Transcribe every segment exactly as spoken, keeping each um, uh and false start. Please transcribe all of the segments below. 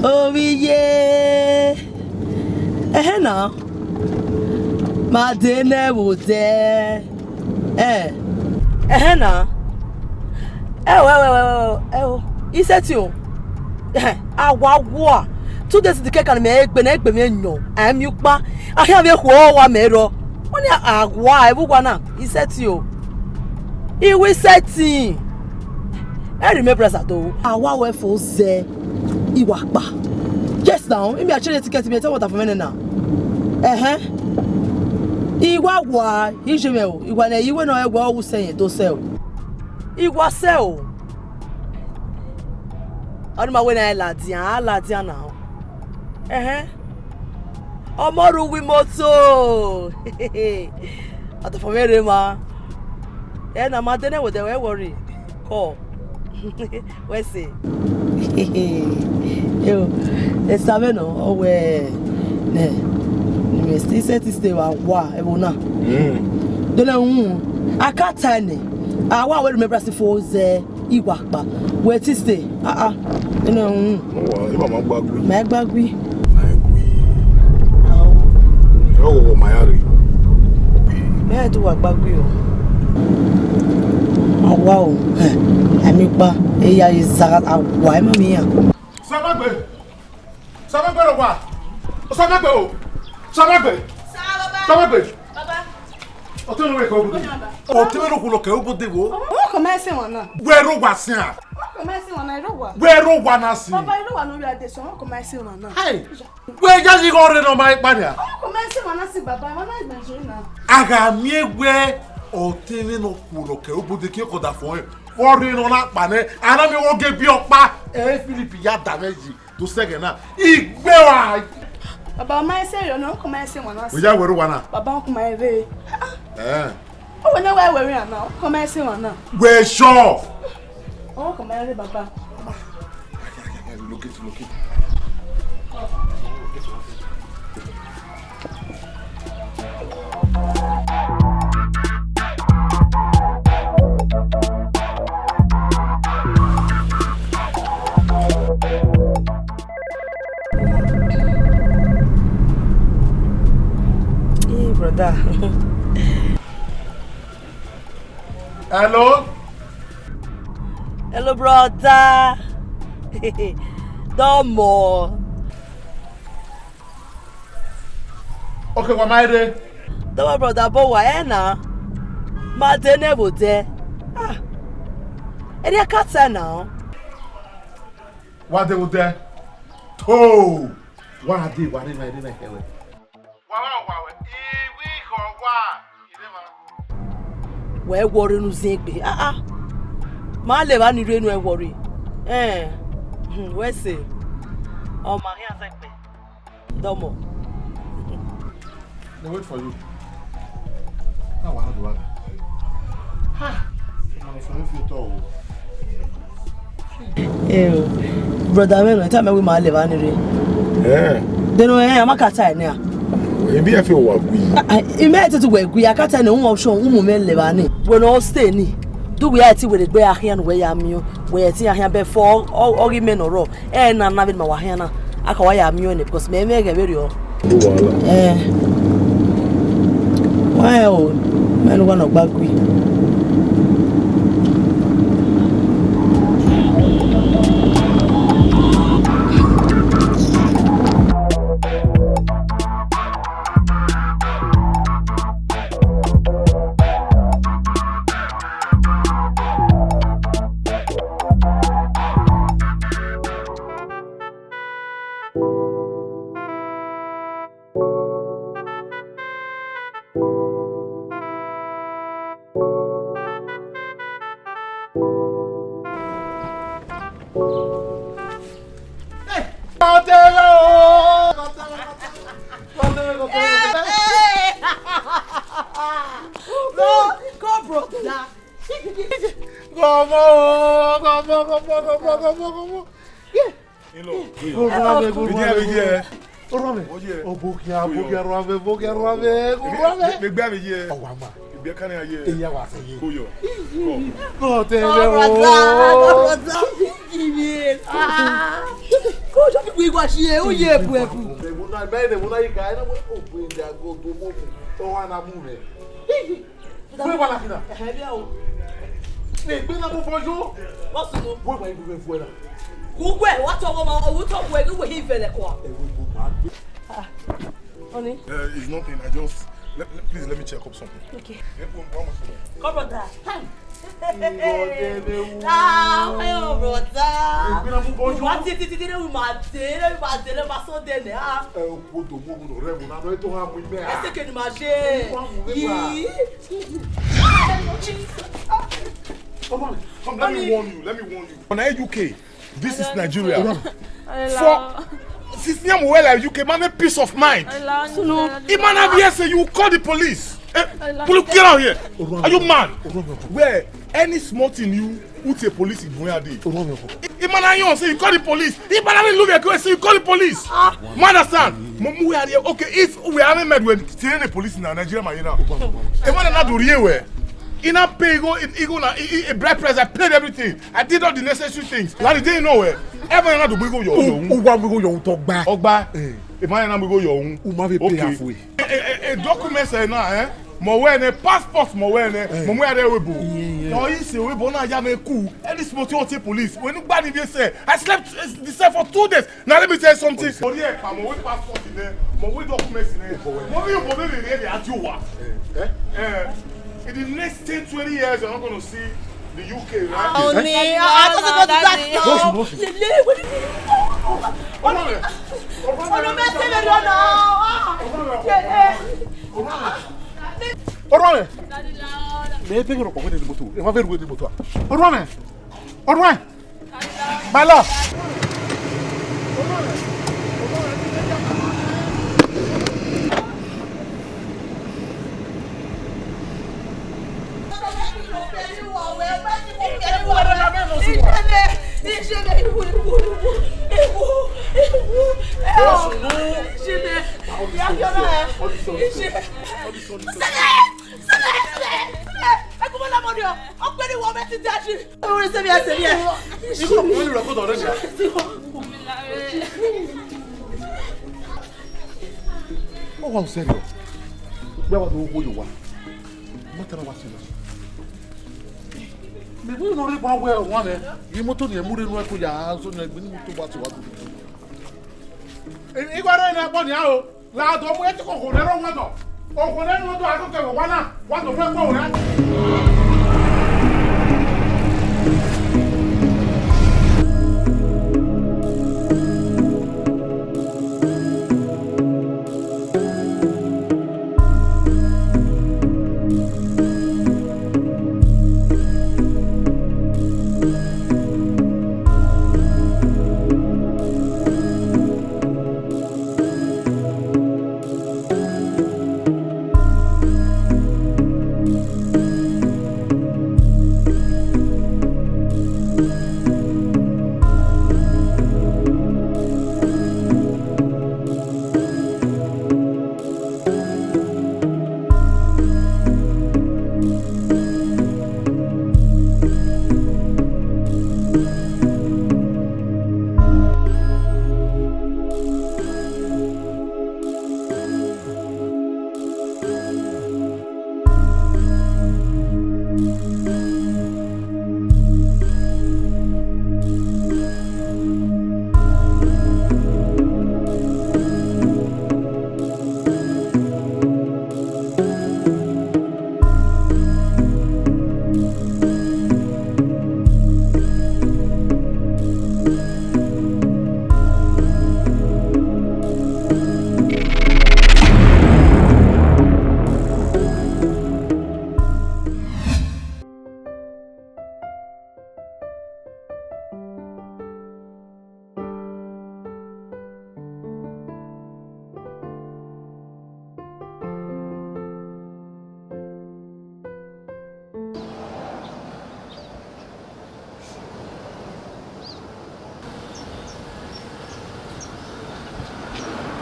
Ovbi iye, ẹhẹn na, ma de nẹ vbe odẹ. Ẹ, ẹhẹn na. Ẹ o, ẹ o, ẹ o, ẹ o, ẹ o, I sẹtin o. Ẹhẹn, a wa wua. Two days the cake and me egbe na egbe me nyọ. A mi ukpa. A khian vbe khuọ wa mẹ rọ. Wani a wa, ẹ vbe uwa na, I sẹtin o. I wi sẹtin. Ẹ remembrance ado. A wa wẹ fo zẹ. I wa kpa. Yes now, imi a chere ticket mi, tell what for me na. Ẹhẹn. I wa wa, I je mẹ o. I wa nẹ, I wẹ nọ, ẹ wẹ ọ wu sẹ yẹn, do sẹ o. I wa sẹ o. Ọni ma wẹ na ladian, a ladian na o. Ẹhẹn. Ọmọ ru uwu imoto. Ọtọfọ mwẹ rre ma. Ẹ na ma de nẹ wẹ odẹ, wẹ worry. Kọ. Wẹ sẹ. Yo, esa vbe nọ, ọ wẹ nẹ, ni mẹ sẹ, I sẹtin sẹ wa wa ẹvbo na. Mm. Dọlẹ uhunmwu, a ka ta nẹ, a wa wẹ remembrance fo zẹ. I wa kpa. Wẹ ti stay. Ah, ah. Ene, mm. Ọ wa, ima ma gba gui. Ma gba gui. Ma gui. Ao. Ẹ o, ma ya rre. Mẹ do wa gba gui o. A wa o. Hẹ. Ẹ mi kpa. E ya ye za a wa, ẹ ma mi ya. Samagbe. Samagbe rọ wa. Samagbe o. Samagbe. Sa, baba. Samagbe. Baba. Ọtẹn ne wẹ kẹ obode. Ọtẹn ne okhuo kẹ obode wo. Ọmọ kọ ma ẹsẹ wọn na. Wẹ ro wa sian. Ọmọ kọ ma ẹsẹ wọn na, ro wa. Wẹ ro wa na si. Baba, ro wa no ya de so, ọmọ kọ ma ẹsẹ wọn na. Hai. Wẹ ya yi gọ rre nọ ma ikpa nia. Ọmọ kọ ma ẹsẹ wọn na si, baba, wọn na gbẹn je na. A gha miẹn wẹ ọtẹn ne okhuo kẹ obode ke kọ da fo. Ọ rre nọ na kpa nẹ, a na miẹn wẹ oge bi ọkpa. Ẹ, Philip ya da mwẹ yi. Do sẹghẹ na, I gbe wa. Baba, ọ ma ẹsẹ rẹ, ọmọ kọ ma ẹsẹ wọn na si. Wẹ ya wẹ ro wa na. Baba, ọ kọ ma ẹvbe. Ẹ. Ọ wẹ ne wa wẹ rẹ na, ọ kọ ma ẹsẹ wọn na. Wẹ sure. Ọ kọ ma ẹvbe, baba. Locate, locate. Hey, brother. Hello? Hello, brother. Domo. Okay, wa ma re. Domo, brother, bo wa ena. Ma de ne vbe odẹ. Ah. Eri akata na. Wa de vbe odẹ. To. Wa de, wa re na, re na kẹwẹ. Wa wa wa wẹ, I wi khọ wa, I re ma. Wẹ worry unu zẹ egbe. Ah, ah. Ma lẹ evba ni rre enu ẹ worry. Eh. Hmm, wẹ sẹ. Ọ ma khian zẹ egbe. Domo. They wait for you. Na wa do wa. Ha. Ọmọ ni fẹrẹ fi otọ o. Eh, brother, me no time we ma lẹ evba ni rre. Eh. Then, eh, a ma ka ta ẹre nẹ. Ebi ẹ fi wa gui. Ah, ah, I mẹ te tu wẹ gui, a ka ta ẹre nẹ, un option, un mu mẹ lẹ evba ni. Wẹ ne ọ stay ni. Do we a ti wẹ gbe a khian wẹ ya miẹn, wẹ ti a khian before, ọ, ọ ghi mẹ nọ rọ. Ẹ na na vbe ma wa khian na. A ka wa ya miẹn nẹ, because mẹ mẹ ghẹ vberriọ. Eh. Wa o, mẹ ne uwa nọ gba gui. Come on, come on, come on, come on, come on, come on. Yeah. Ilo. Orhuanmwẹ, orhuanmwẹ, orhuanmwẹ. Oye. Obokia, obokia, orhuanmwẹ, obokia, orhuanmwẹ, orhuanmwẹ. Me, me, me gbe ave ye. Ọwa ma. Ibi ẹka ne a ye. Eya wa se ye. Koyo. Ko. Ko te be o. Brother, brother. Give me. Ah. Ko jo bi wa shi e, o ye ebu ebu. Ebu na, me ne ebu na yi ka, na mo o bu ja go do mo. O wa na mu me. Wẹ wa la kina. Ẹhẹ, bia o. Egbe na mo fọ yo. What's the name? Wẹ wa ibu me fọ na. Uwe, what of my, what of where you will hear the call? Ewu ibu ma. Ah, honey. Uh, it's nothing. I just, let, let, please let me check up something. Okay. Come, brother. Ah, my own brother. What did you do with my day? My day, my Sunday, ah. Ẹ o kú odò mú ogun rẹ mu na, ẹ tó wá mu imẹ a. Ese ke ni ma ṣe. Wá mu mi pa. Yìí. Come on, come, let me warn you, let me warn you. On U K, this is Nigeria. For since I'm well, U K man, a peace of mind. Sunu. Imagine if you say you call the police. Eh, police, get out here. Are you mad? Where any small thing you put a police in where they? Imagine you say you call the police. Imagine you look at say you call the police. Ah, man, understand? Mumu we are here. Okay, if we haven't met with the police in Nigeria, my, you know. Imagine not do here where. He not pay, he go, he go na, he, he, a bright price. I paid everything. I did all the necessary things. Like, they know where. Everyone not do we go your own. Uwa we go your own talk back. Ogba. Eh. Imagine not we go your own. Uma be pay halfway. A, a, a, a document say na, eh? Mo we ne passport, mo we ne, mo we are we bo. Yeah, yeah. No, he say we bo na ya me ku. Any small thing, police. When you bad, they say, I slept, uh, the cell for two days. Now let me tell you something. Oh, yeah, mo we passport in there, mo we documents in there. Mo we, mo we really, really at you wa. Eh? Eh, in the next ten, twenty years, you're not gonna see the U K, right? Oh, ni, I thought about that now. Lele, what do you mean? Ọ̀nà mẹ́. Ọ̀nà mẹ́ tẹ́lẹ̀ lọ́nà. Orhuanmwẹ. Me bẹghe rọ kpọ wẹ ne moto. E wa vbe ru ne moto. Orhuanmwẹ. Orhuanmwẹ. My love. Ọ wa usẹ rriọ. Wẹ wa do wo yo wa. Mọta na wa sẹ na. Mẹ vbe nọ rre ba wẹ ọmwa mwẹ. Imoto ni ẹ mu rre enu ẹko ya zọ ni ẹgbẹ ni imoto wa sẹ wa do. Igho rre ne ẹkpọ nia o. La do mu ẹtẹ koko ne rọ wẹdọ. Okhuo ne ẹ i do a do kevbe owa na, wa do mu ẹkpo ruẹ.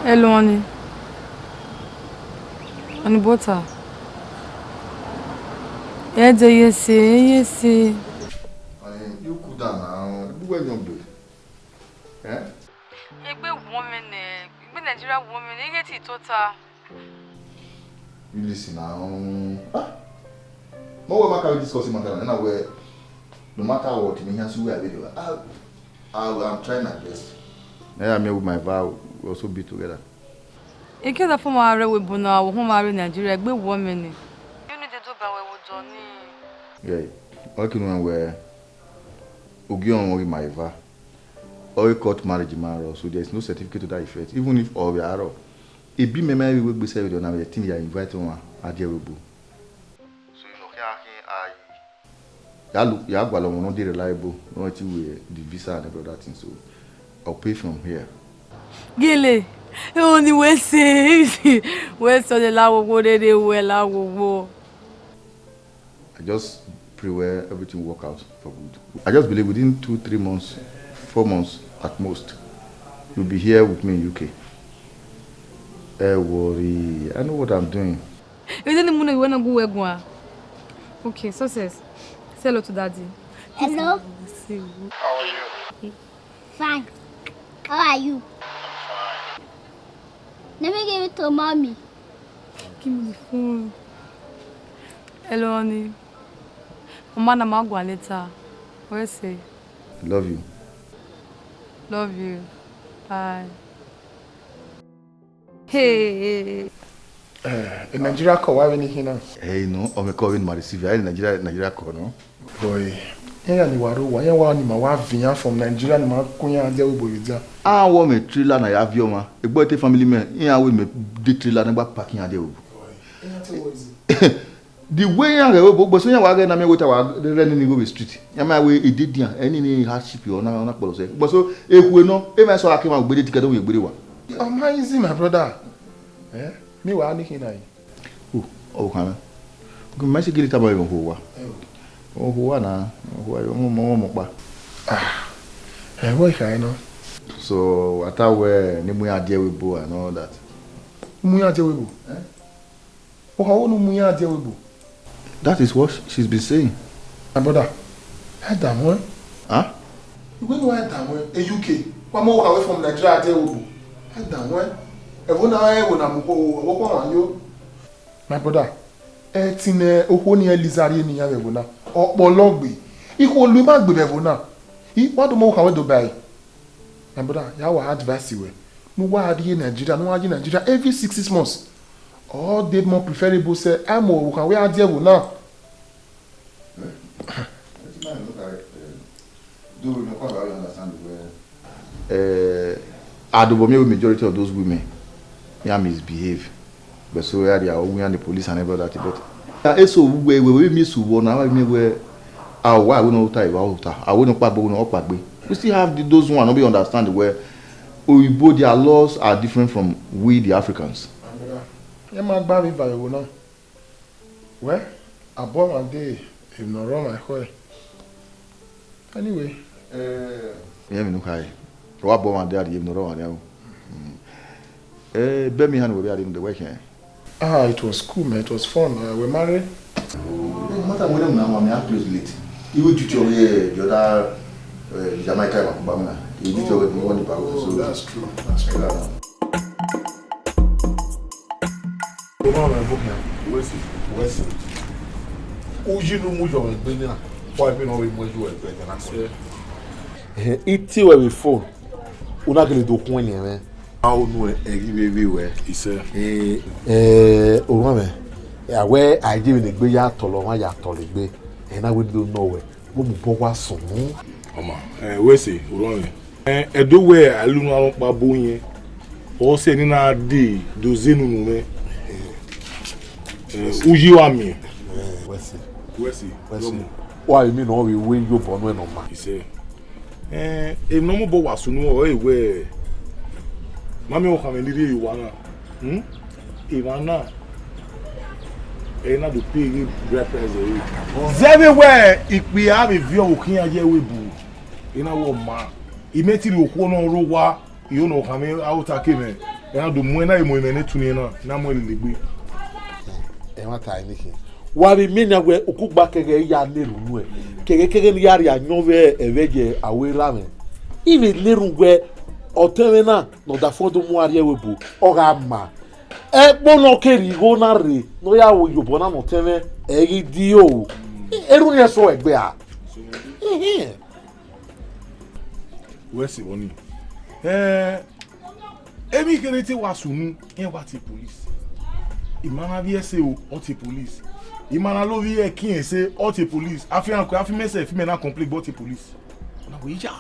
Hello, honey. Honey butter. Ẹ dẹ yẹ se, ẹ yẹ se. Honey, you cool down now. Egbe wẹ yan gbe. Eh? Egbe wọ mwẹ nẹ, egbe Nigeria wọ mwẹ nẹ, ighẹ te tota. You listen now. Ah. No, we ma carry discuss matter now. Na we, no matter what, me here see where I dey. I, I, I'm trying my best. Yeah, me with my vow, we also be together. Eke da fo ma rre webo na, wo họn ma rre Nigeria, egbe wọ mwẹ nẹ. You need to do ba we wo do ni. Yeah, okay, no, we, Ogiọnmwẹ ghi ma eva. Ọ i court marriage ma rrọọ, so there is no certificate to that effect. Even if ọ vbe arọ, ebi mẹ ma vbe wegbe sẹ vberriọ na, vbe ẹtin ya invite ọmwa, a die ẹvbo. So, you know, khian khin, I, ya lu, ya gualọ ọmọ ne ọ dey reliable, ne ọ ti wẹ the visa and every other thing, so I'll pay from here. Gele, oni wẹ se, wẹ se ọdẹ la wowo rere wẹ la wowo. I just pray where everything work out for good. I just believe within two, three months, four months at most, you'll be here with me in U K. Ẹ worry, I know what I'm doing. Ede ni mu ne wẹ na gu wẹ guan. Okay, success. Say hello to daddy. Hello. Say hello. How are you? Fine. How are you? I'm fine. Let me give it to mommy. Give me the phone. Hello, honey. Mama na ma gua later. Where say? Love you. Love you. Bye. Hey. Eh, Nigeria call, why we need here now? Hey, no, I'm a call in my receiver. Hey, Nigeria, Nigeria call, no? Boy, iran ni wa rre owa, iran wa ni ma wa viọ iran from Nigeria ni ma kun iran dia vbe ebo vbe dia. A wọ mwẹ trailer na ya viọ ọmwa. Egbe te family mẹ, iran wẹ mẹ de trailer na gba park iran dia vbe ebo. Boy, iran te wọ easy. The way iran ghẹ vbe ebo, but so iran wa ghẹ na miẹn wẹ te a wa rre ẹnini igho vbe street. Iran ma wẹ ededian, ẹnini hardship, ọ na, ọ na kpọlọ sẹ. But so, ekhue nọ, emwa eso a ke ma ugbede ticket, ọ wẹ ugbede wa. Ọ ma easy, my brother. Eh? Me wa ni khin na yi. Oh, ọ khan. Oke, ma si gele tama vbe owa. Owa na, owa, ọmọ, ọmọ, ọmọ kpa. Ah, ẹ wọ ikha nọ. So, wa ta wẹ ne mu iran dia vbe ebo and all that. Mu iran dia vbe ebo? Eh? Oha wo ne mu iran dia vbe ebo? That is what she's been saying. My brother, ẹ da muẹn. Huh? Iwẹ ne wa da muẹn, e U K, wa mu oha wẹ from Nigeria dia vbe ebo. Ẹ da muẹn. Ẹvbo na, ẹvbo na mu kho, ẹvbo kho wan yo. My brother, ẹ ti nẹ okhuo ni ẹ lizarriẹ ne iran vbe ẹvbo na, ọ kpọlọ gbe, ikhuo lu ima gbe vbe ẹvbo na. I wa do mu oha wẹ do ba ẹre. My brother, ya wa advice wẹ, ne uwa rrie Nigeria, ne uwa rrie Nigeria every six, six months. Ọ de more preferable sẹ, a mu ọvbokhan wẹ a die ẹvbo na. Eh, I do, but me with majority of those women, me I misbehave. But so yeah, they are all the police and every other thing. But uh, eso we we we miss one now me where our why we no tie our water. I we no kpagbe, we no kpagbe. We still have the, those one no be understand where Oyibo, their laws are different from we the Africans. Ẹ ma gba vbe eva ẹvbo na. Wẹ, abọ mwa de emwi ne ọ rre ọmwa ekhọe. Anyway. Eh, emwi ne u khare. Wa bọ mwa de a rhie emwi ne ọ rre ọmwa nian o. Mm. Eh, bẹ mi hanu wẹ vbe a rhie unu de wẹ khian. Ah, it was cool, man. It was fun. Uh, we marry. No matter when I'm now, I'm close late. Even duty of the, the other uh, Jamaica, Makuba, man. He duty of the one in Bago. Oh, so that's true. That's true. Yeah. Ọmọ rẹ bọ khian. Wẹsi. Wẹsi. Uyi nu mu yọ ẹgbẹ na. Wa bi nọ mu yọ ẹgbẹ na. Ehe, iti wẹ vbe phone. Una gele do khuẹn ni ẹmwẹ. A o nu ẹghi vbe vbe wẹ. Isẹ. Eh, eh, orhuan mẹ. A wẹ a je vbe ne egbe ya tọlọ, ọmwa ya tọlọ egbe. Ẹ na wẹ do nọ wẹ. Wo mu bọ wa sunu. Ọma, eh, wẹ se, orhuan mẹ. Ẹdo wẹ a lu unu arọkpa bo yẹn, ọ sẹ ne na de do zẹ unu unu mwẹ. Eh, uyi wa miẹn. Wẹ se. Wẹ se. Wẹ se. Wa mi nọ vbe wẹ yo bọ nuẹ nọ ma. Isẹ. Eh, emwi ne ọ mu obọ wa sunu ọre wẹ, ma miẹn ọkhan mwẹ ni rhie ye owa na. Hmm? Emwa na, ẹ na do pay ghe bride price ẹre. Zẹ vbe wẹ ikpia vbe viọ vbe okhian ye ẹvbo ebu, ena wẹ ọ ma. I mẹ te rhie okhuo nọ rre owa, I ho ne ọkhan mwẹ a ota ke mwẹ. Ẹ na do mu ẹn na, emu ẹmwẹ ne tuni ẹn na, na mu ẹn lele egbe. Ẹ ma ta ẹnẹkhin. Wa vbe miẹn nian wẹ okugba kẹghẹ ya na erhunmwu ẹre, kẹghẹ kẹghẹ ne I ya rhie ayọn vbe ẹvbo ye aro erha mwẹ. I vbe na erhunmwu wẹ ọtẹn mwẹ na ne ọdafẹn do mu a rrie ẹvbo ebo, ọ gha ma. Ẹkpo ne ọ ke rhie igho na rre ne ọ ya ru iyobọ na ne ọtẹn mwẹ, ẹ i ghi di o. Erhunmwu ẹre sẹ ẹgbẹe a. Wẹ sẹ vbọ nii? Ẹ, emwi kherhe te wa sunu, iran wa tie police. I ma na vbiẹ ẹse o, ọ tie police. I ma na lo vbiẹ ẹki ẹse, ọ tie police. Afianma, afianma ẹse, fi mẹ na complain, ọ tie police. Na wẹ ya.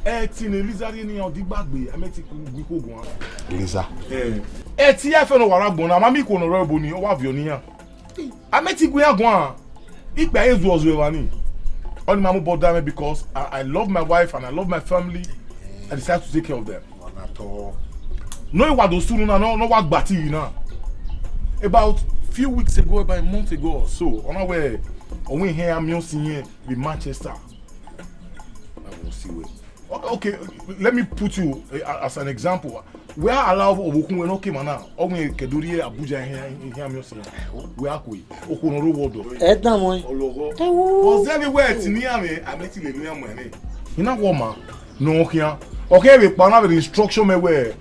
Ẹtin ne Eliza rhie ne iran odigba gbe, a mẹ ti ku gbe ikhuo guan. Eliza. Ẹ, ẹtin ya fẹ ne ọ wa rre agbọn na, ma miẹn ikhuo ne ọ rre ẹvbo nii, ọ wa viọ ne iran. A mẹ ti gu iran guan. Ikpia ye zuọ zuọ evba nii. Ọnii ma mu obọ da mwẹ because I, I love my wife and I love my family. I decide to take care of them. No, I wa do sunu na, no, no wa gba ti na. About few weeks ago, about a month ago or so, ọ na wẹ, ọ wẹ ihe ya miẹn osi yẹn vbe Manchester. Na wẹ osi wẹ. O-, okay, let me put you, eh, as an example. Wẹ a allow ọvbokhan wẹ ne ọ ke emwa na, ọ wẹ ke do rrie Abuja ihe, ihe a miẹn osi na. Wẹ a kue, okhuo ne ọ rre owa ọdọ. Ẹ dan mọ. Ọlọghọ. Ẹ wo. Ọzẹ vbe wẹ ẹtin ne iran mwẹ, a mẹ ti lele iran mu ẹre. I na wẹ ọma ne ọ khian. Ọ khẹ vbe kpa na vbe instruction mẹ wẹ,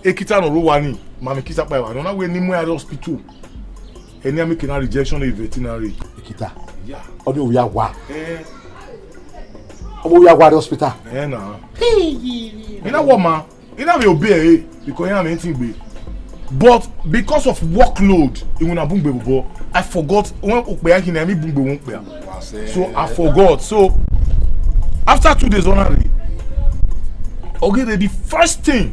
ekita ne ọ rre owa nii, ma mwẹ ekita kpa evba, ne ọ na wẹ ne I mu ẹn rre hospital. Ẹni a make na rejection of veterinary. Ekita. Yeah. Ọ ni ovbi a wa. Eh. Ọ ni ovbi a wa rre hospital. Eh, na. Hey. I na wẹ ọma. I na vbe obey ẹre, because iran mwẹ ẹtin gbe. But because of workload, iwinna bun gbe vbobọ, I forgot, wẹ okpia khin na, emwi bun gbe vbe okpia. So I forgot. So after two days, ọ na rre. Ọ ghi rre, the first thing,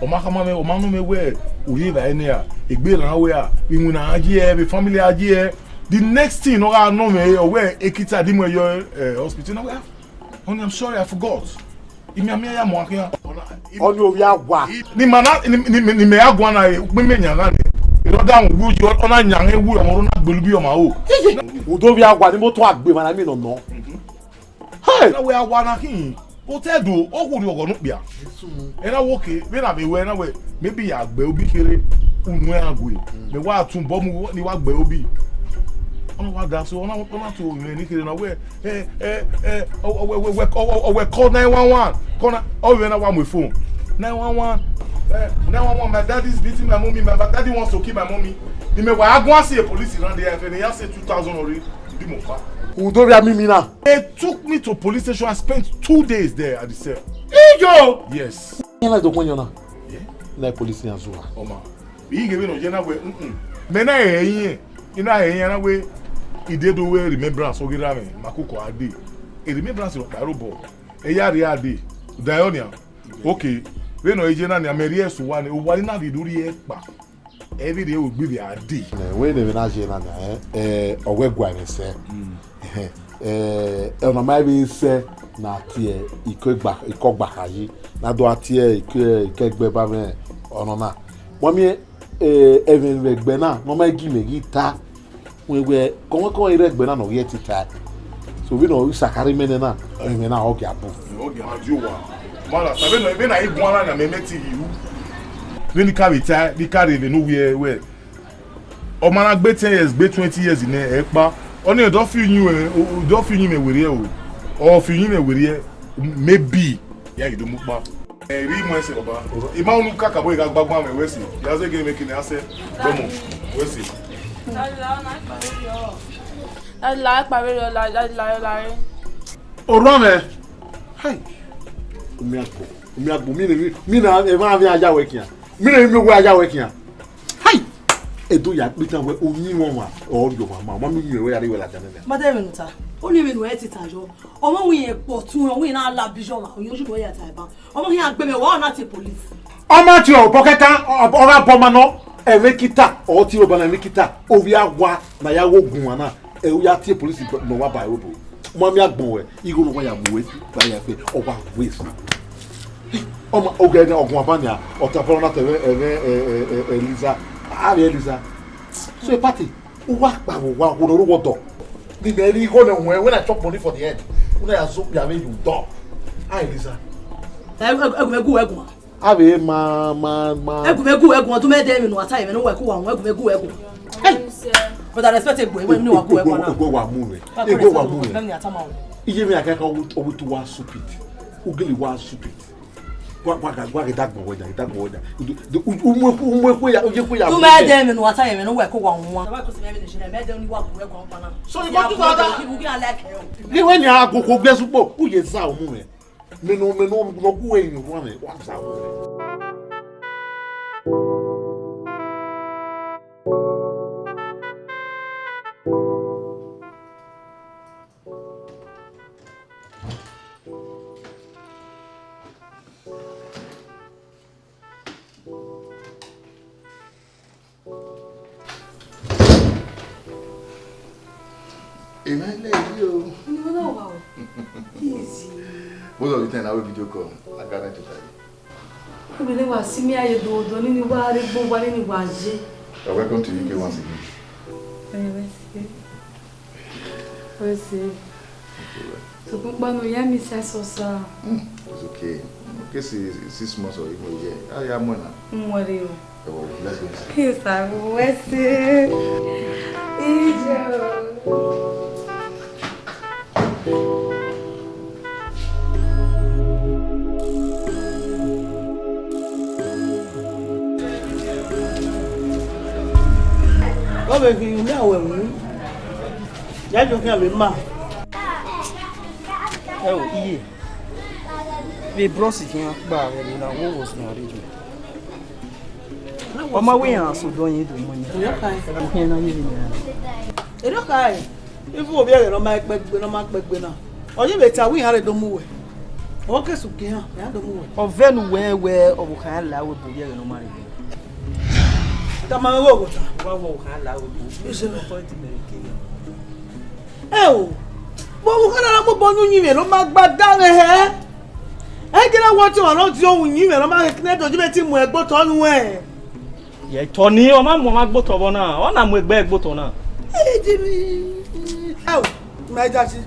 ọ ma khama mwẹ, ọ ma nọ mwẹ wẹ, u rhie evbare nẹ ra, egbe erhan wẹ ra, iwinna a ye ẹre, family a ye ẹre. The next thing, ọ gha nọ mwẹ, ọ wẹ ekita di mu ẹn yọ, eh, hospital, na wẹ, honey, I'm sorry, I forgot. Imian miẹn ya mu akhian. Ọ ni ovbi a wa. Ni ma na, ni, ni, ni mẹ ya guan na re, ukpẹ mẹ yan gha nẹ. Erha ọdafẹn wu yo, ọ na yan mwẹ wu, ọmọ ro na gbele ubi ọmwa ro. Udo ovbi a wa ni moto agbe emwa na mi nọ nọ. Hey! Na wẹ a wa na khin, otẹ do, ọ wu rhiọghọ ne okpia. Ẹ na wẹ okay, vbene a vbe wẹ na wẹ, maybe ya gbe obi kherhe, unu ẹre a gue. Mẹ wa tun bọ mu ni wa gbe obi. Ọ na wa da so, ọ na, ọ na to mwẹ ni kherhe na wẹ, ẹ, ẹ, ẹ, ọ, ọ, wẹ, wẹ, wẹ, ọ, ọ, ọ, wẹ call nine one one. Call na, ọ vbe na wa mu phone. Nine one one, eh, nine one one, my daddy is beating my mommy, my, my daddy wants to kill my mommy. Ni mẹ wa a guan si e police round there, if any, ya say two thousand or di mo pa. Udo via mimi na. They took me to police station. I spent two days there at the cell. Ijo! Yes. Yẹn na do kpọnyọ na. Yeah. Na police yan zuwa. Ọma. Iye vbene ọ ye na wẹ, mm-mm. Mẹ na he iye, I na he iye na wẹ, I de do wẹ remembrance, ọ ghi ra mwẹ, ma koko a de. E remembrance rọ kpa ro bọ. E ya rrie a de. Da yọ nian. Okay. Vbene ọ ye na nian, mẹ rhie ẹse uwa ni, uwa ni na vbe do rhie ẹkpa. Ẹ vbe rhie ẹre gbe ivbi a de. Ẹ, wẹ ne emwi na ye na nian, ẹ, ẹ, ọ wẹ gua mwẹ sẹ. Mm. Ẹ, ẹ, ọna ma vbe sẹ na tie ikọ igba, ikọ ọgbakha yi. Na do a tie ikọ, ikọ ẹgbẹ ba mwẹ ọnọ na. Wa miẹn, eh, ẹmwẹ vbe ẹgbẹ na ne ọ ma gi mẹ ghi ta. Wẹ wẹ, kọmwẹ kọmwẹ i rre ẹgbẹ na ne ọ ghi ẹtin ta. So, vbene ọ i sakari mẹ nẹ na, ẹmwẹ na ọ gia bun. Ọ gia ma di owa. Mara, sa vbene, vbene a i guan na, mẹ mẹ ti ghi ru. Vbene I ka vbe ta, vbe I ka rre vbene u wẹ, wẹ. Ọ ma na gbe ten years, gbe twenty years nẹ, ẹ kpa. Ọni ọ dọ fi uyinmwẹ, ọ dọ fi uyinmwẹ werriẹ o. Ọ fi uyinmwẹ werriẹ, maybe. Ya ghi do mu kpa. Ẹ, rhie mu ẹse, baba. I ma unu kakabọ, I gha gbagban mwẹ, wẹ sẹ. Ya zẹ gele mwẹ kene a sẹ. Dọmọ, wẹ sẹ. La, la, la, kpare rọ. La, la, la, la, la. Orọ mwẹ. Hai. Umi agbo, umi agbo, mi ne, mi na, ẹ ma vẹ aya wẹ kian. Mi ne mi wẹ aya wẹ kian. Hai. Edo ya kpe tan wẹ, uyinmwẹ ọmwa, ọ rhie ọmwa ma, ọmwa mi uyinmwẹ wẹ ya rre wẹ ladian nẹ. Madam Enuta, ọ ni vbene ẹ ti ta yọ. Ọmọ wẹ irẹn kpọ tun, ọ wẹ irẹn na la bi yọ ọmwa, oyin ojubo ya ta ẹban. Ọmọ hia gbe mẹ, wa na tie police. Ọ ma tie ọbọ kẹkan, ọ, ọ gha bọ ọma nọ, ẹmwẹ kita, ọ tie ọba na ẹmwẹ kita, ovbi a wa, na ya gho gun wa na, ẹ, u ya tie police nọ wa ba ẹre obo. Ọmwa miẹn agbọn wẹ, igho ne ọ wa ya mu wẹ, ba ya fe, ọ wa waste. Ọmwa, oghẹ ne ọguan ba nia, ọ ta fọlọ na ta ẹmwẹ, ẹmwẹ, ẹ, ẹ, ẹ, Eliza, a vbe Eliza. So, a party, u wa kpa vbe owa, u ne ọ rre owa ọdọ. Ni mẹ rhie igho nẹ wẹ, when I chop money for the head, u na ya zẹ okpia vbe ye odọ. A Eliza. Ẹ, ẹ, ẹ, ẹ gu, ẹ gu. Avbe ma, ma, ma. Ẹgumẹgu, ẹgu, ọdún mẹdẹ emwi ne uwa ta, emwi ne uwa ẹko wa wọn, ẹgumẹgu, ẹgu. Hey! But I respect egbe, emwi ne uwa gu ẹgu na. Egbe wa mu rẹ. Egbe wa mu rẹ. Emwi ne a ta ma o. Iye mi akaka owo tu wa stupid. Ugele wa stupid. Wa, wa, wa, wa ghe dagbọn wẹ da, dagbọn wẹ da. Umu eku, umu eku ya, uye eku ya. Ọdún mẹdẹ emwi ne uwa ta, emwi ne uwa ẹko wa wọn. Wa ko si mẹ emwi ne ṣe na, mẹdẹ ni wa gu ẹgu ọkpa na. So you go do that? Iwe ni a go ko gbe sukpo, uye za omu rẹ. Mẹ nọ, mẹ nọ, nọ gu ẹre yin orhuan mwẹ, wa zẹ aro mwẹ. Emwa lẹ yi o. Ni vbọ na wa o. Easy. Most of the time, I will video call. I can't to tell you. Obìnrin wa sí mi ayé dòdò nínú wa rí gbogbo nínú wa yé. You're welcome to U K once again. Ẹ wẹ sí. Wẹ sí. Thank you, well. Tokun kpanu ya mi sa sosa. Hmm, it's okay. Okay, see, six months or even a year. Ah, yeah, more now. Mo worry o. Don't worry, let's go inside. Yes, I will. Wẹ sí. Ijo. Ọ vbe ghi ru ne a wẹ wu, ya jọ khian vbe ma. Ẹ o, iye. Vbe brush khian gba vbe na, wo wo sunu arre jọ. Ọ ma wẹ iran so dọ yin do mọ yin. Erọkhae. Erọkhae. Ivu ovbi ẹghẹ ne ọ ma kpẹgbe, ne ọ ma kpẹgbe na. Ọ ye vbe ta wẹ iran rre do mu wẹ. Ọ ke su ke iran, iran do mu wẹ. Ọ vẹ ne uwẹ wẹ ọvbokhan la wẹ bu ovbi ẹghẹ ne ọ ma rre. Tama mwẹ vbe oghota. Wa wẹ ọvbokhan la wẹ bu. Ise mwẹ. Ọkọ ti mẹ rre ke ya. Ẹ o, vbe ọvbokhan na mu obọ ne uyinmwẹ ne ọ ma gba da mwẹ hẹ? Ẹ gele wẹ ọtẹn ọmwa ne ọ di ohu uyinmwẹ ne ọ ma hẹ kene do ji vbe te mu ẹgbe otọ nuẹn. Ye tọ ni, ọ ma mu ọmwa gbe otọ vbọ na, ọ na mu egbe gbe otọ na. Ẹ o, ma ja si.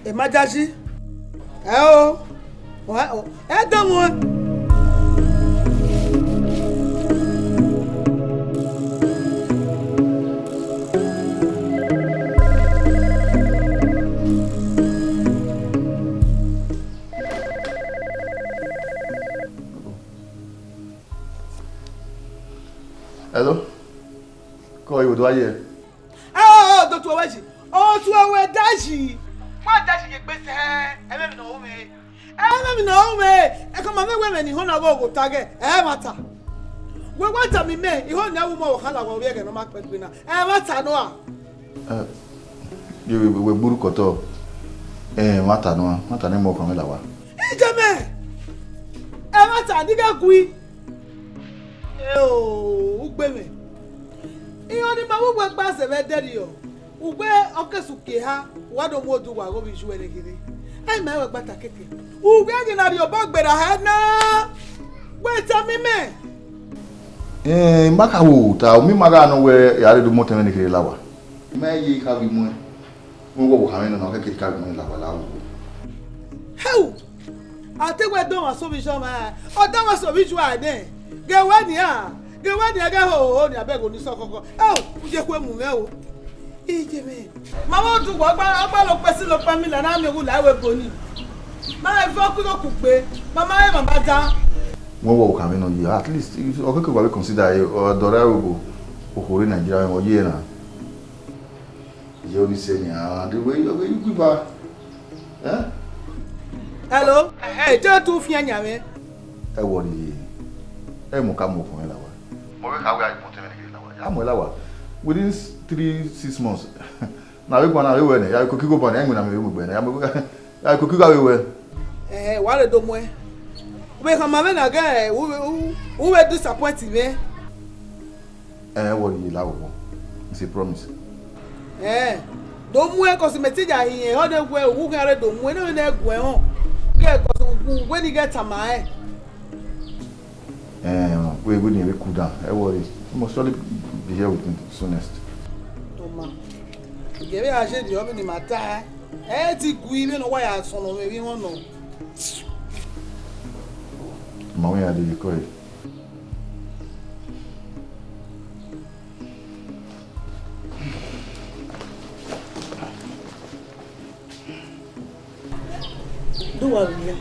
Emajaji. Ẹ o. Ẹ dọmọ. Hello? Kọ iwo do aye. Ẹ o, do tuẹ wẹ yi. O tuẹ wẹ da yi. Wa da yi ye gbe sẹ, ẹ mwẹ emwi ne ọ ru mwẹ. Ẹ mwẹ emwi ne ọ ru mwẹ. Ẹ kọ ma mwẹ wẹ mwẹ ni họn na vbe oghota gẹ, ẹ mwa ta. Wẹ wa tama mẹ, ihọ ne a wu mọ ọvbokhan la wa ovbi ẹghẹ ne ọ ma kpẹgbe na. Ẹ mwa ta nọ a. Ẹ, ye wẹ, wẹ gburhu kọtọ. Ẹ, mwa ta nọ a, mwa ta ne mọ ọkhan mwẹ la wa. Ijemẹ, ẹ mwa ta ni gha gui. Eo, ugbemwẹ. Iran ni ma vbe uwu ẹgba zẹ vbe ẹdẹrriọ. Ugbẹn ọ ke su ke eha, wa do mu odu wa ghe ovbi iju ẹre kherhe. Ai ma ẹre ẹgba ta keke. Ugbẹn ghi na rhie obọ gberra hẹ na. Wẹ tama mẹ. Ẹn, ma ka wo ta, mi ma gha nọ wẹ ya rre do mu otọ mwẹ ne kherhe la wa. Ma ye ka vbe muẹn. Wẹ wọ wo kha mwẹ nọ, ọ kẹkẹ ka mwẹ la wa la wo. Hẹu! A te wẹ dọmwa sẹ ovbi iju ọmwa, ọ dọmwa sẹ ovbi iju a nẹ. Ghe wẹ nian, ghe wẹ nian, ghẹ hoho nian bẹghe onisọ khọkhọ. Ẹ o, u ye khuemu mwẹ o. Ije mwẹ. Ma vbe du wẹ ọgba, ọgba lo kpẹsi lo kpẹ mi la na miẹn wu la ẹvbo ebo ni. Ma vbe ọkughe okugbe, ma ma rẹ ma ma da. Wẹ wọ wo kha mwẹ nọ ye, at least, ọ kẹkẹ wa vbe consider, ẹ, ọ dọrọ ẹvbo ebo, okhuo rre Nigeria, ọ ye na. Iye oni sẹ nian, de wẹ, wẹ, you give her. Eh? Hello? Ẹ, je tu fian yan mwẹ. Ẹ wọ rhie. Ẹ mu ka mu ọkhuẹn la wa. Mo vbe kha wẹ a mu otọ mwẹ ne la wa. Ya mu la wa. Within s-, three, six months. Na vbe guan na vbe wẹ nẹ, ya ko kigo ban, ẹ mu na me vbe mu gbe nẹ. Ya mu, ya ko kigo vbe wẹ. Ẹ, wa re do mu ẹ. Vbe khama mwẹ na gẹ, u, u, u vbe disappoint mwẹ. Ẹ wọ rhie la vbọ. It's a promise. Ẹ, do mu ẹ, cos mẹ te ya hin ẹn, ọ de wẹ, u khian re do mu ẹ, ne ọ ne gu ẹ họn. Gẹ, cos u wẹ ni ghẹ tama ẹ. Ẹ, Everything will cool down. Don't worry. You must surely be here with me soonest. Toma. Gẹvbe a je di ọmọ ni ma ta. Ẹ ti gu ivbe ne ọ wa ya sọnnọ mwẹ vbe imwẹ nọ. Ma wẹ ya dede kọ ẹre. Duwa vbe mwẹ.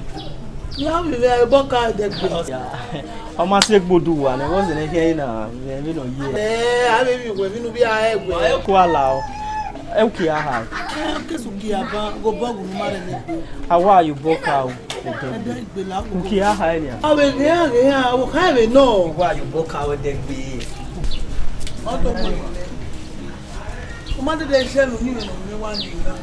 Ya vbe mwẹ, ẹbọ ka dẹgbe. Ọ ma si egbe oduwa nẹ, vbọzẹ ne khian na, vbe, vbe nọ ye. Ẹ, avbe vbe wẹ, vbe unu vbe a ẹwẹ. Ẹ ku ala o. Ẹ u kia ha. Ẹ, kesu kia ba, go bọ gu ma rẹ nẹ. Awa yo bọ ka o. Ẹdẹ igbe la. U kia ha nia. Avbe ghe a ghe a, o kha vbe nọ. Wa yo bọ ka o dẹgbe. Ọ to gbe. Ọ ma dede jẹ unu ni vbe nọ, vbe wa ni na.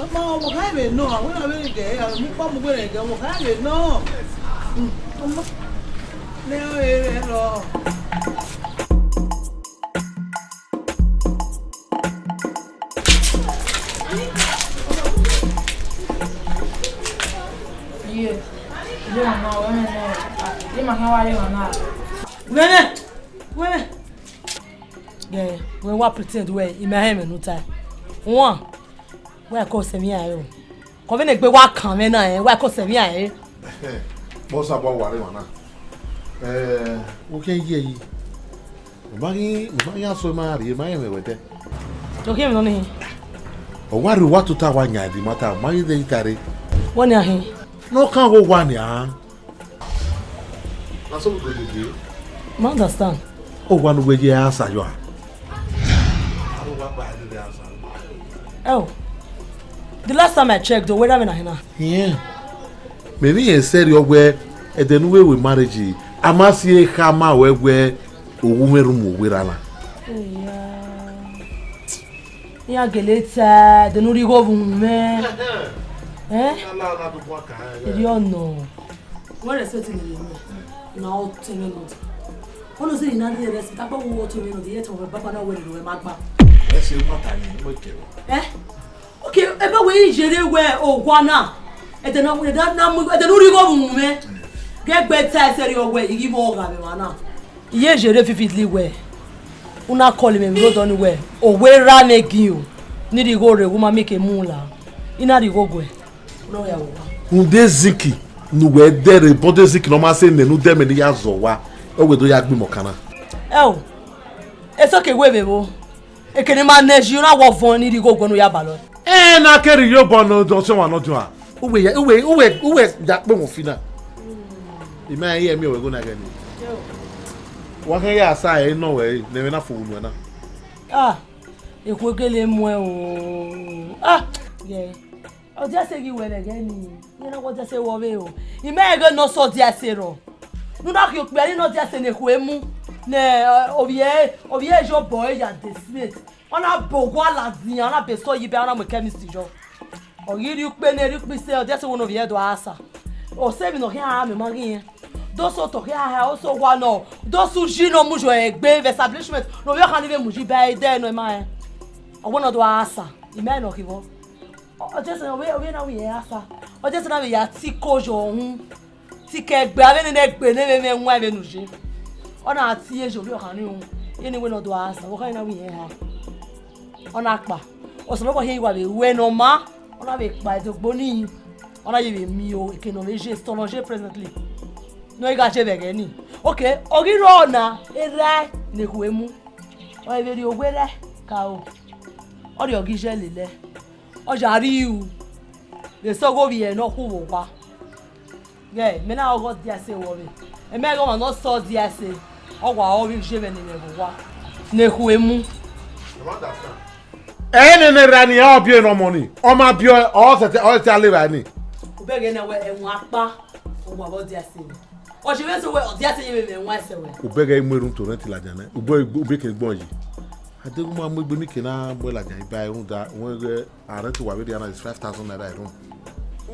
Ọma, ọmọ kha vbe nọ, a wẹ na vbe gẹ, a mu kpa mu gbe rẹ gẹ, ọmọ kha vbe nọ. Hmm, ọma. Nẹ ọ rẹ rọ. Iye, iye mama, wẹ mẹ nọ, iye ma khian wa ye mama. Wẹ mẹ, wẹ mẹ. Yeah, wẹ wa pretend wẹ ima hẹ mwẹ ne u tae. Wan, wẹ ko sẹ emwi aro. Kọ vbene egbe wa kan mwẹ na, eh, wa ko sẹ emwi aro. Kpọ sa gba wa rre emwa na. Eh, wo khian ye yi. Mẹ ma ghi, mẹ ma ghi a sẹ ma rrie, ma rẹn mwẹ wẹ dẹ. Ọ khian mwẹ nọ nii. Ọ wa rrie, wa tota wa yan ẹdẹ ma ta, ma ghi dẹ ita rre. Wọ nian hin. Ne ọ kan gho wa nian. Na so we go dey dey. Ma understand. Ọ wa ne uwẹ ye answer yọ a? Aro wa gba ẹdẹ answer. Oh, the last time I checked, o wẹ ra mwẹ na hin na. Yeah. Mẹ vbe rẹn sẹrriọ wẹ, ẹdẹ ne u vbe ru marriage, a ma si ehe khama ruẹ wẹ, owu mwẹ rhunmwuda owerra na. Iya. Iran gele ta, ẹdẹ ne u rhie igho vbe uhunmwu mwẹ. Eh? Erriọ nọ. Wẹ respect lele mwẹ, na ọ tẹn mwẹ nọ. Ọ nọ sẹ ne I na rhie respect, akpọ wo ọ tẹn mwẹ nọ, iye tọn mwẹ baba na wẹ lele ruẹ ma gba. Ẹ sẹ ma ta ni, mo kẹ. Eh? Okay, ebe wẹ i yere wẹ owa na, ẹdẹ na, ẹdẹ na, ẹdẹ ne u rhie igho vbe uhunmwu mwẹ. Ghe gbe ta ẹsẹ rriọ wẹ, I ghi vbe ọgha vbe emwa na. I ye yere vividly wẹ, u na call mwẹ vbe odọ ni wẹ, owerra mwẹ gi o, ne I rhie igho rre, u ma miẹn ke mu la, I na rhie igho guẹ. U na ya vbe owa. Rhunmwuda zinc ne uwẹ dẹ rre, body zinc ne ọ ma sẹ nẹ ne u dẹ mẹ ne I ya zẹ owa, ọ wẹ do ya gbe imẹ ọkan na. Ẹo, eso ke wẹ vbe vbo? Ekene ma nẹ yi na wọ vọn ni rhie igho guẹ ne u ya balọ. Ẹ na kẹrẹ iyobọ ne ọdọ ọmwa ne ọ diọn a. Uwẹ ya, uwẹ, uwẹ, uwẹ ya kpe wọn fi na. I ma rẹn miẹn wẹ igho na ghẹ ni. Wa khan ya sa ẹre nọ wẹ ne ẹmwẹ na fo unu ẹna. Ah, ekhue gele muẹn o. Ah, yeah. Ọdiẹse ghi wẹ ẹghẹ nii, iran na wẹ ọdiẹse wẹ ọvbehe o. I ma rẹn ghe ne ọ sẹ ọdiẹse rrọọ. Ne u na khian okpia ni ne ọdiẹse ne ekhue mu, ne, eh, ovbi ẹre, ovbi ẹre ye obọ ẹre ya desperate. Ọ na bọ owa ladian, ọ na bọ eso yi ba, ọ na mu chemist yọ. Ọ ghi rhie ukpe ne rhie ukpe ise, ọdiẹse wẹ ne ovbi ẹre do a sa. Ọ sẹ emwi ne ọ khian ra mẹ ma ghi rẹn. Do sẹ otọ khian ha, ọ sẹ owa nọ, do sẹ uyi ne ọ mu yọ egbe vbe establishment, ne ovbi ọkhan ni vbe mu yi ba ẹre dẹ nọ ma rẹn. Ọ wẹ ne ọ do a sa, I ma rẹn ne ọ khin vbọ. Ọ, ọ, Jason, ovbi, ovbi na wẹ irẹn a sa. Ọ Jason na vbe ya ti iko yọ uhunmwu. Ti ke egbe avbe nene egbe ne vbe mwẹ wan vbene u ye. Ọ na tie ye ovbi ọkhan ni uhunmwu. Eni wẹ ne ọ do a sa, ovbi ọkhan na wẹ irẹn ha. Ọ na kpa. Osanobua khian wa vbe ru ẹre ne ọ ma. Ọ na vbe kpa ẹdogbo nii. Ọ na ye vbe miẹn o, eke ne ọ vbe ye, sọ ne ọ ye presently. Ne ọ gha ye vbe ẹghẹ nii. Okay, ọ ghi rrọọ na, erha ne ekhue mu. Ọ vbe rhie owerẹ ka o. Ọ rhie ọ ghi ye lele. Ọ ya rri ru vbe sẹ ọghe ovbi ẹre ne ọ khu vbe owa. Ghẹ, mẹ na ọghe ọdiẹse wẹ ọvbehe. Ẹmẹ ghe ọmwa ne ọ sẹ ọdiẹse, ọ wa ọre ọ vbe ye vbe ne imẹ vbe owa. Ne ekhue mu. Ẹ nene ra ni, ọ biẹ ne ọmọ ni. Ọ ma biẹ, ọ sẹtin, ọ sẹtin a levba ni. Ubẹghe na wẹ ẹwọn akpa, ọ wa vbe ọdiẹse. Ọ si vbe sẹ wẹ ọdiẹse ye vbe mwẹ ẹsẹ wẹ. Ubẹghe i mu erhunmwu to rent ladian nẹ. Ubẹghe, ubẹghe ke gbọn yi. Adeghuma mu egbe ni ke na mu ladian iba erhunmwu da, wẹ ghẹ A rent wa vbe dia na is five thousand naira alone.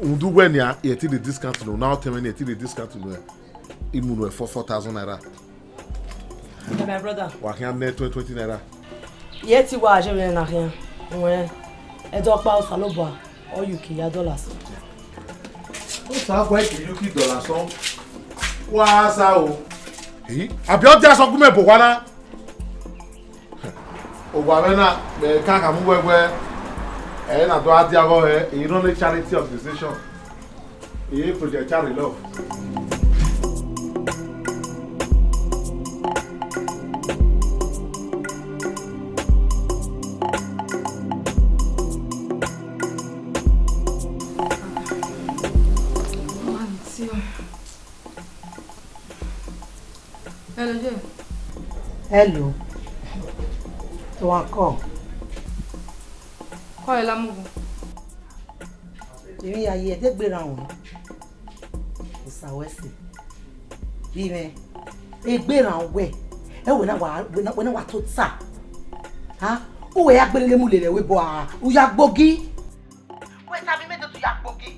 Rhunmwuda uwẹ nia, e ti rhie discount ne u, na otọ mwẹ nia, e ti rhie discount ne u, I mu nuẹ four, four thousand naira. Yeah, my brother. Wa khian nẹ twenty, twenty naira. Iye ti wa je vbe na khian. Wẹ, ẹdẹ ọkpa Osanobua, ọ ye uki ya dọlọ asọn. Osa gua ike ye uki dọlọ asọn. Wa sa o. Abi ọ dia sẹ ọgumẹ bu owa na? Owa mwẹ na, mẹ ka khama uwẹ wẹẹ, ẹ na do a dia vbọ hẹ, I run a charity organization. I re Project Charity Love. Hello, Joy. Hello. To wan call. Call Elamugun. Emwi ya ye ẹdẹ gbe rran ruẹ. Osa wẹ sẹ. Bi mwẹ. Egbe rran wẹ. Ẹ wẹ na wa, wẹ na, wẹ na wa tota. Ha? Uwẹ ya gberele mu lele ẹvbo ebo a. U ya gbogi. Wẹ tama mẹ de, u ya gbogi.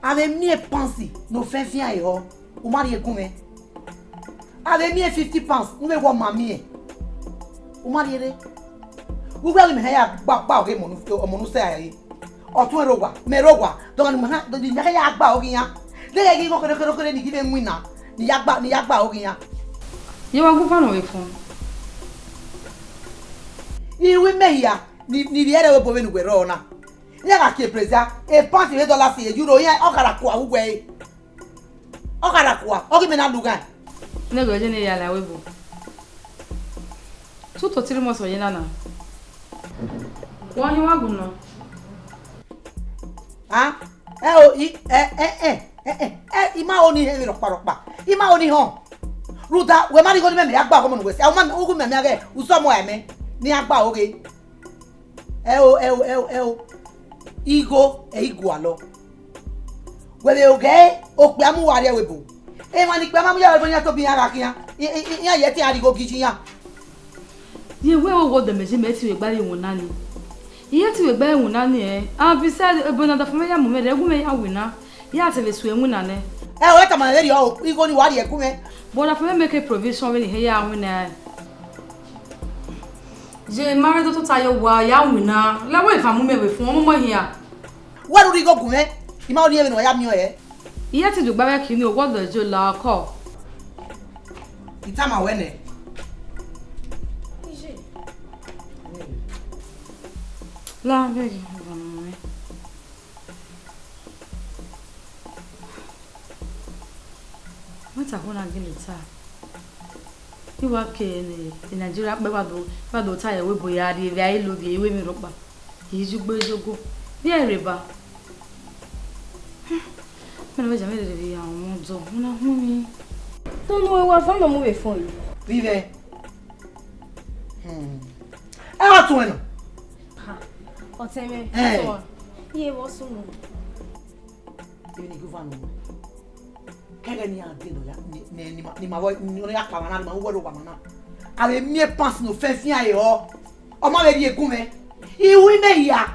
A vbe miẹn pounds ne ofẹnfian ehọ, u ma rhie gun mwẹ. A vbe miẹn fifty pounds, u vbe wẹ ọ ma miẹn, u ma rhie rre. Uwẹ ghi mẹ hẹ ya gba, gba ọghe ọmọ ne u sẹ a re. Ọtuẹn rre owa, mẹ rre owa, dọmọ ne imẹ hẹ ya gba ọghe iran. Deghẹ ghi igho kherhe kherhe kherhe ne I ghi vbe winna, ne I ya gba, ne I ya gba ọghe iran. Ye wa gu fanọ vbe fun. I ru imẹ hia. Ni, ni vbiẹ rre ẹvbo vbene uwẹ rrọọ na. Iran gha kie Brazil, e pounds vbe dollars, e euro, iran ọ kha ra kua vbe uwẹ ẹre. Ọ kha ra kua, ọ ghi mẹ na lughaẹn. Nẹghẹ ọ ye ne ya la ẹvbo ebo. Two to three months ọ ye na na. Wa hin wa gu nọ. A, ẹ o, i, ẹ, ẹ, ẹ, ẹ, ẹ, ẹ, I ma ho ni họn emwi rhọkpa rhọkpa. I ma ho ni họn. Rhunmwuda, wẹ ma rhie igho ne imẹ mẹ ya gba ọghe ọmọ ne uwẹ sẹ, a, u ma, u gu mẹ mẹ aghẹ, u sẹ ọmọ ẹmwẹ, ne I ya gba ọghe. Ẹ o, ẹ o, ẹ o, ẹ o. Igho, ẹ i gualọ. Wẹ vbe ghẹ okpia mu uwa rrie ẹvbo ebo. Emwa ne ikpia ma mu ye ẹvbo ebo, iran tobọ iran gha khian. I, i, i, iran ye te iran rhie igho gi iye iran. Ye wẹ owa ọdọ mẹ ye mẹ te vbe gba ẹre winna ni. I ye te vbe gba ẹre winna ni, ẹ. A bi sẹ ebo ne ọdafẹn mwẹ ya mu mwẹ rre, gu mwẹ ya winna. Ya te vbe su ẹre winna nẹ. Ẹ o, ẹ tama mwẹ vberriọ o, igho ni wa rhie gu mwẹ. But ọdafẹn mwẹ make provision vbene I hẹ ya winna ẹre. Ye ma rre do tota ye owa ya winna, la wẹ eva mu mẹ vbe fun ọmọmọ hia. Wẹ rhurhu igho gu mwẹ, I ma ho ni họn vbene uwa ya miẹn ọre. I ye te do gba vbe ẹki ni, owa ọdọ Joy la ọkọ. I tama wẹ nẹ. La vbe ẹki. Wẹ ta kho na gele ta. I wa ke ne Nigeria kpẹ wa do, wa do ta ye ẹvbo ebo ya rrie vbe a i lovie, I ru emwi rhọkpa. I ju gbe yogo. Vbe ẹ rre ba? Mẹ na vbe jẹ mẹ rere vbe ya wọn dọ, mẹ na hu mi. Tọnu wa van nọ mu vbe fon yi. Vivẹ. Hmm. Ẹ wa tuẹn nọ. Ha, ọtẹn mwẹ, Eh. Sọ wa. Iye vbe ọ sunu. Emwi ne I gu van nọ. Kẹghẹ ne iran dee nọ ya, ni, ni, ni ma, ni ma vbọ, ni ọ ya kpa mwa na, ni ma vbe uwẹ rre owa mwa na. A vbe miẹn pants ne ofẹnfian ẹre họ. Ọ ma vbe rhie gun mwẹ. I ru imẹ hia.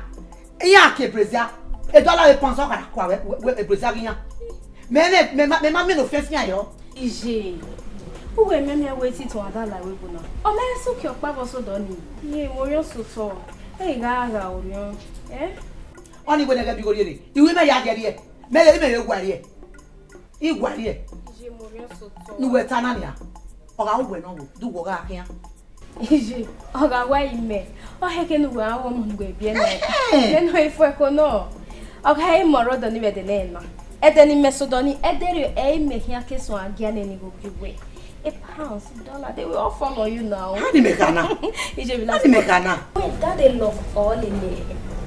Iran ke Brazil. E dollar vbe pants ọ kha ra kua vbe, vbe, vbe Brazil ghi yan. Mẹ nẹ, mẹ ma, mẹ ma miẹn ne ofẹnfian ẹre họ. Iye, uwẹ miẹnmiẹn wẹ te itohan da la ẹvbo ebo na. Ọ ma sẹ uki ọkpa vbe ọ sẹ odọ nii. Iye, mẹ orhiọn sẹ otọ. Ẹ i gha gha orhiọn. Eh? Ọnii wẹ ne ẹghẹ bi igho rhie rre. I ru imẹ hia giẹ rriẹ. Mẹ rhie, imẹ vbe guẹ rriẹ. I guẹ rriẹ. Iye, mẹ orhiọn sẹ otọ. Ne uwẹ ta na nian. Ọ gha ru uwẹ nọ vbo, do wẹ ọ gha khian. Iye, ọ gha wa imẹ. Ọ hẹkẹ ne uwẹ a ru ọmọ ne uwẹ biẹ nẹ. Ẹhẹn. Mẹ ne ọ i fu ẹko nọ. Ọ gha i mẹ ọre ọdọ ni vbe ẹdẹ nẹ na. Ẹdẹ ne imẹ sẹ odọ ni, ẹdẹ rriọ ẹ i mẹ khian ke suẹn a gia nene igho gie uwẹ. A pounds, dollar, they will all fall on you now. A ni mẹ kha na? Iye, relax. A ni mẹ kha na? Wait, that they love all in me.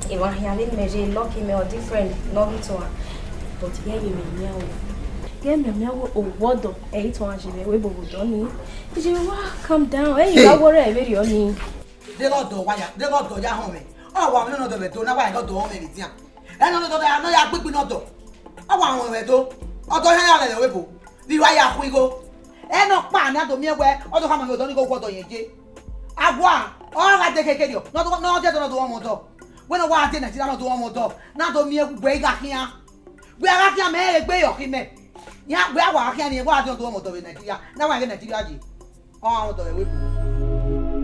Emwa hia vbene imẹ ye lucky mẹ or different ne ọ ghi tuan. But ghẹ ye mẹ miẹn o. Ghẹ mẹ miẹn wẹ owa ọdọ ẹ i tuan ye vbe ẹvbo ebo vbe odọ ni. Iye, wa calm down. Ẹ i gha worry ẹ vberriọ ni. Deghẹ ọdọ wa ya, deghẹ ọdọ ya họn mwẹ. Ọ wa mwẹ ne ọdọ mwẹ do, na wa ya ọdọ họn mwẹ vbe edian. Ẹ nọ ne ọdọ ya, nọ ya gbigbi ne ọdọ. Ọ wa họn mwẹ do. Ọdọ hia ya lele ẹvbo ebo. Vbe I wa ya khu igho. Ẹ nọ ọkpa ne a do miẹn wẹ, ọ do khama mwẹ odọ ni igho wẹ ọdọ yẹn ye. Awa, ọ gha de kekeriọ, ne ọ do, ne ọ de ẹdọ ne ọ do ọmọ odọ. Wẹ ne ọ wa de Nigeria ne ọ do ọmọ odọ, ne a do miẹn wẹ I gha khian. Wẹ a gha khian mẹ, ẹ gbe yọ khin mẹ. Iran wẹ a wa gha khian ni, wẹ a de ne ọ do ọmọ odọ vbe Nigeria, ne a wa ghe Nigeria ye. Ọ gha ọmọ odọ vbe ẹvbo ebo.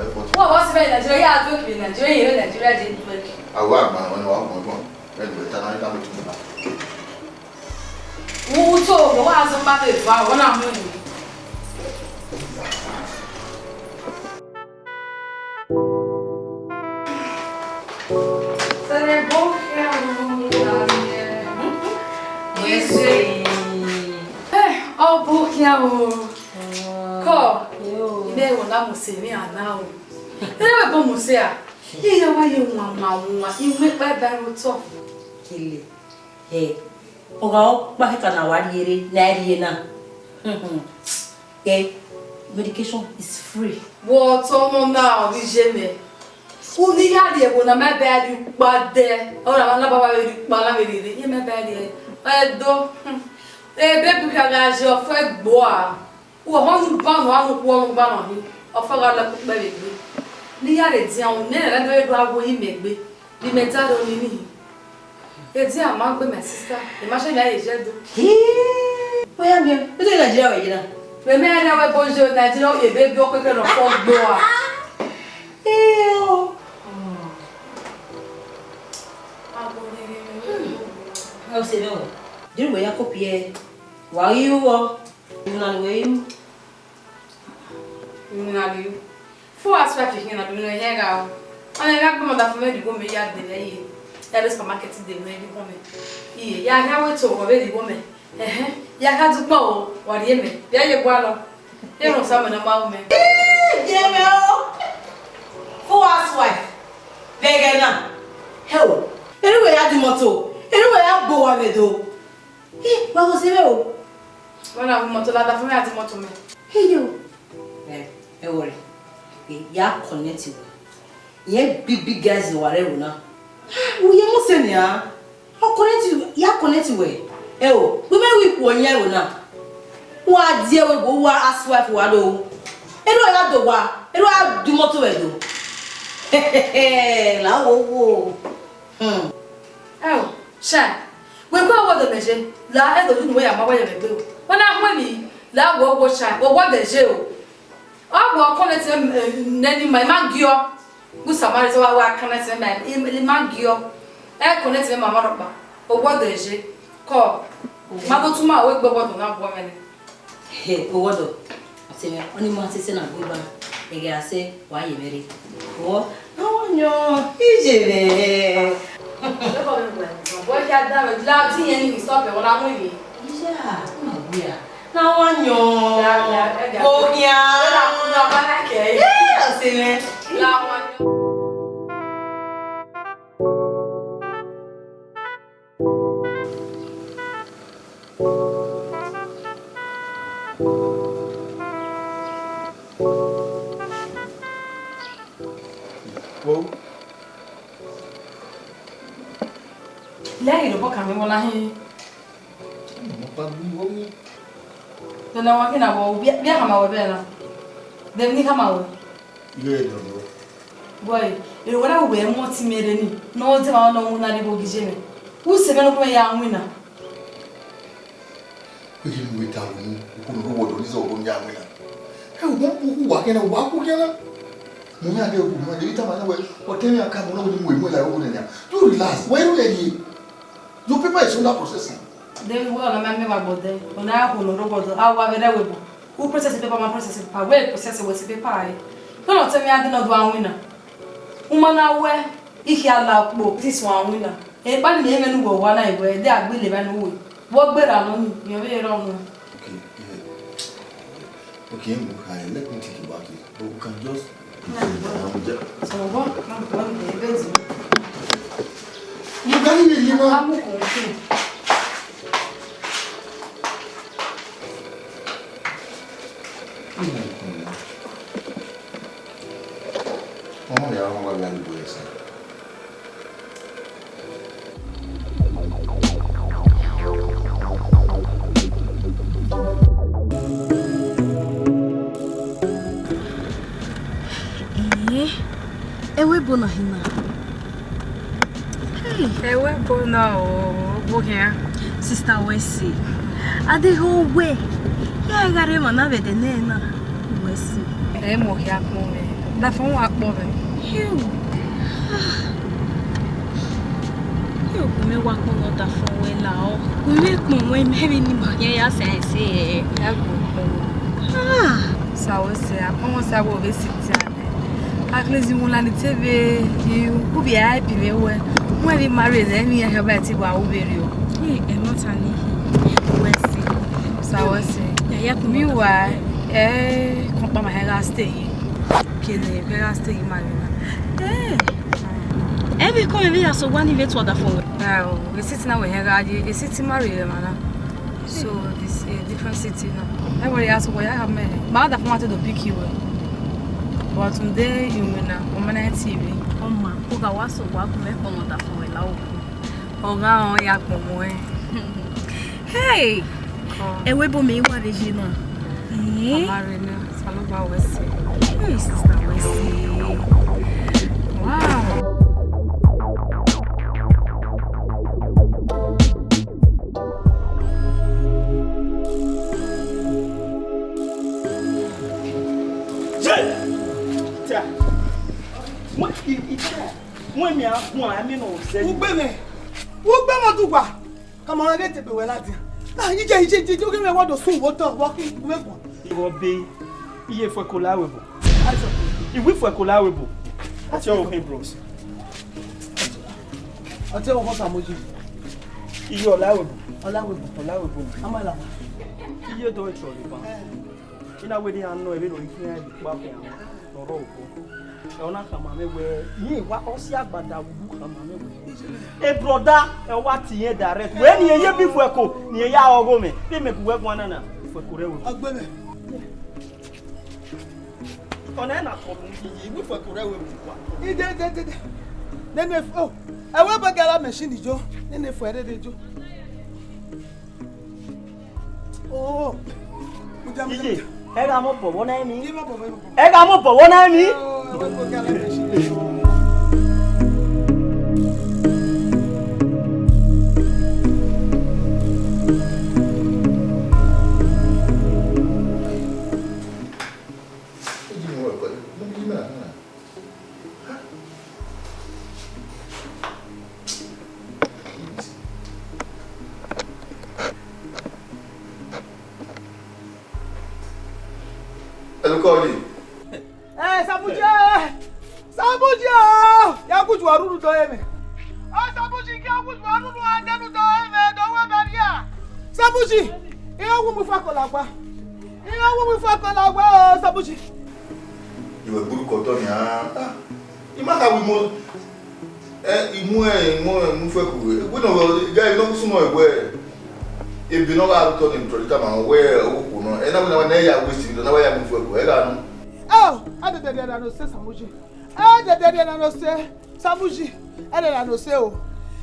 Ẹ, forty. Wọ́n wọ́n sí bẹ́ẹ̀ Nàìjíríà, yà á tó kiri Nàìjíríà, yẹn Nàìjíríà jẹ́ ìlú ẹ̀kẹ́. Àwọn àgbà wọn ni wọ́n mọ̀ ọ́n. Ẹ lè ta náà, ká ló tún bá. Wọ́n tó, wọ́n wá sọ pé ètò àwọn náà mú ìlú. Sẹrẹ bó kí àwọn ọmọ mi ra yẹ. Wẹ́sẹ̀. Ẹ, ọ bó kí àwọn. Kọ, ilé ìwọ̀n náà mo sè mí àná o. Ẹ wẹ̀ bó mo sè à. Iye wa ye wọn ma wọn, iwe pẹ ba ro tọ. Kele. Ẹ, ọ gha ọkpa kẹka na wa rhie re, na rhie na. Ẹ, medication is free. Wọ tọ ọmọ na, ọ ghi ye mẹ. Unu ya rhie ẹvbo na, ma bẹ a rhie ukpa dẹ. Ọ na ma na baba vbe rhie ukpa na vbe rhie re, ye ma bẹ a rhie. Ẹ do. Ebe bu kha gha je ọfẹ gbo a. Wọ họn unu ba nọ, anu khuọ unu ba nọ hin. Ọfẹ gha lẹ ukpẹ vbe egbe. Ne I ya rhe dian unu, nene ẹre do do a wo imẹ egbe. Vbe imẹ da rọ ni nii. Edian ma gbe my sister, I ma sẹ mẹ a ye je do. Hii, wẹ ya miẹn, u do Nigeria wẹ ye na? Vbe mẹ ya wẹ bo je Nigeria, ebe bi ọkpẹkpẹ nọ fọ gbo a. Hii o. Ọ sẹ vbe o. Diri wẹ ya kopiẹ, wa ghi ru ọ. Iwinna ni wẹ i ru. Iwinna ni ru. Full housewife khin na do ne ọ hia gha o. Ọna gha gbe ọmọ da fo mwẹ rhie igho mẹ ya de vbe iye. Ya rre supermarket de mwẹ rhie igho mẹ. Iye, ya hia wẹ to ọ vbe rhie igho mẹ. Ẹhẹn, ya kha dukpọn o, wa rhie mẹ. Ya ye gualọ. Erhunmwu Samuel ne ọ ma ru mẹ. Ii, ye mẹ o. Full housewife. Vbe ẹghẹ na. Hẹ o. Erha uwẹ ya di imọto. Erha uwẹ ya gbe owa vbe do. Ii, wa gho sẹ vbe o. Wẹ na gu imọto lada fo mwẹ, a di imọto mẹ. Hẹ yo. Ẹ, ẹ wọrẹ. Ẹ, ya connect wẹ. Irẹn big big guys ne wa rre ẹvbo na. Uye mu sẹ nian. Ọ connect, ya connect wẹ. Ẹ o, vbe mẹ wẹ ikhuo yan ẹvbo na. Wa die ẹvbo, wa housewife wa do. Erha uwẹ ya do wa, erha uwẹ ya di imọto vbe do. La wo wo. Hmm. Ẹ o, cha, wẹ kue ọwọdọ mẹ je, la ẹdọ unu wẹ ya ma wa ye mẹ gbe o. Wẹ na hu emwi, la wẹ ọwọ cha, wẹ ọwọdọ je o. Ọ wẹ ọ connect mẹ, eh, nẹ ni ma, I ma giọ. Gu Samari sẹ wa wa connect mẹ, I, I ma giọ. Ẹ connect mẹ ma ma rọkpa. Ọwọdọ je. Kọ. Ma do tuma wẹ gbe ọwọdọ na bu mẹ nẹ. He, owọdọ, ọtẹn mwẹ, ọni ma sẹsẹ na gbe ba, ẹghẹ a sẹ, wa ye mwẹ rre. Wọ, na wa yọn, iye mwẹ. Wọ ya da mwẹ, la ti yẹn ni stop ẹ, wọ na mu yi. Iya, ma gbe a. Na wa yọn. Ya, ya, ya, ya. Wo khian. Wọ na ku na ba na kẹ. Ẹ, ọtẹn mwẹ. La wa yọn. Wo. Lẹ ghi rhie obọ kan mwẹ vbọ na hin. Ọmọ pa mi vbọ. Dọna wa kina vbọ, via, via khama wẹ vbe na. Dẹ ni khama wẹ. Iye dọdọ. Boy, ero wẹ na wẹ mu ọtẹn mwẹ rre ni, ne ọ dẹ ma nọ mu na rre vbe ogiye mwẹ. U sẹ mwẹ ne u ya winna. Wẹ ghi mu eta unu, uko ne u rre owa ọdọ ni zẹ ọgọ ne u ya winna. Ẹ, u wa khian na, u wa ku khian na. Mu mwẹ ade, u ma de vbe tama na wẹ, ọtẹn mwẹ a ka mu na wẹ ne mu emu la ọgọ nẹ nia. You relax, wẹ ru ẹre. Your paper is under processing. Dẹ vbe wẹ ọna ma mẹ vbe agbọn dẹ, ọna a khulo rre owa ọdọ, a wa vbe rre ẹvbo. U process paper, ma process paper, wẹ process wẹ si paper ẹre. Nọ ne ọtẹn mwẹ a de ne ọ do a winna. U ma na wẹ, I khian la kpo, this one winna. Ekpa ni mẹ mwẹ ne uwẹ wa na, wẹ de a gbele evba ne uwẹ. Vbe ọ gberra nọ ni, irẹn vbe rrọọ nọ. Okay, yeah. Okay, Emukhaya, let me think about it. But we can just. Sọmọ bọ, ma bọ ni ebe ti. Mo ga ni vbe rhie na. Amu ko. Ọmọ ya ọmọ wa ya ibo ẹse. Ee, ẹvbo ebo na hin na. Hey. Ẹvbo ebo na o, vbo khian? Sister Wesi, a deghẹ wẹ, ya gha rre emwa na vbe ẹdẹ nẹ na, Wesi. Ẹ mọ hia kpọnmwẹ, dafọn wa kpọnmwẹ. Heo. Heo, gu mwẹ wa kpọnmwẹ, dafọn wẹ la ọ. Gu mwẹ kpọnmwẹ, mẹ vbe ni ma khian ya sẹ ẹse ẹ. Ya gu kpọnmwẹ. Ah. Sister Wesi, akpọnmwẹ sa wo vbe si tian. At least, iwinna ni te vbe, I, u vbe help mwẹ wẹ, wẹ vbe marry nẹ, emwi iran khian ba te wa ru vberriọ. Ẹ, ẹ nọ ta ni hi, Wesi. Sister Wesi. Ya, ya, meanwhile, ẹ, kọnkpa ma hẹn gha stay yi. Kene, vbe gha stay yi marry na. Ẹ, ẹ vbe kọ mwẹ vbe ya sẹ owa ni vbe tuẹ ọdafọn wẹ. Ẹ, o, e city na wẹ hẹn gha ye, e city marry emwa na. So, this a different city now. Everybody has to work. I have my, my other format to pick you. But today, you win now. One minute T V. Ọma, u gha wa sẹ owa gu mwẹ kpọnmwẹ ọdafọn wẹ la oku. Ọ gha rẹn ya kpọnmwẹ. Hey! Come. Ẹvbo ebo mẹ wa vbe ye na. Eh? Mama Rene, Osanobua Wesi. Hey, sister Wesi. Wow. Ye! Tia. Wọ́n kì í tẹ̀. Wọ́n mi á gun àmì nà ọ̀sẹ̀. Ugbẹmẹ, ugbẹmẹ ọdún wa. Kama ọ̀rẹ́ tẹ̀bẹ̀ wẹ̀ láti. Ah, ije, ije, ije, ije, oge mẹ wá dọ̀ sùn wò tán, wọ́n kí wé gbọ̀n. Ìwọ bí iye fún ẹ̀kọ́ láwẹ̀ bò. Àìsàn. Ìwé fún ẹ̀kọ́ láwẹ̀ bò. Àti ọ̀rọ̀ mi, bros. Àti ọ̀rọ̀ kan sàmójì. Iye ọ̀làwẹ̀ bò. Ọ̀làwẹ̀ bò. Ọ̀làwẹ̀ bò. Amàlà. Iye dọ̀ ìtọ̀ lè bá. Ina wẹ de ya nọ ẹvbe ne ọ i khian ẹvbe ikpakhian nọ rọ okhuo. Ẹ, ọ na khama mwẹ wẹẹ, iye wa ọ si agbada wu khama mwẹ wẹẹ, e brother, ẹ wa tie irẹn direct. Wẹẹ ne irẹn ye bi fuẹko, ne irẹn ya ọghọ mwẹ. Te mẹ gu wẹ guan na na, fuẹko rẹ wẹ. Ọgbẹmẹ. Ọna na kọ mu iye, iwu fuẹko rẹ wẹ mu kua. Ide, ide, ide, ide. Nene fo. Ẹ wẹ bọ gara machine jo. Nene fo ẹrẹ de jo. Oh. Iye, ẹ gha mọ bọvọ na emi. Ẹ gha mọ bọvọ na emi. Ẹ, Sabuji, ẹ, Sabuji, ọ, ya gudu aruru dọ ẹmwẹ. Ọ, Sabuji, ya gudu aruru adẹnu dọ ẹmwẹ, dọ wẹ bẹrriẹ. Sabuji, iran wu mu ifuẹko lagba. Iran wu mu ifuẹko lagba, ọ, Sabuji. Iwẹ gburukọ tọ nia. Ah, I ma kha wi mu, ẹ, I mu, ẹ, I mu, ẹ, mu fẹ ku wẹ. Wẹ nọ, ga ẹ nọ sunu ẹ wẹ. Ebe nọ gha rutọ ne Trọdika ma wẹ okhuo nọ. Ẹ na wẹ na wẹ na ya wẹ si, na wẹ ya mu fẹ ku, ẹ gha nọ. Oh, adẹdẹrriẹ na no se Samuji. Adẹdẹrriẹ na no se Samuji. Ẹdẹ na no se o.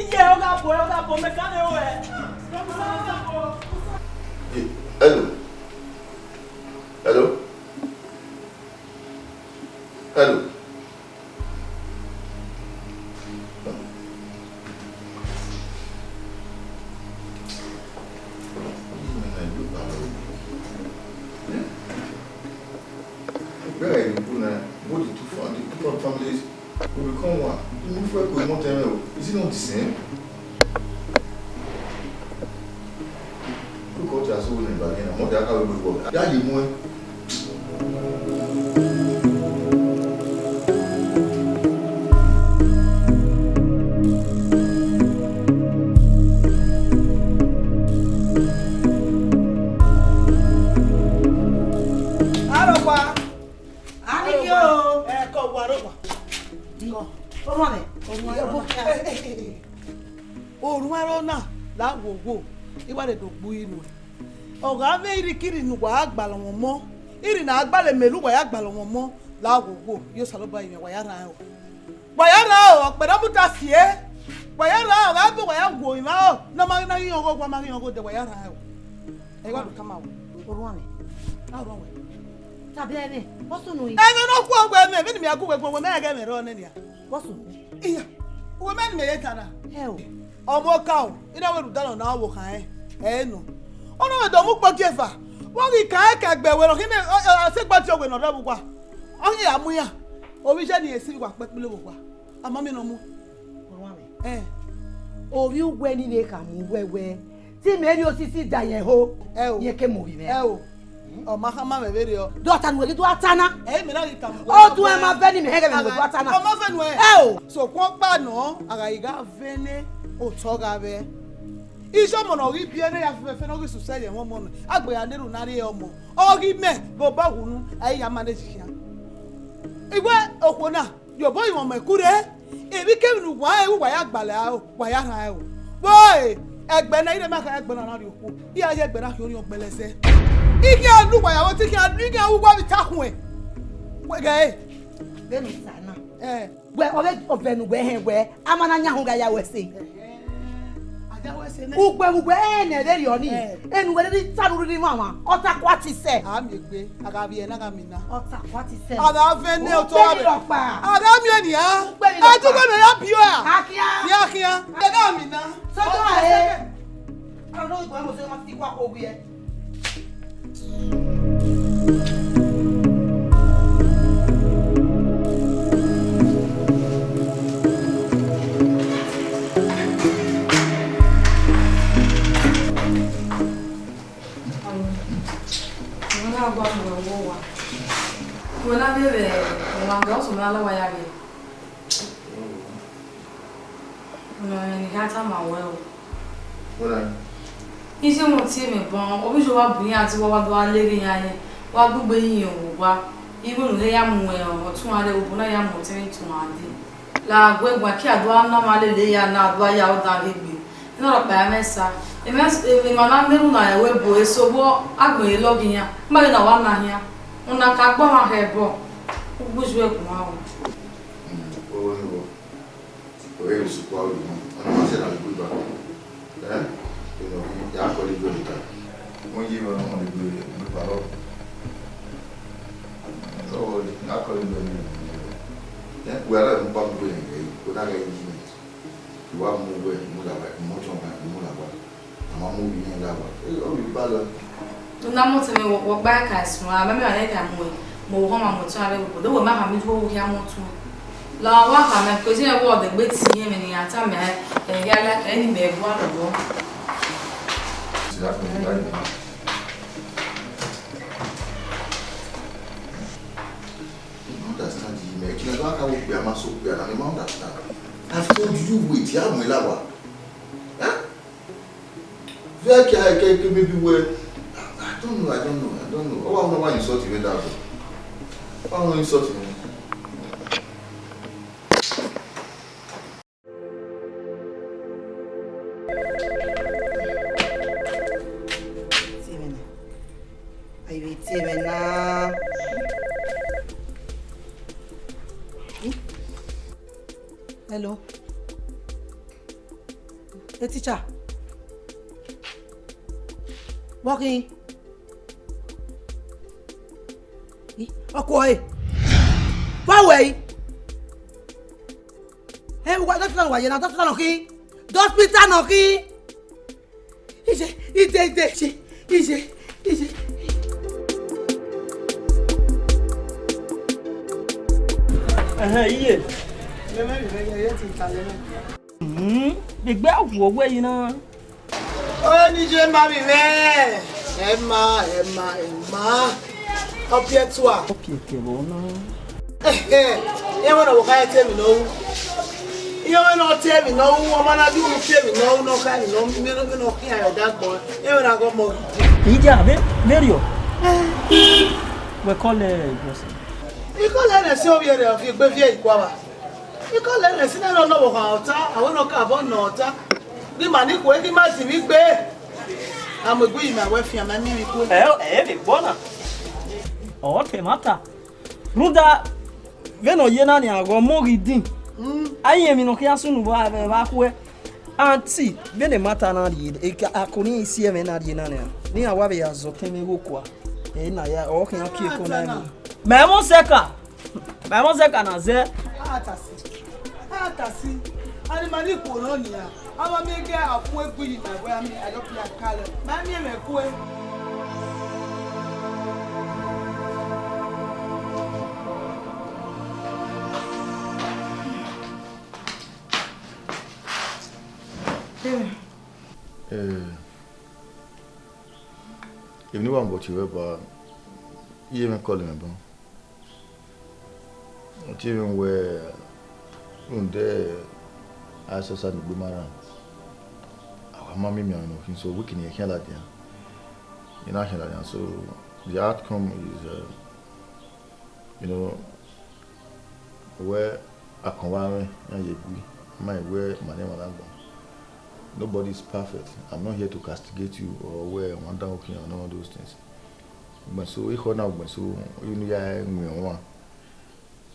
Iye, ọ gha bọ, ọ gha bọ, mẹ ka ne o ẹ. Hello. Hello. Hello. Where are you people now? Both the two fam-, the two fam-, families will become one. You move for a month, is it not the same? Koko ọtẹn asẹ ne ẹn ba ghe na, mọtẹn a ka vbe gbe vbọ. Ya ye mu ẹn. Arọkpa. Ani yo. Ẹ, kọ wa, arọkpa. Kọ. Orhuanmwẹ. Orhuanmwẹ. Orhuanmwẹ na, la wowo, I wa rhe do gbe unu ẹn. Ọ gha vbe irrikirri ne uwa ya gbalọ mwẹ ọmọ, irri ne a gbalọ mẹ, uwa ya gbalọ mwẹ ọmọ, la wowo, ye Osanobua rinmwian, wa ya rhan ẹro. Wa ya rhan ẹro, ọkpẹdẹ ọmọ ta si ẹe. Wa ya rhan ẹro, ọ gha bu wa ya wo emwa ẹro, ne ọ ma ghi na ghi họn ọghe owa, ma ghi họn ọghe odẹ, wa ya rhan ẹro. Ẹ wa do tama wẹ. Orhuanmwẹ. A orhuanmwẹ. Tobọ ẹmwẹ, vbọ sunu? Ẹmwẹ ne ọ khuọnmwi wẹ mẹ, vbene mẹ a gu wẹ guan, wẹ mẹ ghẹ mwẹ rrọọ nẹ nian. Vbọ sunu? Iya, wẹ mẹ ne mẹ ye ta na. Ẹ o. Ọmọ ka o, I na wẹ rhunmwuda ne ọ na wo khan ẹn, ẹ nọ. Ọ na wẹ do mu ukpo gie eva, vbe ọ ghi khan ẹn ke ẹgbẹ wẹ ne ọ khin ne ọ, ọ, ọ sẹ gba tie wẹ ne ọ rre vbe uwa. Ọ ghi ya mu iran, ovbi iye ni esi vbe uwa kpẹkpẹlẹ vbe uwa. A ma miẹn ne ọ mu. Orhuanmwẹ. Ẹ. Ovbi uwẹ ni ne khama uwẹ wẹ, te imẹ rhie osisi da ye ẹho, Ẹ o. Irẹn ke mu ovbi mwẹ. Ẹ o. Ọ ma khama mwẹ vberriọ. Dọta ne uwẹ ghi do a ta na. Ẹ, mẹ na ghi tama uwẹ. Ọ tuẹn ma vẹ ne imẹ hẹghẹ vbe ne uwẹ do a ta na. Ọ ma vẹ nuẹn. Ẹ o. Sokpan ọkpa nọ, a gha ghi gha vẹ ne otọ gha vẹ. Iye ọmọ ne ọ ghi biẹ ne ya fẹfẹfẹ ne ọ ghi susẹ ye ẹmwẹ ọmọ nọ, a gbe ya ne erhunmwu na rrie ọmọ. Ọ ghi mẹ vbe obọ hunu, a i ya manage khian. Iwẹ okhuo na, ye obọ ivọn mẹ ku rre, emwikemwi ne uwa rẹn, wa ya gbalọ ẹre, wa ya rhan ẹre o. Vbe ẹgbẹ na, irẹn ma kha ẹgbẹ na na rrie okhuo, iran ye ẹgbẹ na khian orhiọn gbẹlẹ zẹ. I khian lu uwa ya vbe te, I khian lu, I khian ru uwa vbe ita khuẹn. Wẹ ghẹ ẹre. Vbene u ta na. Ẹ. Wẹ, ọ vbe, ọ vbe ne uwẹ hẹn wẹ, a ma na yan họn gha ya wẹ ẹse. Ẹhẹn, a ya wẹ ẹse nẹ. Ugbẹn vbe uwẹ ẹnẹ vberriọ ni, Ẹ. Enu wẹ rhirhi ta ne u rhirhi mwamwa, ọ ta kua ti sẹ. A miẹn egbe, a gha vbiẹ na, a gha mina. Ọ ta kua ti sẹ. A gha vẹ ne otọ Ugbẹn rre. Rhọkpa. A gha miẹn nian. Ugbẹn rre. Ẹ, rhọkpa. Dugbe mẹ ya biẹ a. A khian. Nian khian. Ẹ na mina. Sọtọ Ọ, ẹ. Ọnọ igbo ẹmọ sẹ ma ti kua ko wiẹ. Wẹ na gua mu wẹ vbe owa. Wẹ na vbe vbe ọmwa gẹ, ọ sẹ mẹ la wa ya ghe. Ọnọ ne I gha tama ruẹ o. Wẹ na? Iye mwẹ tie mwẹ ban, ovbi iye wa bu iran tie, wa wa do gha lele iran ye, wa gbugbe iran vbe owa. Igho ne u he ya mu ọtuẹn rre, obọ na ya mu ọtẹn tuan dee. La gue gua, ke a do gha na ma lele iran na, a do gha ya ro dan ghe egbe. Ena rhọkpa ya mwẹ esa. Emwa, emwa na na erhunmwu na ẹvbo ebo, eso vbọ agbọn lọghe iran. Ma ghe na wa na khian. Una ka gbe ọmwa khẹ ẹbọ. Ugbugbu ẹ guan o. Mm, ọ ni vbọ. Ọ ghe vbe sokpan ru mwa, ọna ma sẹ na gbe ba. Ẹ? Eno ghi ya kọlọ igbe ta. Wọ́n yé wọn ọmọ igbe, igbe parọ́. Ọ, ya kọlọ igbe ni. Ẹ, wẹ ara ẹ̀ mú pa gbogbo ẹ̀ yẹn, kó dá gẹ yí mẹ. Ìwà mú wẹ̀, mú làwà, mú tún ọ̀gá, mú làwà. Ama mu vbe iran la wa. Ọ vbe ba lọ. Una mọtẹn mwẹ, wẹ ọkpa ka suẹn, a ma miẹn ọmwa ne ka mu ẹn. Mo họn ma mo tọn avbe obodo, wẹ ma khama iduo vbe okhian mẹ otọ. La wa khama, because irẹn wẹ ọ dẹgbe te irẹn, mẹ ne iran tama ẹre hia la kẹ ne imẹ gu alọ vbọ. Ti a kpẹn gba yi na. I don't understand you, man. Kí ni a bá ka wo pé a máa sọ pé a náà, mi máa understand. I've told you, wait, ya mú ẹ láwa. Huh? Very care, care, care, maybe well. I, I don't know, I don't know, I don't know. Ọ wa, ọ wa insult me that way. Ọ wa insult me. Tie mwẹ na. Ayi vbe tie mwẹ na. Hello. Hey, teacher. Walking. Ọkọ ẹ. Wa wẹ yi. Ẹ wa dókítà wa yẹ na, dókítà nọ khin. Dókítà nọ khin. Iye, ide, ide, iye, iye, iye. Ẹhẹn, iye. Hmm, gbegbe awọ wẹ yi na. Ọ ni je ma mi mẹ. Ẹ ma, ẹ ma, ẹ ma. Ọ biẹ tua. Ọ biẹ kẹ vbọ na. Iye wẹ ne ọ kha te emwi ne ọ ru. Iye wẹ ne ọ te emwi ne ọ ru, ọmọ na ghi mu te emwi ne ọ ru, ne ọ kha emwi ne ọ ru, ne ọ khian ẹre ọdagbọn. Iye wẹ ne a ghe ọmọ ghi die. Ija, vbe, vbe rriọ? Wẹ call, eh, Johnson. I call ẹre si ovbi ẹre, ọ fi egbe viẹ ikua vba. I call ẹre si nene ọnọvbokhan ọta, a wẹ ne ọ ka obọ nọ ọta. Ghi ma ni khue, ghi ma zin vbe igbe. A mu egbe yi ma wẹ fian, ma miẹn emwi khue. Ẹ, ẹ vbe gbọ na. Ọ te ma ta. Rhunmwuda vbene ọ ye na nian, ọghe ọmọ ghi din. Mm. A i rẹn emwi ne ọ khian sunu vbe, vbe, vbe a khuẹ. Aunty, vbene ma ta na rhie, eka, ako ni isi ẹmwẹ na rhie na nian. Ne iran wa vbe ya zọ ọtẹn mwẹ igho kua. Ẹ na ya, ọ khian kie eko na emwi. Mẹ mọ sẹka. Mẹ mọ sẹka na zẹ. A ta si. A ta si. Ani ma ni khuo nọ nian. Avbe miẹn gẹ a khuẹ egbe yi ma wẹ a miẹn, a dọ pia kalẹ. Ma miẹn mwẹ kue. Eh, emwi ne I wa mu obọ tie ruẹ ba, iye mwẹ call mwẹ ban. Ọ tie mwẹ wẹẹ, rhunmwuda Asọsa ne egbe ma rran, a wa ma miẹn imianmwẹ ne ọ khin, so wẹ kene I khian ladian, I na khian ladian, so the outcome is, uh, you know, wẹ akọn vbe mwẹ, iran ye gui, ma wẹ ma ne emwa na gbọn. Nobody is perfect. I'm not here to castigate you or wẹ ọmwa dan okhian, none of those things. Ugbẹn so, ekhọe na ugbẹn so, unu ya winna ọmwa.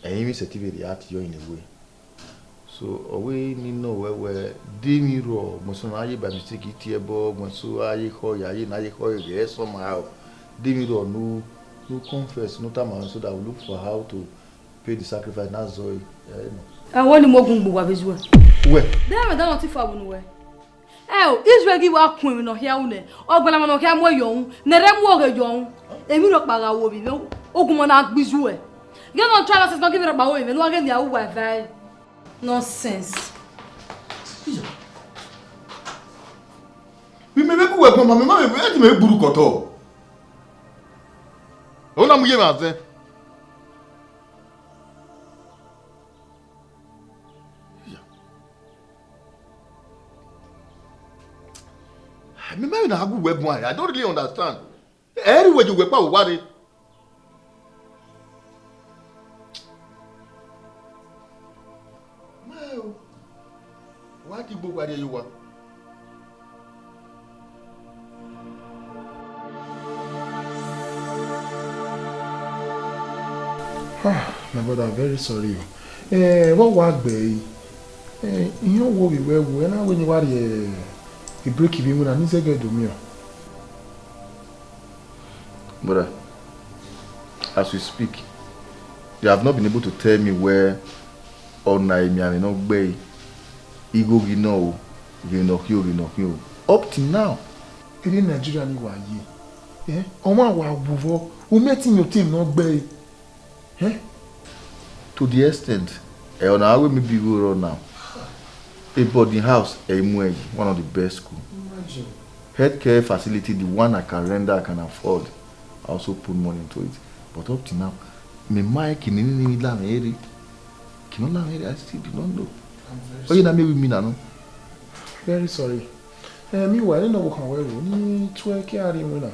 Ẹrinmwi sẹtin vbe react yọ in a way. So, ọ wẹ ne I nọ ruẹ wẹẹ, de emwi rrọọ, ugbẹn so ne a ye by mistake tie ẹbọ, ugbẹn so a ye ekhọe ya ye, ne a ye ekhọe ghẹ somehow. De emwi rrọọ ne u, ne u confess, ne u tama mwẹ, so that we look for how to pay the sacrifice, na zọ ẹre, ẹ nọ. Ẹ wẹ ne I mu ogun gbe uwa vbe izuẹ. Wẹ. De ẹmwẹ da nọ te ifa vbe unu wẹ? Ẹ o, Israel ghi wa kun emwi ne ọ hia ru nẹ, ọgbẹlama ne ọ hia mu yọ unu, ne ẹrẹ mu oghe yọ unu. Emwi rhọkpa gha ru ovbi mwẹ, ogun ma na gbe izuẹ. Ghẹ ne ọ try nonsense, ma ghi vbe rhọkpa ru ovbi mwẹ, ne uwa ghẹ ne a ru uwa evare. Nonsense. Vbe imẹ vbe gu wẹ guan, ma mẹ ma vbe ẹdẹ mẹ gburu kọtọ. Ọ na mu ye mwẹ azẹn. Mẹ ma vbe na gu wẹ guan, I don't really understand. Ẹ i re uwẹ ye uwẹ kpa vbe owa rre. Ma o, wa ke igbo wa rrie ye owa. Ah, my brother, I'm very sorry o. Eh, vbe ọ wa gbe ẹre? Eh, iran wo vbe wẹ wo, ẹ na wẹ ne I wa rhie break vbe iwinna ne I zẹgẹ do miẹn. Brother, as we speak, you have not been able to tell me where ọna emianmwẹ ne ọ gbe igho ghi nọ o, ghe ne ọ khian o, ghe ne ọ khian o. Up till now. Erriọ Nigeria ni wa ye. Eh, ọmwa wa wu vbọ, u miẹn te imiotọ emwi ne ọ gbe ẹre. Eh? To the extent, eh, ọna wẹ maybe igho rrọọ now. A boarding house, eh, mu ẹre yi, one of the best school. Imagine. Healthcare facility, the one I can render, I can afford. I also put money into it. But up till now, me ma ẹre kini ni la mwẹ rre. Kini la mwẹ rre, I still do not know. I'm very Oye na sorry. Me wi mi na no. Very sorry. Eh, meanwhile, ne ọ vbe khan wẹ ro, ni tuẹ ke a rrie iwinna.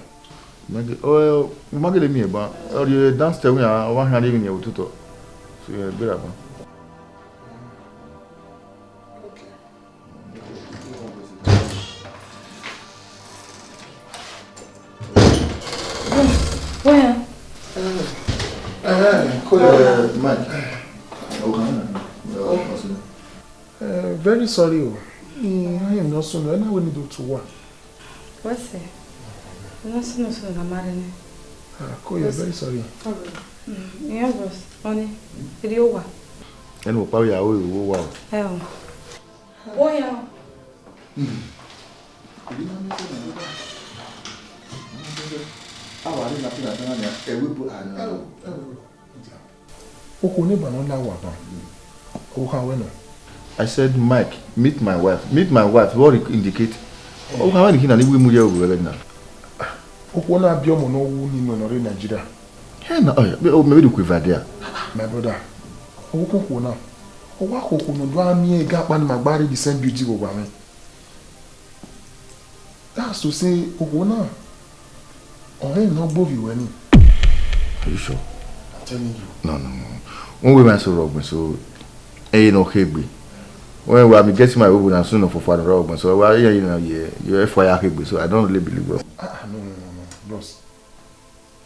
Magele, ọ, magele miẹn ban. Ọ rrie downstairs wẹ iran, ọ wa khian rrie emwi ne ototọ. So, eh, gberra ban. Okay. Where? Eh, eh, Mike. Oh, come on. Eh, very sorry o. I am not soon. I know we need to work. What's it? Not soon, soon, I'm married. Ah, cool, yeah, very sorry. Mm, yeah, boss. Oni, iri owa. Ẹnu ọkpa ya o, o wa o. Ẹ o. Oya. Okhuo ne ban ne ọ la owa ban, ọ kha wẹ nọ. I said, Mike, meet my wife. Meet my wife. What it indicate? Ọ kha wẹ ne khin na ni wi mu ye owe na. Okhuo na biẹ ọmọ ne ọ wu ni nọ nọ rre Nigeria. Hẹ na, ọ ya, mẹ vbe rhie uku eva dia. My brother, okhuo okhuo na, ọ wa khokho ne ọ do gha miẹn ẹga ọkpa ni ma gba rre the same beauty vbe owa mwẹ. That's to say, okhuo na, ọ rẹn ne ọ gbe ovbi ruẹ ni. Are you sure? I'm telling you. No, no, no. Wẹ wẹ ma so rhọgbọn so, ẹ i re ne ọ khegbe. Wẹ wa mi get my own na so no for far rhọgbọn so, wa ye ye na ye, you F I R khegbe so, I don't really believe, bro. Ah, ah, no, no, no, no, bros.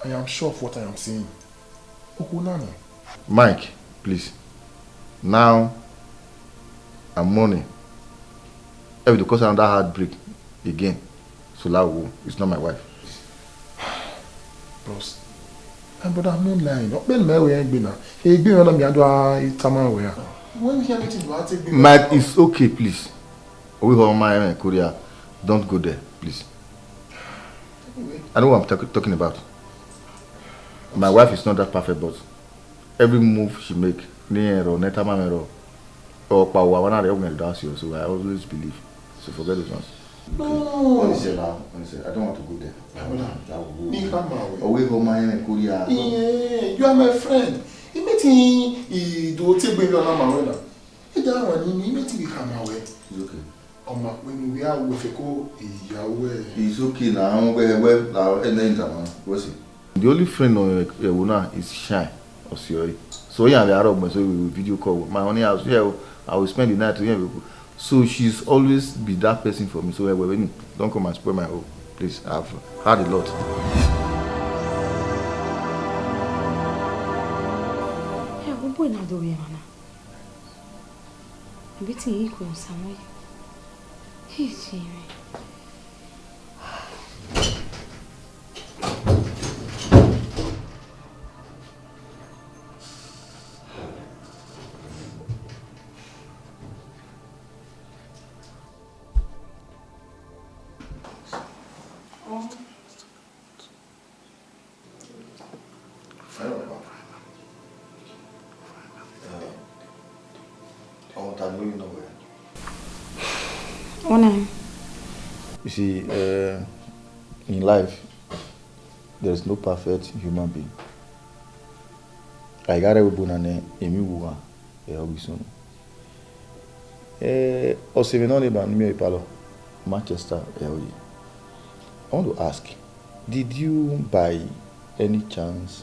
I am sure of what I am saying. Okhuo na nọ. Mike, please. Now, I'm mourning. If you cause another heartbreak again, so la wo, it's not my wife. Bros, my brother, I'm not lying. Ọ kpẹlẹ mẹ wẹ egbe na. Egbe na mi a do a tama wẹ a. When we hear meeting, do I take me Mike, it's okay, please. We hold my Korea. Don't go there, please. Anyway. I know what I'm talk- talking about. My wife is not that perfect, but every move she make, ni ẹrọ, ne tama ẹrọ, ọkpa wa wa na rẹ ọgbẹn da si, so I always believe. So forget those ones. No. What is it now? What is it? I don't want to go there. Ni khama wẹ. Owe ho ma yẹn Korea. Yeah, you are my friend. Imeti i do te gbe mi ọna ma wẹ na. Ida wa ni mi, imeti bi khama wẹ. It's okay. Ọ ma kpe ne uwẹ a wẹ fẹ ko iyawẹ. It's okay na, wẹ wẹ la ẹnẹ ndama, wẹ si. The only friend on ẹvbo na is Shine Osioi. So iran vbe arọ gbẹn so we will video call. My honey house, yeah, I will spend the night with him. So she's always be that person for me. So ẹwẹ ni, don't come and spoil my home. Please, I've had a lot. Ẹ wo bọ na do ye mana. Abi te irẹn kue osa mwẹ ye? Ẹ i je mwẹ. Ọna. You see, uh, in life, there is no perfect human being. A i gha rre ẹvbo na nẹ emwi uwa, ẹ i ghi sunu. Eh, ọse mwẹ nọ ne ban miẹn palọ, Manchester, ẹ i ye. I want to ask, did you by any chance,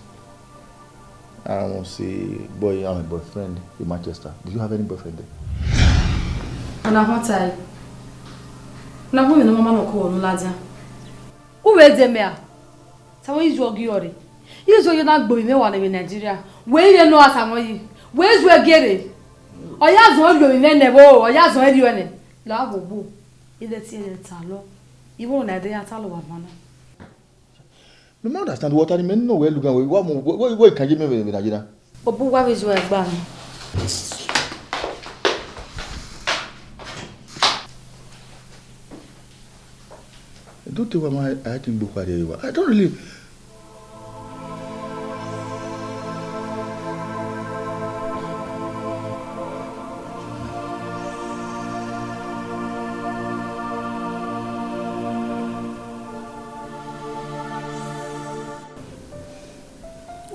I want to say, boy, I'm a boyfriend in Manchester. Do you have any boyfriend there? Ọna họn tae. Ọna họn mwẹ ne ọ ma ma nọ ko unu ladian. U vbe de mẹ a? Tama izu ọghe ọre. Izu ọghe na gbe ovbi mwẹ wa ne vbe Nigeria. Wẹ i re nọ a tama yi. Wẹ i zu ẹgie rre. Ọ ya zọn rhie ovbi mwẹ nẹ vbo, ọ ya zọn rhie nẹ. La vbe ogbo. Ile tie ne talọ. Iwẹ na de ya talọ wa mana. No ma understand what I mean. No, wẹ lughan wẹ wa mu wẹ wẹ kan ye mẹ vbe na ye na. Obu wa vbe zo ẹgba ni. Don't tell me I think book wa. I don't really.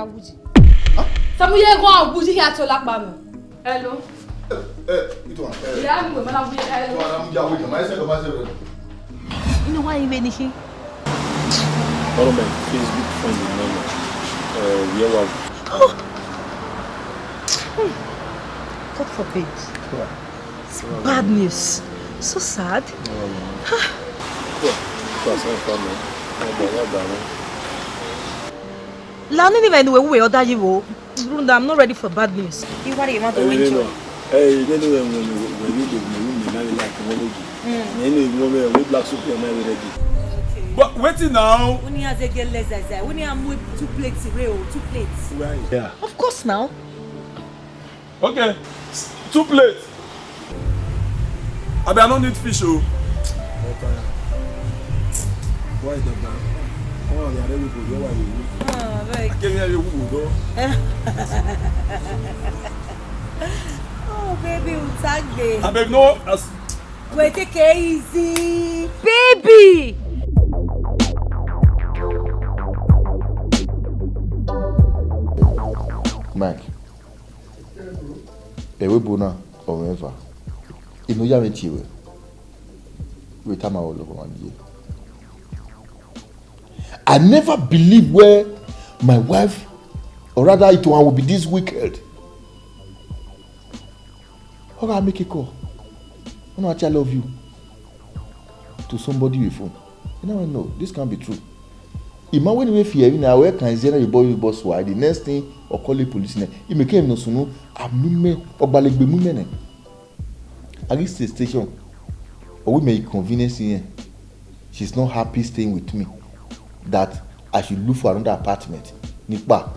ya wuyi. Samuye ghan wuyi hia to lakpa mẹ. Hello. Eh, eh, itu wan. Eh, ya mu ma la wuyi. Hello. Itu wan, mu ya wuyi, ma ese ko ma se. You know why he made it? One of my Facebook friends in London. Uh, we are. God forbid. It's bad news. So sad. La nini vbe nuwe uwe ọda yi vbo. Runda, I'm not ready for bad news. Iwari ma do enjoy. Eh, nene we mo we we we me we me na like mo we. Nene we mo we black soup na we ready. But wetin now? Uni azegele zaza. Uni amu two plates re o, two plates. Right. Yeah. Of course now. Okay. Two plates. Abi, I no need fish o. Why is that? Oh, yeah, there we go. There we go. Ah, abeg. I came here, you go. Oh, baby, utagbe. Abeg, no. As Wait, take it easy. Baby! Mike, ẹvbo ebo na ọ mwẹ eva, I nọ ya mwẹ tie ruẹ, vbe tama ruẹ lọghọmwa ne I ye. I never believe where my wife, or rather, Itohan will be this wicked. Ọ gha make a call. Ọ na, "I love you," to somebody with phone. You know, no, this can't be true. I ma wẹ ne I vbe fi ẹre na, wẹ kan zẹ na, your boy, your boss, why? The next thing, ọ call the police nẹ. I mẹ ke emwi ne ọ sunu, a mu imẹ, ọgbalegbe mu imẹ nẹ. A ghi sẹ station, ọ wẹ mẹ inconvenience irẹn. She's not happy staying with me. That I should look for another apartment. Nikpa.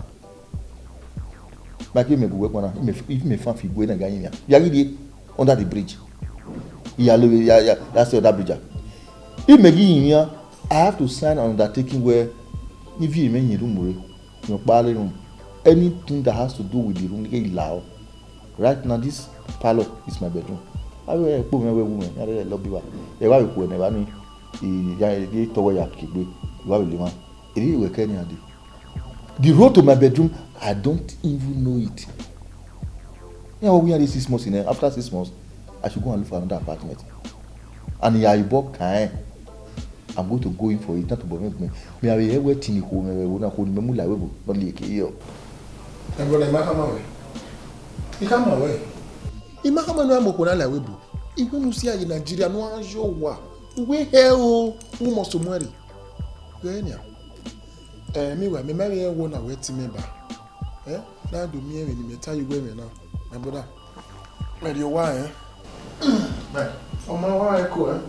Ma ke mẹ gu wẹ kpọnna, imẹ, imẹ fan fi gue na ga yin ya. Ya ghi rrie under the bridge. Ya lo ya, ya, ya se under bridge. Imẹ ghi yin ya, I have to sign an undertaking where ne I viọ imẹ yin room re, rhunmwuda room. Anything that has to do with the room, ke I la ọ. Right now, this parlor is my bedroom. Avbe ẹkpo mwẹ, wẹ wu mwẹ, ya rre lobby wa. Ẹ wa vbe khuẹ nẹ, evba ni, I ya, I tọghọ ya ke egbe, I wa vbe le emwa. Erriọ wẹ kẹ nian dee. The road to my bedroom, I don't even know it. Iran wẹ iran dey six months in there. After six months, I should go and look for another apartment. And I bọ kan, I'm going to go in for it. Not to bother me. Me, I will wetin ni ko me wo na ko ni me mu la we bo. Not like here. My brother, I can't marry. I can't marry. I ma khama ne u mu okhuo na la ẹvbo ebo. I wẹ ne u si a ye Nigeria ne u gha ye owa. U wẹ hẹ o, u must mu ẹre. Ghẹ nian. Eh, meanwhile, mẹ ma vbe rẹn wẹ na wẹ te imẹ ba. Eh, na do miẹn vbene imẹ ta ye uwẹ mwẹ na, my brother. Mẹ rhie owa, eh. Mẹ, ọ ma wa ẹko, eh.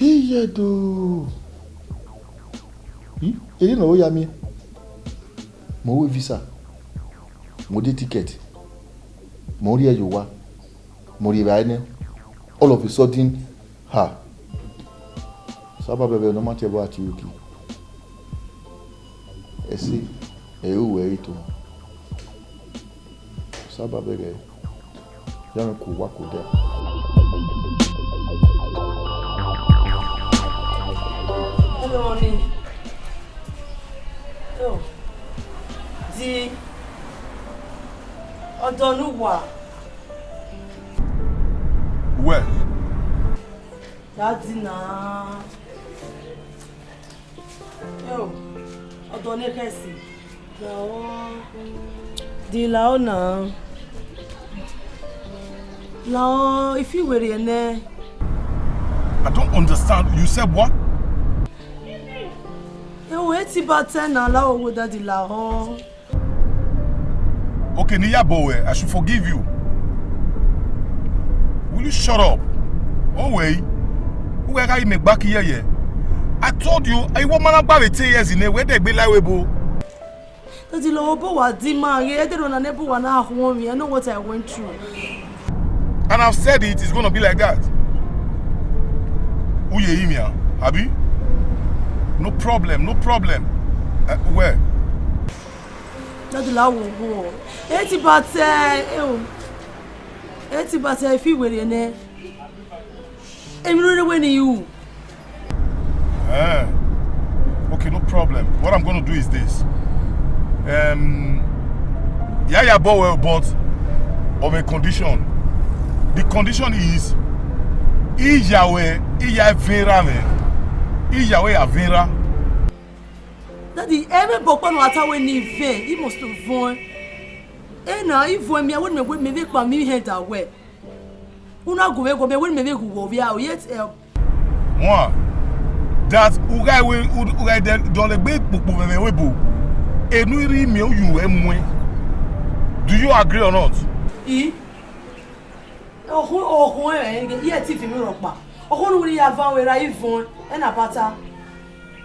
Iye do. Hmm? Eni ne ọ ya miẹn. Mẹ ru visa. Mẹ de ticket. Mẹ rhie ye owa. Mẹ rhie evbare nẹ. All of a sudden, ha. Saba bẹghe ne ọ ma tie ẹbọ a tie uki. Ẹse, ẹ i ru wẹ ẹre to. Saba bẹghe, ya mwẹ ku owa ku odẹ. Hello, honey. Yo. Di ọdọ ne uwa. Wẹ? Daddy na. Yo, ọdọ ne khẹsi. Lao. Di lao na. Lao, I fi werriẹ nẹ. I don't understand. You said what? Ewo, eti ba tẹ na, lao wo daddy lao. Okay, ne I ya bọ wẹ, I should forgive you. Will you shut up? Owẹ, uwẹ gha imẹ gba ki yẹyẹ. I told you, I wa ma na gba vbe ten years nẹ, wẹ dẹ gbe la ẹvbo ebo. Daddy, lọ obọ wa di ma ghe, ẹdẹrẹ ọna ne bu wa na khuọnmwi, I know what I went through. And I've said it, it's gonna be like that. U ye rinmwian, abi? No problem, no problem. Eh, wẹ? Daddy, la wo wo. Eti ba tẹ, eh, o. Eti ba tẹ, I fi werriẹ nẹ. Emwi rere wẹ ne I ru. Eh. Okay, no problem. What I'm gonna do is this. Um, yeah, yeah, but, well, but on a condition. The condition is, iyawe, iya vẹn ra mwẹ. Iyawe ya vẹn ra. Daddy, ẹmwẹ bọ kpa ne a ta wẹ ne I vẹn, I must vuọn. Ena, I vuọn mia, wẹ ne mẹ, wẹ mẹ vbe kpa mi hẹ da wẹ. U na gu mwẹ guọghọ, mẹ wẹ ne mẹ vbe ghu wẹ ovbi aro, yet, eh, One, that u gha we, u, u gha dẹ, dọlegbe kpokpo mwẹ mwẹ ebo. Enu I rhie miẹn uyu ẹ muẹn. Do you agree or not? I, ọkhọ, ọkhọ ẹ, ẹ, iye TV mwẹ rhọkpa. Ọkhọ ne u rhie ya van wẹ ra ivọn, ẹ na bata.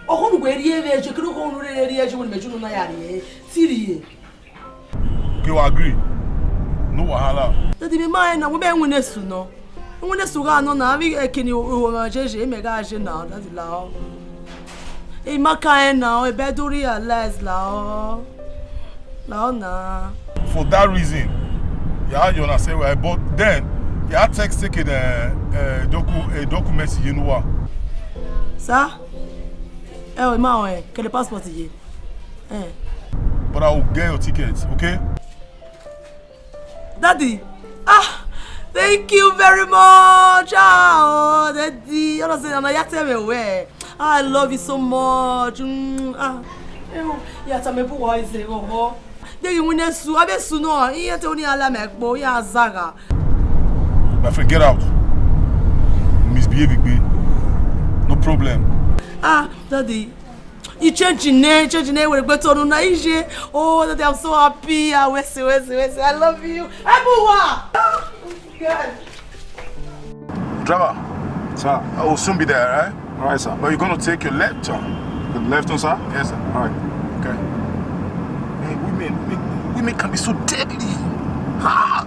Ọkhọ ne u wẹ rhie vbe ẹjo, kene ọkhọ ne u rhie rhie ẹjo, wẹ ne mẹ ju nọ na ya rhie, ti rhie. Okay, we agree. No wahala. Daddy, mẹ ma rẹn na, wẹ mẹ winna esu nọ. Winna esu gha nọ na, avbe ẹki ni owa jeje, mẹ gha je na, daddy, lao. I ma ka rẹn na, I better do realize, lao. Lao na. For that reason, yeah, you understand why, but then, yeah, text take it, uh, uh, docu-, uh, documents, you know what? Sir? Ẹ o, I ma rẹn, kẹlẹ passport ye. Eh. But I will get your ticket, okay? Daddy, ah, thank you very much. Ah, oh, Daddy, you know say, I'm a yacht everywhere. I love you so much. Mm, ah, eh, ya ta me bu wa ize, oh, oh. Daddy, winna esu, avbe esu nọ, iye te oni ala me kpo, ya zaga. My friend, get out. Misbehave, igbe. No problem. Ah, Daddy, I change nẹ, I change nẹ, wẹ gbe tonu na, I ye. Oh, Daddy, I'm so happy. Ah, wẹ se, wẹ se, wẹ se. I love you. Everyone. God. Driver. Sir. I will soon be there, all right? All right, sir. But you're gonna take your left turn. The left turn, sir? Yes, sir. All right. Okay. Hey, women, women, women can be so deadly. Ha!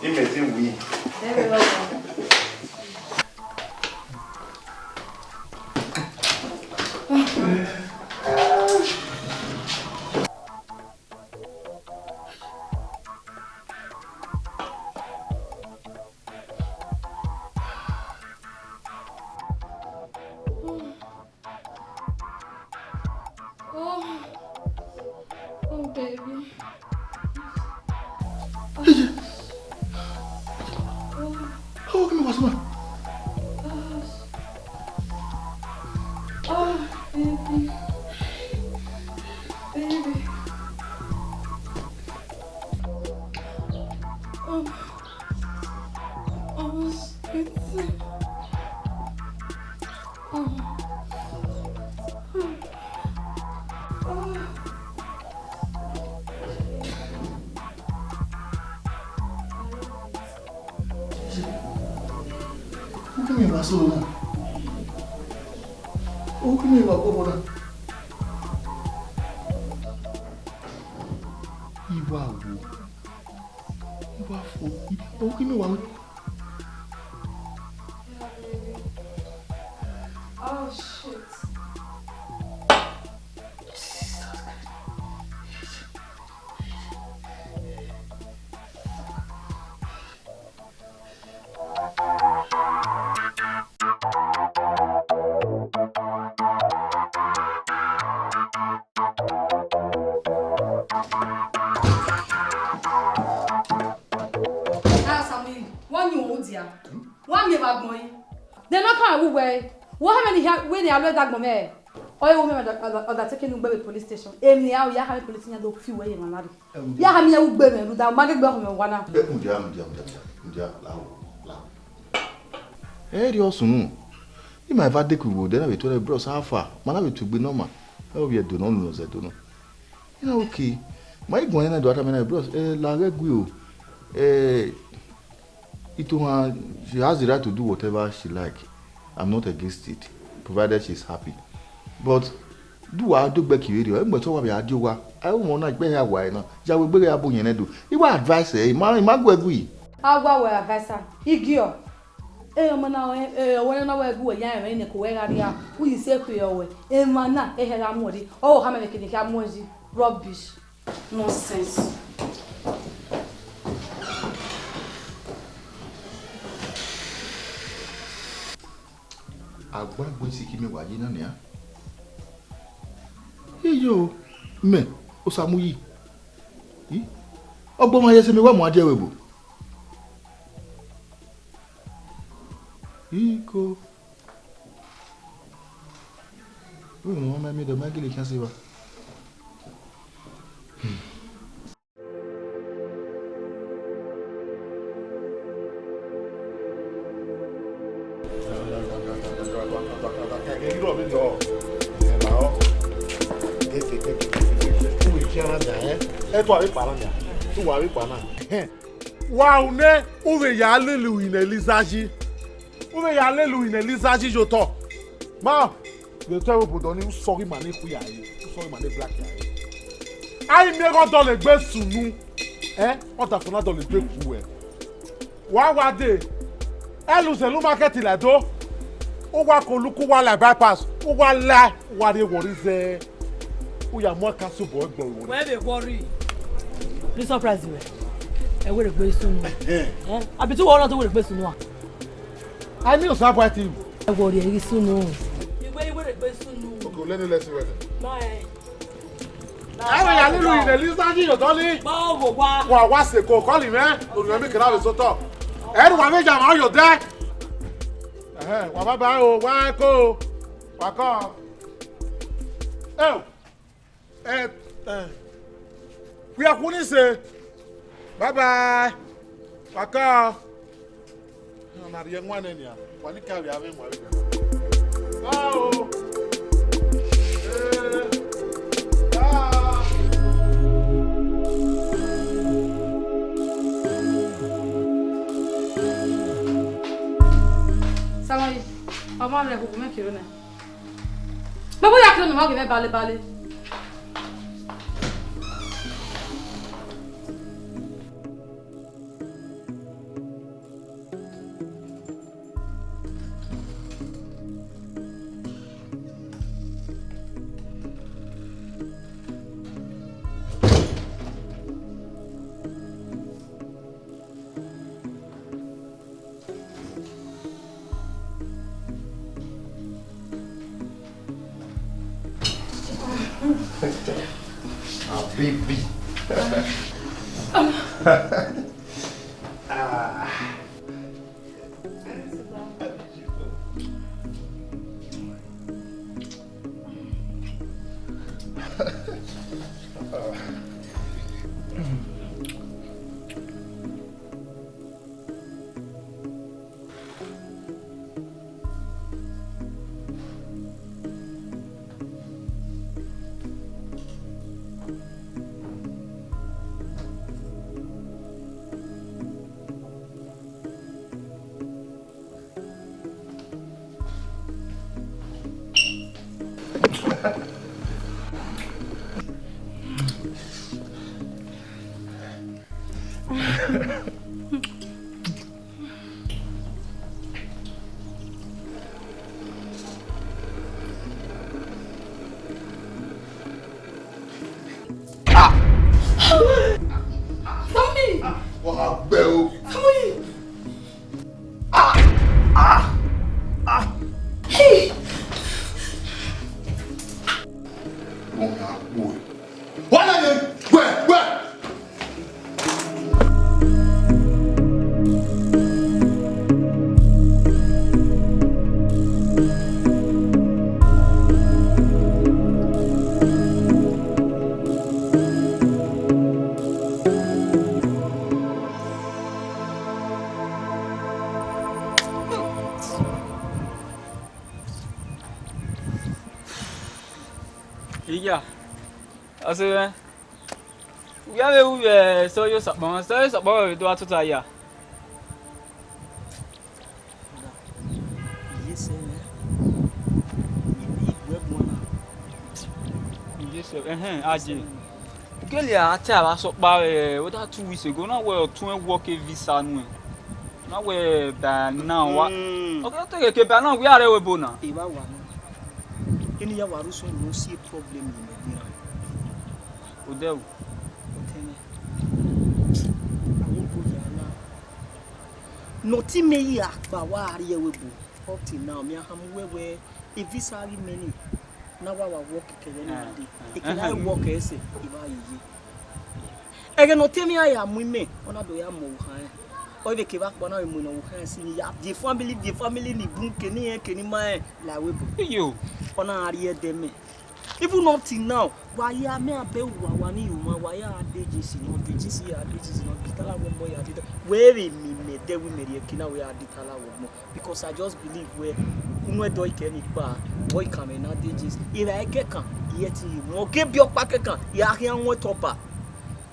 Imagine we. Oh, sweet. Oh. Ukimi wa so na. Ukimi wa koko na. Iwa wo. Iwa fo. Ukimi wa wo. Oh, shit. Ah, Samuel, wa yin uhunmwu dia. Wa miẹn vbe agbọn yi. De ne ọ kan vbe uwẹ, wẹ ọ hẹ mwẹ ne I hia, wẹ ne I a lu ẹdẹ agbọn mwẹ? Ọ i ru mwẹ ọda, ọda, ọda te ke ne u gbe vbe police station. Emwi ne I a ru, ya hama police iran do fi uwẹ ye emwa na rre. Ya hama iran ugbe mwẹ, rhunmwuda ma ghe gbe ọkhọ mwẹ owa na. Eh, mudia, mudia, mudia, mudia, la o, la o. Ẹ i rhie ọ sunu. I ma eva dekun vbe odẹ na vbe tuẹ bros, how far? Ma na vbe tuegbe nọ ma. Ẹ, ovbi Ẹdo nọ, unu zẹ Ẹdo nọ. I na, okay. Ma i guan na do ata mẹ na, bros, eh, la ghẹ gui o. Eh, Itohan, she has the right to do whatever she like. I'm not against it, provided she's happy. But do wa do gbe ki vberriọ, ẹgbẹe te ọ wa vbe a die owa. A ru mwẹ na, ikpe hia wa ẹre na. Ya wẹ egbe ghẹ ya bu yẹn nẹ do. I wa advice ẹre, I ma, I ma gu ẹe gui. A wa wẹ advice a, I giọ. Ẹ, ọmọ na, ẹ, ẹ, ọwẹ na wẹ gu wẹ ya ẹmwẹ nẹ, ko wẹ gha rria, u yi se khui ọwẹ. Emwa na, ehẹ gha muẹn rre. Ọ khama mwẹ kene I gha muẹn yi. Rubbish. Nonsense. Agbagbe esi ke imẹ wa ye na nian. Iyo, mẹ, Osamuyi. I? Ọgbọ mwa ye ẹse mẹ wa mu adiẹ vbe ebo. Iko. Unu ma miẹn dẹ, ma gele khian se evba. Wa ru nẹ, u vbe ya lele uhi ne Eliza yi. U vbe ya lele uhi ne Eliza yi ye otọ. Ma, vbe otọ ẹvbo obodo ni, u sọghe ima ne khu ya re, u sọghe ima ne black ya re. A i miẹn ighẹ ọ dọlegbe sunu, ẹ, ọdafẹn na dọlegbe ku uwẹ. Wa wa dee, ẹ luzẹ lu market la do, u wa ke oluku, u wa la bypass, u wa la, u wa rrie wọrri zẹ, u ya mu ẹka sobọ ẹgbẹ ọvbokhan. Wẹ vbe worry. Ni surprise wẹ. Ẹ wẹ rhie egbe sunu. Ẹ, abi te uwẹ ọna te wẹ rhie egbe sunu a? I mean, surprise him. Ẹ wẹ rhie egbe sunu. Iwe, iwe rhie egbe sunu. Okay, let me, let's see what. Ma ẹ. Ẹ wẹ ya lele uhi ne Eliza yi ye otọ ni. Ma ọ gho wa. Wa wa sẹ eko, call him, ẹ. Orhiọn emwi kherha vbe sẹ otọ. Ẹ ne uwa vbe ya mwa ye odẹ. Ẹhẹn, wa bye bye o, wa ẹko o. Wa kọ. Ẹ o. Ẹ, ẹ. Wia khu ni se. Bye bye. Wa kọ. Ọ na rhie ẹwaẹn nẹ nian. Wa ni ka vbe avbe ẹwaẹn vbe. Bye o. Eh, bye. Samuel, ọmọ rẹ khuku mẹ kiro nẹ. Baba ya kiro nọ, ma ghe mwẹ bale bale. Ah, baby. Ah. Mami! Wa gbẹ o. Mami! Ah! Ah! Ah! Hey! Wọn yà kú ẹ. Wọn yà yẹ wẹ wẹ. Iya, ọse mwẹ, u ya vbe ru vbe sẹ ọyosakpa, sẹ ọyosakpa vbe do a tota ya. Yes, sir. Yes, sir. Ẹhẹn, aje. Kele a te a vba sọkpa vbe whether two weeks ago, na wẹ ọtuẹn work visa nuẹn. Na wẹ by now wa. Mm. Okay, okay, okay, by now we are ebo na. Eva wa na. Eni ya wa rusun no see problem in the mirror. Odẹ o. Otẹn mwẹ. Awo bo ya na. Nọtẹn mwẹ ya kpa wa rrie ẹvbo ebo. Up till now, me a khama uwẹ wẹ, e visa ghi mẹ ni, na wa wa work kẹghẹ ni dee. Ekẹn na work ẹsẹ, I wa ye ye. Ẹghẹ ne ọtẹn mwẹ ya mu imẹ, ọ na do ya mu ohan ẹn. Ọ vbe kevbe akpọ na vbe mu ne ohan ẹn si ni ya viẹ family, viẹ family ni bun, keni rẹn, keni ma rẹn, la ẹvbo ebo. Iyo. Ọ na gha rrie ẹdẹ mẹ. Even up till now, wa ya mẹ abẹ uwa wa ni yo ma, wa ya de Jesu nọ, de Jesu ya de Jesu nọ, bi tala wẹ ọmọ ya de. Wẹ vbe mi mẹ dẹ wẹ mẹ rhie ẹki na wẹ ya de tala wẹ ọmọ, because I just believe wẹ unu ẹdọ ikẹ ni kpa, ọ ikan mẹ na de Jesu. Erha ẹkẹkan, I ẹtin ye mu, ọ ge biẹ ọkpa kẹkan, I a khian wọn ẹtọ ba.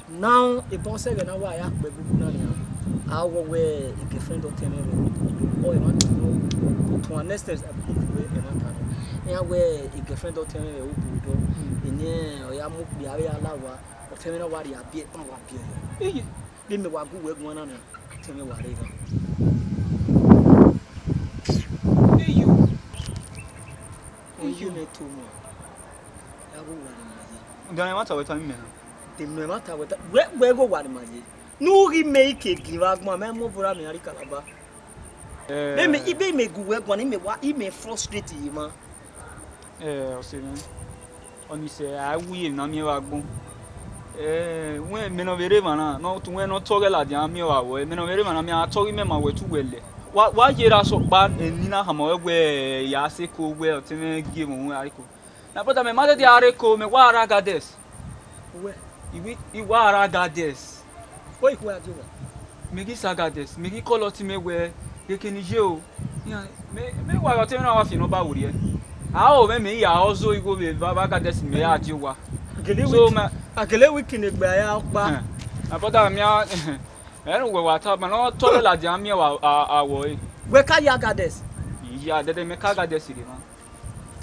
Now, ebọ sẹ ẹghẹ na wa ya kpẹ egbugbu na nian, a wọ wẹ girlfriend ọtẹn mwẹ rẹ, ọ emwa tọn, to an extent, I believe wẹ emwa ta nọ. Iran wẹ girlfriend ọtẹn mwẹ rẹ obo dọ, eni ọ ya mu okpia vbe a la owa, ọtẹn mwẹ na wa rhie biẹ, ọ wa biẹ yọ. Iye. Vbe mẹ wa gu wẹ guan na nian, ọtẹn mwẹ wa rre ghan. Iye. Iye mẹ to mọ, ya gu wa ne ma ye. Ọdẹ ọnrẹn ma ta wẹ ta mẹ na. De mẹ ma ta wẹ ta, wẹ, wẹ gho wa ne ma ye. Ne u ghi mẹ i ke gie vbe agbọn, mẹ mu ọvo ra mẹ a rri Calabar. Eh. Vbe mẹ, ibe mẹ gu wẹ guan, imẹ wa, imẹ frustrate ye emwa. Eh, ọse mwẹ. Ọni sẹ, a wu ye na miẹn vbe agbọn. Eh, wẹ mẹ ne ọ vbe rre emwa na, ne ọ tu wẹ ne ọ tọghe ladian miẹn vbe awẹ, mẹ ne ọ vbe rre emwa na, mẹ a tọghe imẹ ma wẹ tu wẹ lẹ. Wa, wa ye ra sọkpa, eni na khama wẹ wẹ, ya sẹ eko wẹ, ọtẹn mwẹ gie mwẹ a rre eko. Na brother, mẹ ma dede a rre eko, mẹ wa ra Gades. Uwẹ? Iwi, I wa ra Gades. Wẹ ikhuẹ a die owa? Mẹ ghi sa Gades, mẹ ghi call ọtẹn mwẹ wẹ, ghe kene ye o. Iran, mẹ, mẹ wa ghe ọtẹn mwẹ na wa fi nọmba werriẹ. A ho mwẹ, mẹ ya ọzọ igho vbe eva, eva Gades mẹ ya die owa. Gele So, week, mẹ a gele week ne egbe a ya ọkpa. Eh, na brother, mẹ a, ẹ rẹ uwẹ wa ta, ma nọ tọghe ladian miẹn wa, a, a wọ e. Wẹ ka ya Gades? Iya, dẹdẹ mẹ ka Gades rre ma.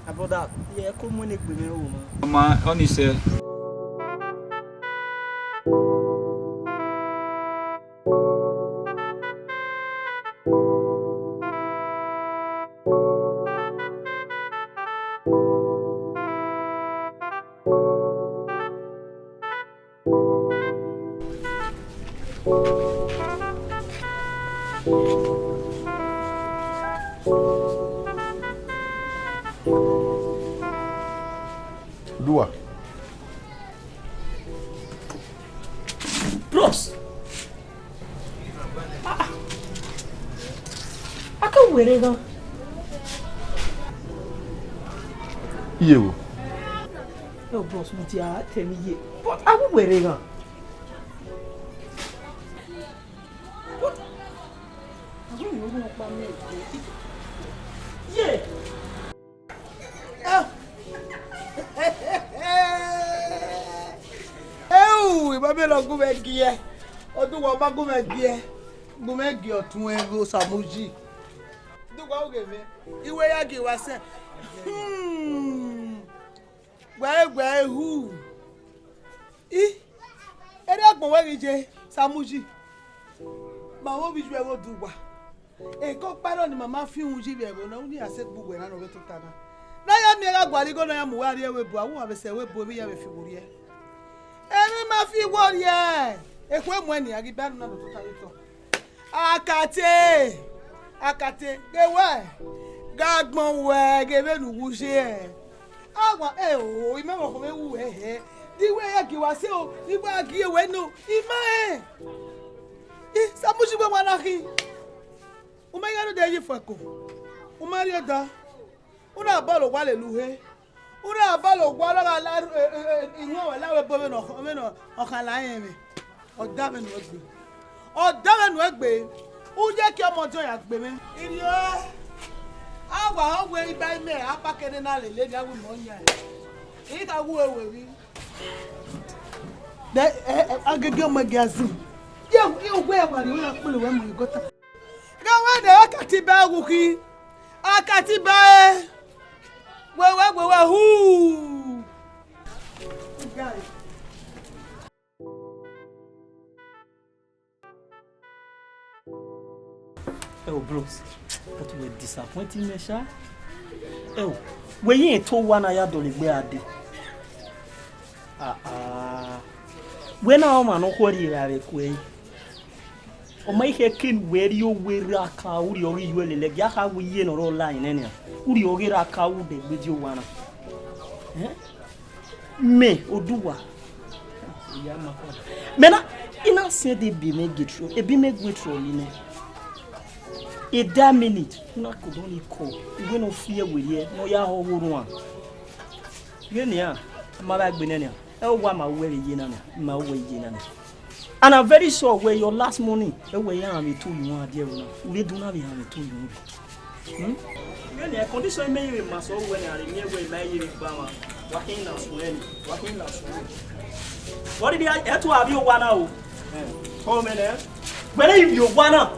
Abọda, ye ko mu ne egbe mwẹ ro ma. Ọ ma, ọ ni sẹ. Duwa. Bros. Ah, ah. A ke werriẹ ghan. Iye wo? Yo, bros, mo ti a tẹ mi ye. But a wu werriẹ ghan. But a wu werriẹ ghan pa mi. Ye. Ẹu, ima miẹn ne ọ gu mwẹ giẹ. Oduwa, ọ ma gu mwẹ giẹ. Gu mwẹ giẹ ọtuẹn ghe Osamuyi. Duwa, oghe mwẹ. Iwe ya gie wa sẹ. Hmm. Wẹ, wẹ hu. I, erha agbọn wẹ ghi ye, Samuyi. Ma vbe ovbi yu ẹvbo du uwa. Eke ọkpa nọ ne ima ma fi uhunmwu yi vbe ẹvbo na, u ni a sẹ egbe uwẹ na ne ọ vbe tota na. Ne a ya miẹn gha gualọ igho ne a ya mu uwa rrie ẹvbo ebo, a wu uwa vbe sẹ ẹvbo ebo, emwi ya vbe fi uwu rrie. Emwi ma fi uwu rrie, ekhue muẹn nian ghi ba unu na do tota vbe otọ. Akate, Akate, ghe wẹ, gha gbọn wẹ ghe vbene u wu ye. A wa, ẹ o, I ma vbe ọkhọ mwẹ wu wẹ hẹ. Di wẹ ya gie wa sẹ o, I wa gie wẹ nọ, I ma rẹn. I, Samusi wẹ wa na khin. U ma ya rhie odẹ ye fo ẹko. U ma rhie odọ. U na bọlọ owa lele uhe. U na bọlọ owa na gha la, eh, eh, eh, ihuan wẹ la vbe ebo vbene ọ, vbene ọ khan la rẹn mwẹ. Ọ da vbene u gbe. Ọ da vbene u gbe. U ye ke ọmọ Jọn ya gbe mwẹ. Irriọ, a wa họn wẹ iba imẹ, a pa kene na lele, ne a wu mẹ ọyan. I ka wu ẹre wẹ vbi. Dẹ, ẹ, ẹ, agege ọmọ ẹgia zin. Ye, ye uwẹ ẹmwẹ rrie, u ya kpolo wẹ mu igota. Gha wẹ ne Akatiba wu khin. Akatiba ẹ. Wẹ, wẹ, wẹ, wẹ, hu. Ẹ o, bros, but wẹ disappoint mẹ sha. Ẹ o, wẹ ye to owa na ya dọlegbe a dee. Ah, ah. Wẹ na ọmwa ne ọ khuẹrhie evbare kue ẹre. Ọ ma i khẹ ke ne uwẹ rrie owa erha kan, u rhie ọghe iyuẹ lele, ẹgia kha wẹ iye ne ọ rre ọla nẹ nian, u rhie ọghe erha kan, u dẹ gbe die owa na. Eh? Mẹ, Oduwa. Mẹ na, I na sẹ ẹdẹ ebe mwẹ gie trọ, ebe mwẹ gue trọ ni nẹ. A da minute, u na ke odọ ni kọ, uwẹ ne ọ fi ẹwe rhie, ne ọ ya họ ọghe orhuan. Vbenian, a ma vbe gbe nẹ nian, ẹ o wa ma ru ẹre ye na nian, ma ru ẹre ye na nian. And I'm very sure wẹ your last money, ẹ wẹ ya rhan mwẹ two in one dia ẹvbo na, u vbe do na vbe rhan mwẹ two in one. Hmm? Vbenian, condition mẹ ye vbe ma sẹ wẹ ne a rhe miẹn wẹ ma ye vbe gba mwa, wa khin na suẹn ni, wa khin na suẹn ni. Vbọrhirhi, ẹ tu a vbiẹ owa na o. Kọ mẹ nẹ. Wẹ ne I vbiẹ owa na.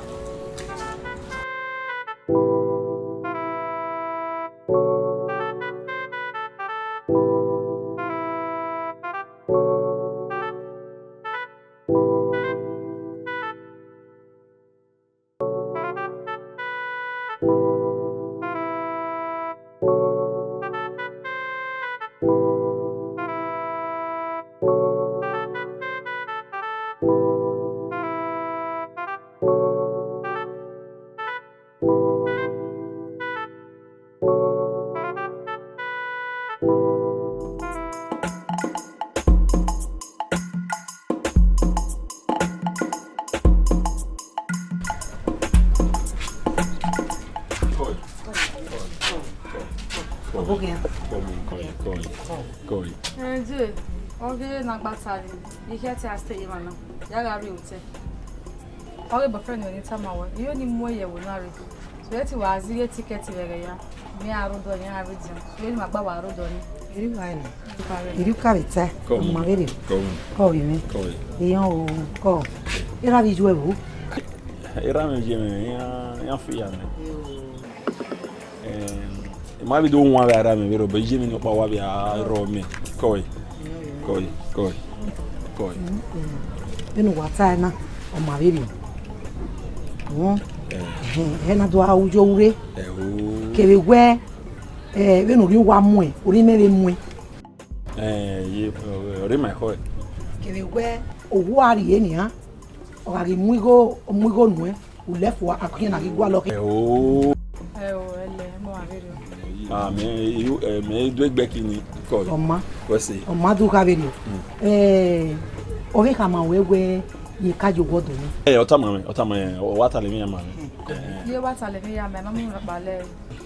Koi. Koi. Koi. Koi. Koi. Koi. Koi. Ẹ jẹ, ọ ghe ne a gba ta rre, I khian te a stay ye emwa na, ya gha rrie otẹ. Ọ ghe boyfriend mwẹ ni tama wẹ, I yo ni mu ẹre ye ẹvbo na rre. So, ẹ te wa zighe ticket vbe ẹghẹ ya, mẹ a rre odọ, iran a rre edian. So, eni ma gba wa rre odọ ni. Erriọ uwa na. Erriọ uka vbe ta, kọ, ma vberriọ. Kọ, kọ vbe mwẹ. Kọ vbe. Iran o, kọ. Erha vbe iye uẹ vbo? Erha mwẹ ye mwẹ, iran, iran fi ya mwẹ. Em, I ma vbe do wan vbe erha mwẹ vberriọ, but iye mwẹ ni ọkpa wa vbe a rrọọ mẹ. Kọ vbe. Kọ vbe, kọ vbe, kọ vbe. Vbene uwa tae na, ọ ma vberriọ. Ẹ. Ẹhẹn, ẹ na do a ru yo ure. Ẹ o. Kevbe wẹ, ẹ, vbene orhiọn uwa muẹn, orhiọn imẹ vbe muẹn. Ẹ, ye, ọ, ọ rre ma ekhọe. Kevbe wẹ, owa rrie nian, ọ gha ghi mu igho, mu igho nuẹn, u lẹ fua, a khian na ghi gualọ khian. Ẹ o. Ẹ o, ẹlẹ, mọ a vberriọ. Ah, mẹ, ẹ, mẹ i do egbe kini, kọ. Ọ ma. Wẹ sẹ. Ọ ma do gha vberriọ. Mm. Ẹ, ọ vbe khama wẹ wẹ, ye ka ye owa ọdọ nẹ. Ẹ, ọ tama mwẹ, ọ tama mwẹ, ọ wa talọ emwi ya ma mwẹ. Ẹ. Ye wa talọ emwi ya ma, ma mu mwẹ kpalẹ.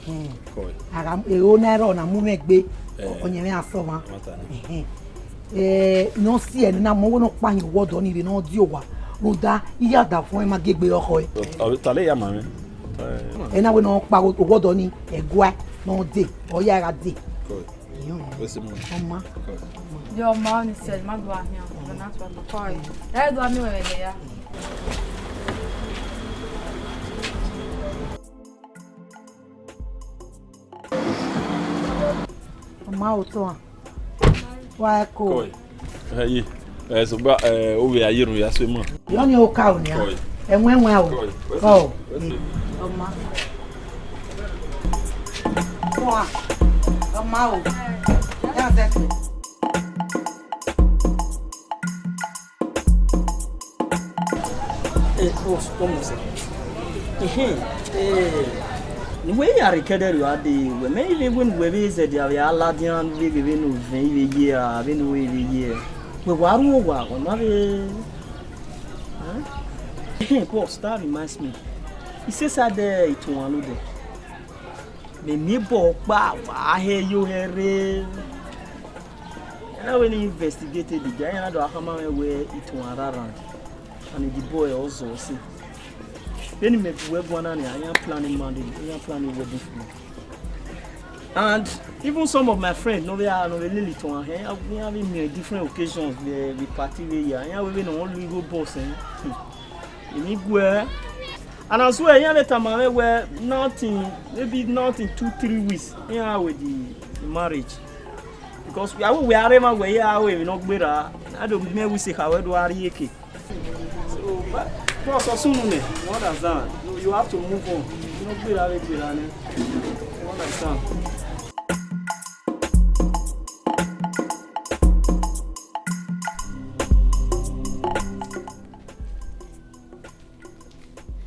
Ẹhẹn. Kọ. A gha, ero na rrọọ na mu mwẹ gbe, ẹ, ọ, ọyẹnmwẹ a sẹ ọmwa. Ọ ma ta nẹ. Ẹhẹn. Ẹ, ne ọ si ẹre na, mẹ wẹ ne ọ kpa hin owa ọdọ ni rre ne ọ die owa, rhunmwuda, I ya da fọn, ẹ ma gie egbe rọkhọe. Ọ, ọ, talọ ya ma mwẹ. Ẹ. Ẹ na wẹ ne ọ kpa owa ọdọ ni, ẹguae, ne ọ dee, ọ ya gha dee. Kọ. Ọ ma. Kọ. Yọ, ọ ma, ọ ni sẹ, ma do a hian, ọ na tọ kọ. Ẹ do a miẹn wẹ vbe ya. Ọ ma otọ a. Wa ẹko. Koi. Ẹ ye. Ẹ, sogba, ẹ, ovbi a ye erhunmwu ya so ima. Yọ ni o ka o nia. Koi. Ẹwẹn ẹwẹn o. Ọ. Ọma. Wa. Ọma o. Ya zẹ kẹ. Eh, oh, come on, sir. Ehe, eh, ne uwẹ ya rre kẹdẹ rriọ dee, wẹ mẹ i vbe wẹ ne uwẹ vbe zẹdẹ avbe a ladian vbe ghe vbene ovẹn i vbe ye a, vbene uwẹ i vbe ye. Wẹ wa ru owa, wẹ ma vbe, eh? Ehe, boss, that reminds me. I sẹ sa dẹ itohan lodẹ. Mẹ miẹn obọ ọkpa, wa hẹ yo hẹ rre. Iran wẹ ne investigate the guy, iran do a khama mwẹ wẹ itohan rre around. And the boy also say, vbene imẹ bu wẹ guan na nia, iran plan marriage, iran plan wedding for me. And even some of my friends, no, they are, no, they lele itohan hẹ, iran be miẹn different occasions, the, the party we ya, iran wẹ vbene ọ lu igho boss, eh. Hmm. Emwi guẹ. And as well, iran vbe tama mwẹ wẹ nothing, maybe nothing two, three weeks, iran wẹ the, the marriage. Because we are, we are even where ya we no gbera. I don't make we say how do I rieke. So, but, but so soon, you understand? You, you have to move on. You no gbera, we gbera, ne? You understand?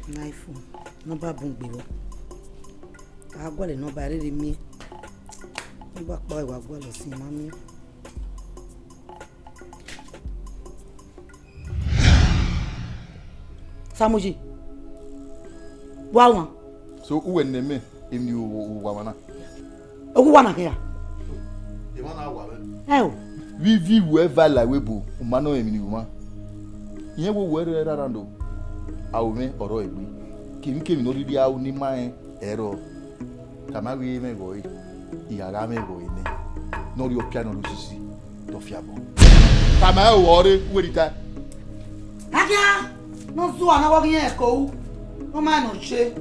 Nice phone. Nọmba bun gbe vbọ. A gualọ nọmba rere miẹn. Nọmba kpa wa gualọ sin ma miẹn. Samuyi. Wa wan. So, uwẹ nẹ mẹ, emwi ne u wa mwa na? Owa na khin ya? Emwa na wa mwẹ. Ẹ o. Vbe ivbi wẹ va la ẹvbo ebo, u ma nọ emwi ne u mwa. Irẹn wo wẹ rre rara ndo, aro mwẹ ọrọ egbe. Kemwikemwi ne ọ rhirhi aro ne ima rẹn ẹrọ. Tama ghe mwẹ ẹghẹ ọre, I gha gha mwẹ ẹghẹ ọre nẹ. Ne ọ rhie ọpia ne ọ rhie osisi, te ọ fiabọ. Tama ẹre ọre, uwẹ rhita. Agia, ne ọ zua ne ọ ghi rẹn ẹko ru, ne ọ ma rẹn ne ọ che.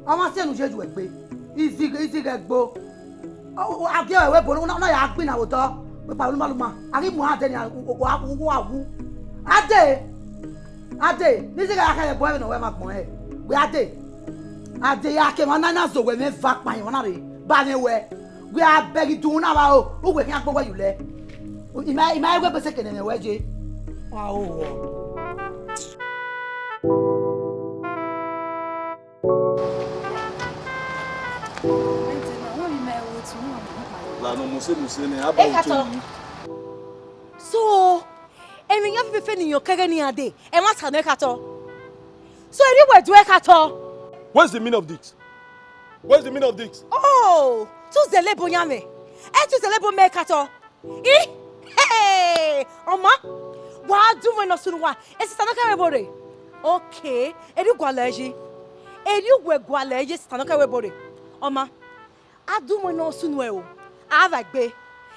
Ọmwa sẹ ne u ye yu egbe, izigh, izigh egbe. Ọ, ọ, a gie ẹvbo ebo na, na ya gbinna vbe odọ, wẹ kpao luma luma. A ghi mu ade nia, u, u, u, u, u. Ade, ade, ne izigh ya kha ẹbọ ẹvbo ne ọ wẹ ma gbọn ẹre. Wẹ ade, ade ya ke emwa na na zẹ owẹ mwẹ eva kpahen emwa na rre, ba mwẹ wẹ. Wẹ a bẹghe idunmwu na vbe aro, uwẹ khian gbe owẹ ye ulẹ. I ma, I ma wẹ egbe sẹ kene mwẹ wẹ ye. Wa ho wọ. La nọ mose mose nẹ, a ba Ekatọ. So, emwi yan fifefe ne iran kẹghẹ ne iran dee, ẹmwata nọ Ekatọ. So, erriọ uwẹ do Ekatọ. What's the meaning of this? What's the meaning of this? Oh, te u zẹlẹ ebo yan mwẹ. Ẹ te u zẹlẹ ebo mẹ Ekatọ. I, hey, ọma, wa dunmwẹ ne ọ sunu wa, e Satan nọ kẹ vbe ebo rre. Okay, erriọ u gualọ ẹre yi. Erriọ uwẹ gualọ ẹre yi, e Satan nọ kẹ vbe ebo rre. Ọma, a dunmwẹ ne ọ sunu ẹre o, a vba egbe.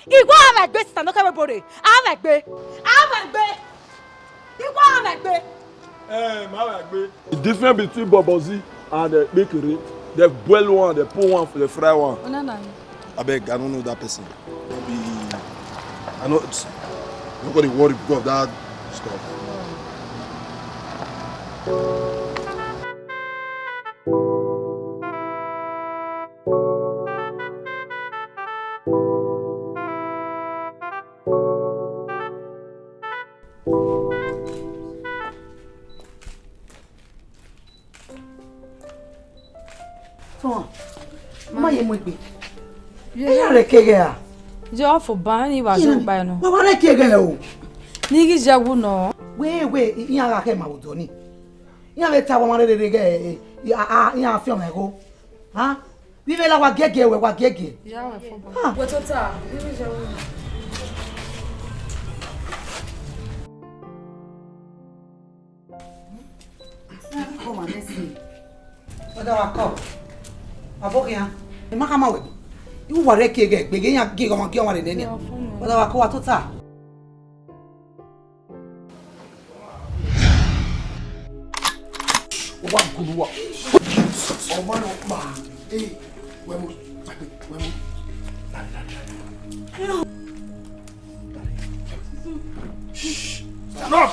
I wa vba egbe, e Satan nọ kẹ vbe ebo rre. A vba egbe. A vba egbe. I wa vba egbe. Eh, ma vba egbe. The difference between bobozi and, uh, kpekere, they boil one, they put one, they fry one. Onana. Abeg, I don't know that person. Maybe I know. Nobody worry because of that stuff. Tọn, ma ye mu egbe. Iran rẹ keghe a? Jọ fo ban ni wa so pa ẹnu. Wa wa rẹ keghe o. Ni ghi jẹ wu nọ. Wẹ, wẹ, iran gha khẹ ma vbe odọ ni. Iran vbe ta wa ma rere ghe, eh, eh, a, a, iran fiọn mwẹ gho. Ha? Vbe imẹ la wa giẹgiẹ wẹ, wa giẹgiẹ. Ya wẹ fo ban. Ha? Wẹ tota, ni ghi jẹ wu nọ. Ọda wa kọ. Abọ khian. Ẹ ma khama wẹ. Iwu wa rẹ kie ghe gbe ghe iran gie ọmwa gie ọmwa rẹ nẹ nian. Ọda wa kọ wa tota. Wa gulu wa. Ọmọ nọ kpa. Ee, wẹ mu. Wẹ mu. Dale, dale, dale. Shh! Stand up!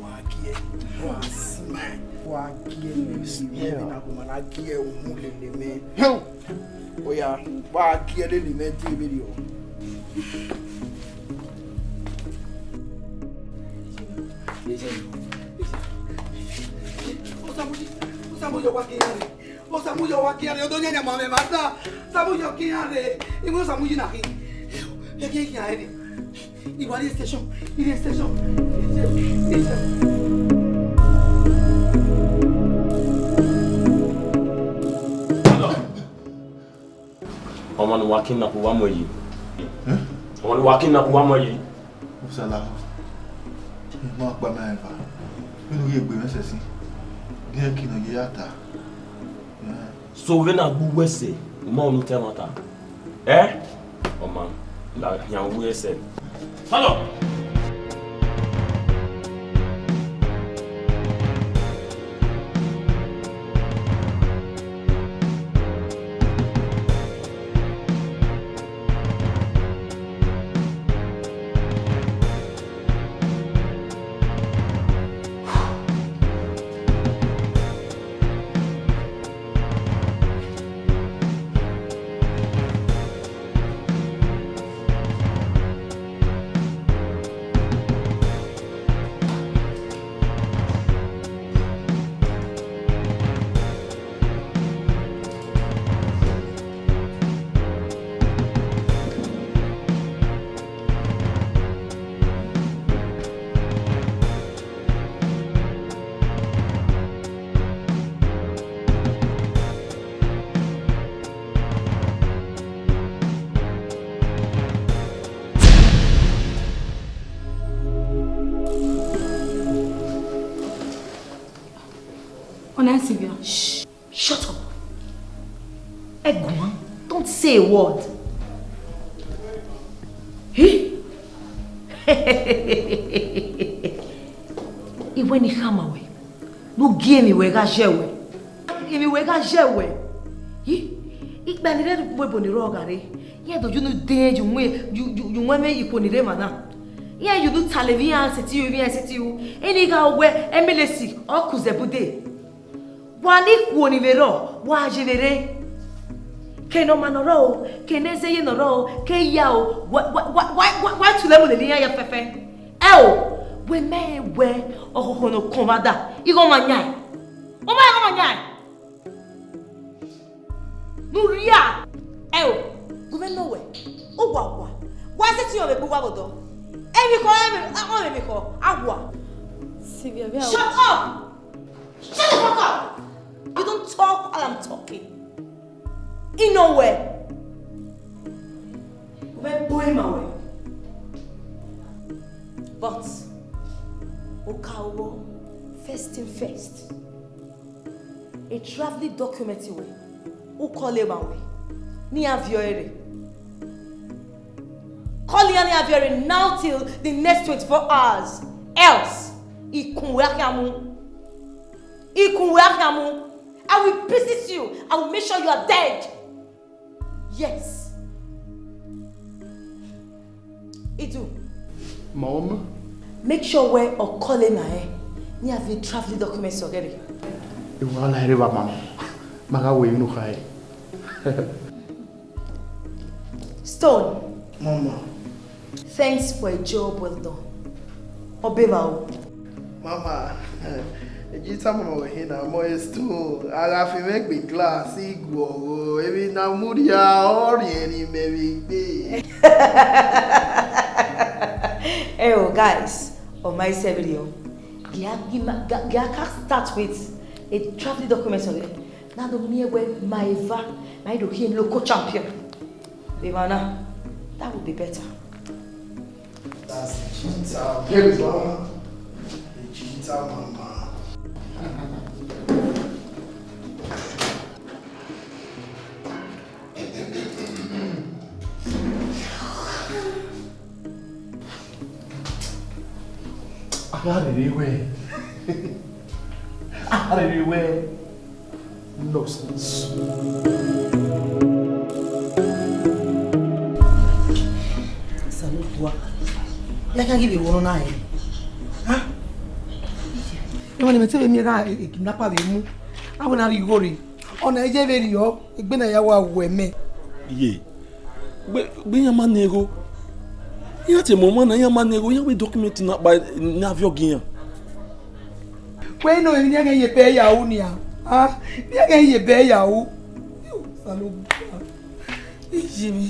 Wa gie, wa si ma Wa gie ne mẹ, na goma na gie uhunmwu lele mẹ. Oya, wa gie lele mẹ te vberriọ. Osamuyi, Osamuyi, wa gie ya rre. Osamuyi, wa gie ya rre. Odo yan yan ma mẹ ma da. Osamuyi, gie ya rre. Iwe Osamuyi na khin. Ya gie ya rre. Iwa rrie station, I rrie station, I rrie station. Ọmọ ne uwa kidnap, uwa mu ẹre yi. Ọmọ ne uwa kidnap, uwa mu ẹre yi. Usala, I ma kpa mẹ eva. Vbene u ghi egbe mwẹ sẹtin, de ẹki ne ọ ye ya ta. So vbene a gbe uwu ẹse, u ma unu ta ẹmwata? Ẹ? Ọ ma, la khian uwu ẹse. Salọ! Ọna Sylvia. Shh! Shut up! Ẹguan, don't say a word. Hi! Iwẹ ne I khama wẹ, ne u gie emwi wẹ gha zẹ wẹ. Emwi wẹ gha zẹ wẹ. Hi! Ikpia ni rre mu ebo ni rrọọ gha rre. Iran do unu dee yu wẹ, yu, yu, yu wẹ mwẹ ikhuo ni rre emwa na. Iran yu unu talọ emwi iran sẹtin ru, emwi iran sẹtin ru. Eni gha wẹ, Emilesi, ọ ku zẹbude. Wa ne ikhuo ni vbe rrọọ, wa ye vbe rre. Ke ne ọ ma nọ rrọọ o, ke ne ẹzẹ ye nọ rrọọ o, ke ya o, wa, wa, wa tule mu lele iran ya fẹfẹ. Ẹ o, wẹ mẹ rẹn wẹ ọkhọkhọ ne ọ kọn mwa da, igho ọmwa yan ẹn. Ọ ma igho ọmwa yan ẹn. Ne u rhia. Ẹ o, gu mwẹ nọ wẹ, uwa wa, wa sẹtin rẹn vbe egbe uwa vbe odọ. Emwi khọ, emwi, ọ mwẹ emwi khọ, a wa. Sylvia, vbe a Shut up! Shut the fuck up! You don't talk while I'm talking. I nọ wẹ. U vbe bo ima wẹ. But, oka wọ, first thing first. A traveling document wẹ, u call emwa wẹ, ne iran viọ ẹre. Call iran ne iran viọ ẹre now till the next twenty-four hours. Else, ikun wẹ a khian mu. Ikun wẹ a khian mu. I will visit you. I will make sure you are dead. Yes. Idu. Mama. Make sure wẹ ọ call emwa rẹn, ne iran viọ traveling documents ọghe ẹre. Ewa la ẹre ba mama. Ma gha wẹ unu kha ẹre. Stone. Mama. Thanks for a job well done. Ọ be evba o. Mama, eji tama mẹ wẹ hin na, mọ Stone, a gha fi mwẹ gbe glass, I guọghọ, emwi ne a mudia, ọ rhiẹnrhiẹn mẹ vbe egbe. Ẹ o, guys, ọ ma i sẹ vberriọ. Gia, gia, gia ka start with a traveling document ọghe. Na do miẹn wẹ ma eva, ma i do khian local champion. Vbe emwa na, that would be better. That's the cheetah mama. The cheetah mama. A gha rherhe wẹ. A gha rherhe wẹ. Nonsense. Osanobua. Ya ka ghi vbe wọrọ na rẹ. Ha? Emwa ne mẹ te vbe miẹn gha e, e kidnapper vbe mu, a wẹ na rhie igho rre. Ọna ye vberriọ, egbe na ya wa wẹ mẹ. Ye, gbe, gbe iran ma ne igho. Iran te mu ọmwa na, iran ma ne igho, iran wẹ document na kpa ne a viọ gie iran. Wẹ nọ, emwi ne iran ghẹ ye bẹe ya ru nia. Ah, ne iran ghẹ ye bẹe ya ru. Osanobua, iye mwẹ.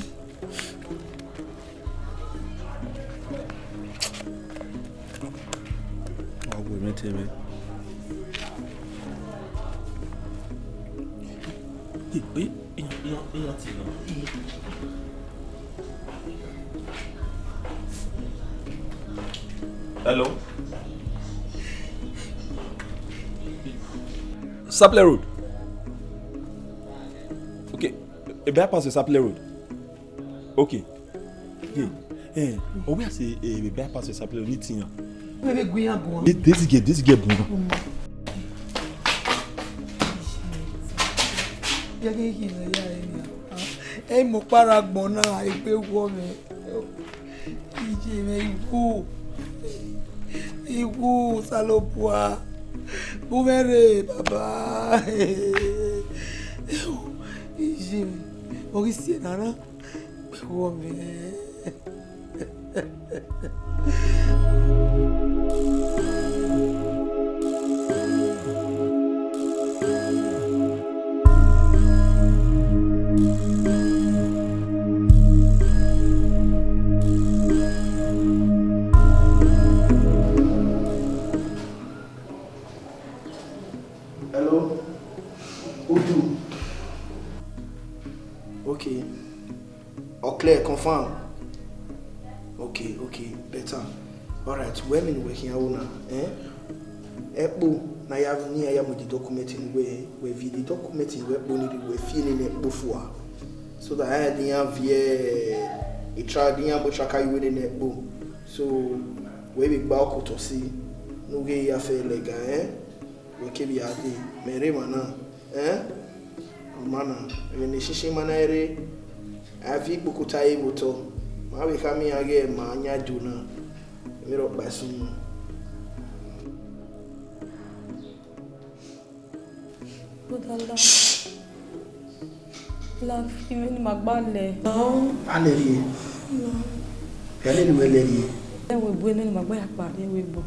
Wa gu mwẹ te mwẹ. Ẹ, ẹ, iran, iran, iran ti na. Hello? Sapele Road. Okay, e bypass Sapele Road. Okay. Yeah. Eh, ọ wẹ a sẹ, eh, bypass Sapele Road ni tian. Wẹ vbe gu iran guan. This girl, this girl bu. Ya ghe ghi na ya ẹre nia. Ẹ i mu ọkpa rre agbọn na, egbe wọ mwẹ. Iye mwẹ, igho. Igho, Osanobua. Bu mwẹ rre, Baba. Iye mwẹ, ọ ghi siẹ na na. Wọ mwẹ. Hello? Udu. Okay. Ọ clear, confirm. Okay, okay, better. Alright, wẹ mẹ ne uwẹ khian ru na, eh? Ẹkpo ne a ya, ne iran ya mu the document ne uwẹ, wẹ viẹ the document ne uwẹ ẹkpo ni rre, wẹ fi nene ẹkpo fua. So that iran de iran viẹ, e tra, de iran mu tracker ye uwẹ nene ẹkpo. So, wẹ vbe gba ọkotọ si, ne u ghe ya fẹ lẹga, eh? Wẹ kevbe ya dee, mẹ rre emwa na, eh? Ọma na, vbene eshishi ma na rre, a viọ ikpokota ẹre vbe otọ, ma vbe khama iran ghẹ ma yan do na, emwi rhọkpa i sunu. Brother, la, la, imẹ ne ima gba lẹ. A lẹ rrie? Ẹ lele wẹ lẹ rrie? Ẹ wẹ bu nene ima gba ya kpa rrie wẹ bu.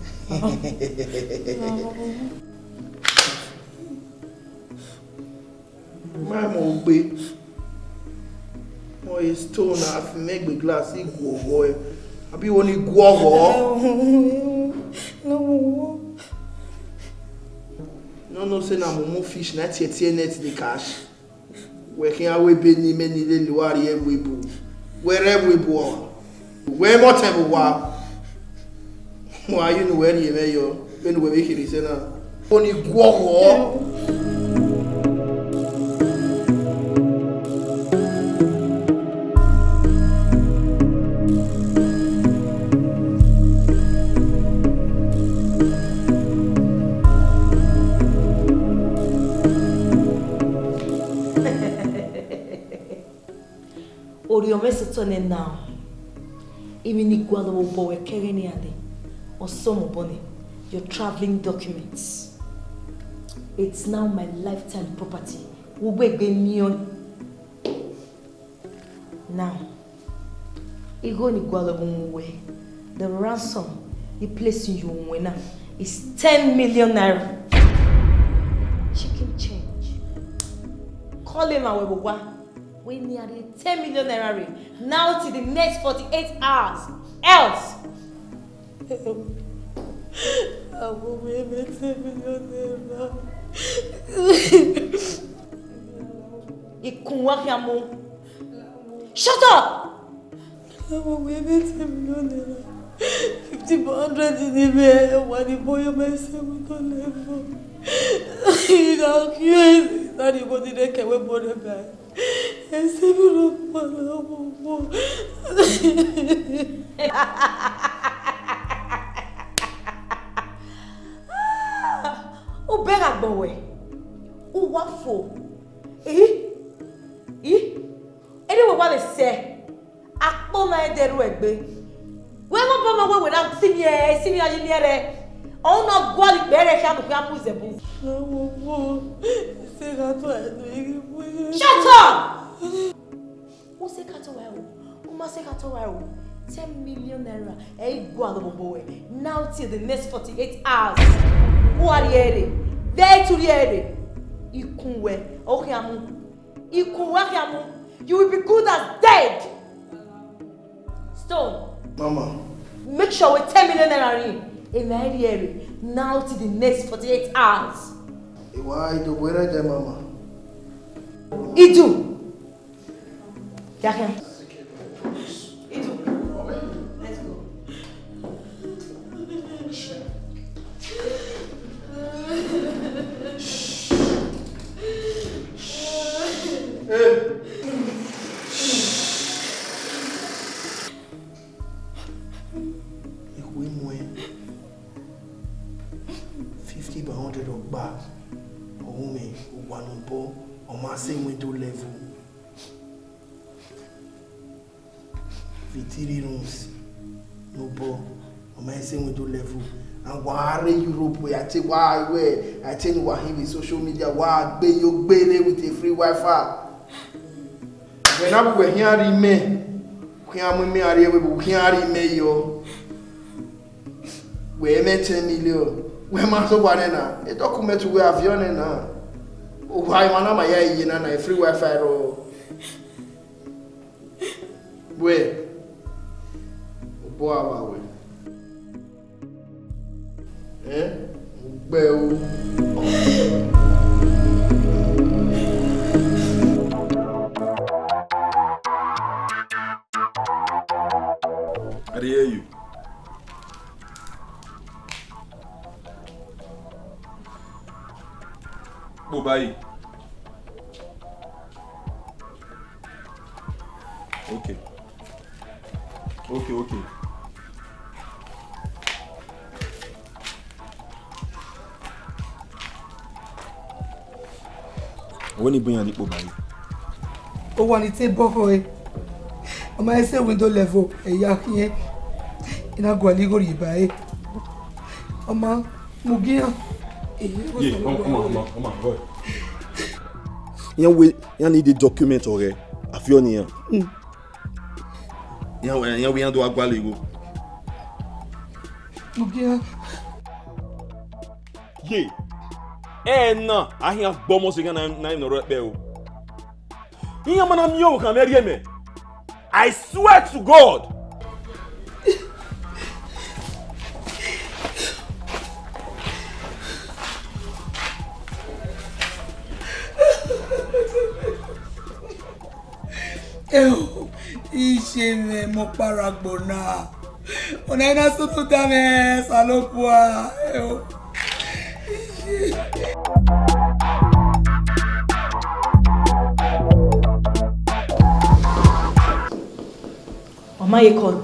Ma mu ogbe. Ọ ye stone a fi mwẹ egbe glass, I guọghọ ẹe. Abi wo ni guọghọ? No, no, say na mumu fish na tie tie net dey catch. Wẹ khian wẹ ebe ne imẹ ni lele uwa rrie ẹvbo ebo. Wẹ rre ẹvbo ebo ọmwa. Wẹ mọtẹn vbe owa. Wa ye unu wẹ rhie mwẹ yọ, vbene uwẹ vbe kherhe sẹ na. Oni guọghọ. Orhiọn mwẹ sẹ otọ nẹ na, emwi ne I gualọ vbe obọ wẹ ke ẹghẹ ne iran dee, ọ sẹ mẹ obọ nẹ, your travelling documents. It's now my lifetime property. Vbe ugbegbe miẹn. Now, igho ne I gualọ vbe uwẹ, the ransom, the place you win na is ten million naira. Chicken change. Call him and we will wa. We need ten million naira rate. Now till the next forty-eight hours. Else. Àwọn ọmọ yẹn mẹ ten million naira. Ikun wa khian mu. Shut up! Àwọn ọmọ yẹn mẹ ten million naira. Fifty, hundred ni mẹ, wà ní bóyá mẹ seven to level. Ìgbà kí ẹ láti bọ́ ti dẹ́kẹ̀ wẹ́ bọ́ dẹ́ báyìí. Ese mi ro pala bobo. U bẹghe agbọn wẹ, u wa fo. Ih, ih, ene wẹ wa vbe sẹ, akpọ ma ẹdẹ ru ẹgbe. Wẹ mọ bọ ma wẹ wẹ na si miẹn, si miẹn a ye miẹn rẹ. Ọ na gualọ ikpẹ rẹ khian, khian mu izẹbu. Shut up! U sẹ ka tọ wa ro, u ma sẹ ka tọ wa ro. Ten million naira ẹ i gua lọ bọbọ wẹ. Now till the next forty-eight hours. U a rhie ẹre, vẹ i tu rhie ẹre. Ikun wẹ, ọ khian mu. Ikun wẹ khian mu. You will be good as dead. Stone. Mama. Make sure we ten million naira rin. Emwa rhie ẹre. Now till the next forty-eight hours. Iwa idobo ẹre dẹ, mama. Idu. Yahya. Idu. Let's go. Hey. Ekhue muẹn fifty by hundred ọgba, ọ ru mwẹ owa ne obọ, ọ ma sẹ window level. Vbe three rooms ne obọ, ọ ma sẹ window level. And wa rre Europe, a te wa wẹ, a te ne uwa hin vbe social media, wa gbe yo gbere with a free Wi-Fi. Wẹ na bu wẹ khian rhie imẹ, khian mu imẹ a rhie ẹvbo, khian rhie imẹ yọ. Wẹ mwẹ ten million, wẹ ma sẹ owa nẹ na, e document wẹ a viọ nẹ na. Owa emwa na ma ya ye na na, free Wi-Fi rrọọ. Wẹ, obọ a wa wẹ. Ẹn, ugbẹ o. I dey hear you. Kpo bayi. Okay. Okay, okay. Wẹ ne I bu iran ni kpo bayi. Owa ni te bọkhọ ẹre. Ọ ma sẹ window level, ẹ ya khiẹn. I na gualọ igho rhie ba ẹre. Ọ ma mu gie iran. Ye, come, come on, come on, come on, boy. Iran wẹ, iran need the document ọghẹ, a viọ ne iran. Iran wẹ, iran wẹ iran do wa gualọ igho. Mu gie iran. Ye, ẹ na, a khian gbe ọmọ sẹ iran na, na emwi ne ọ rre ẹkpẹ o. Iran ma na miẹn ọvbokhan mwẹ rhie mẹ. I swear to God. Eo, iye mwẹ, mẹ ọkpa rre agbọn na. Ọna i na sunu da mwẹ, Osanobua. Eo. Ọ ma ye call.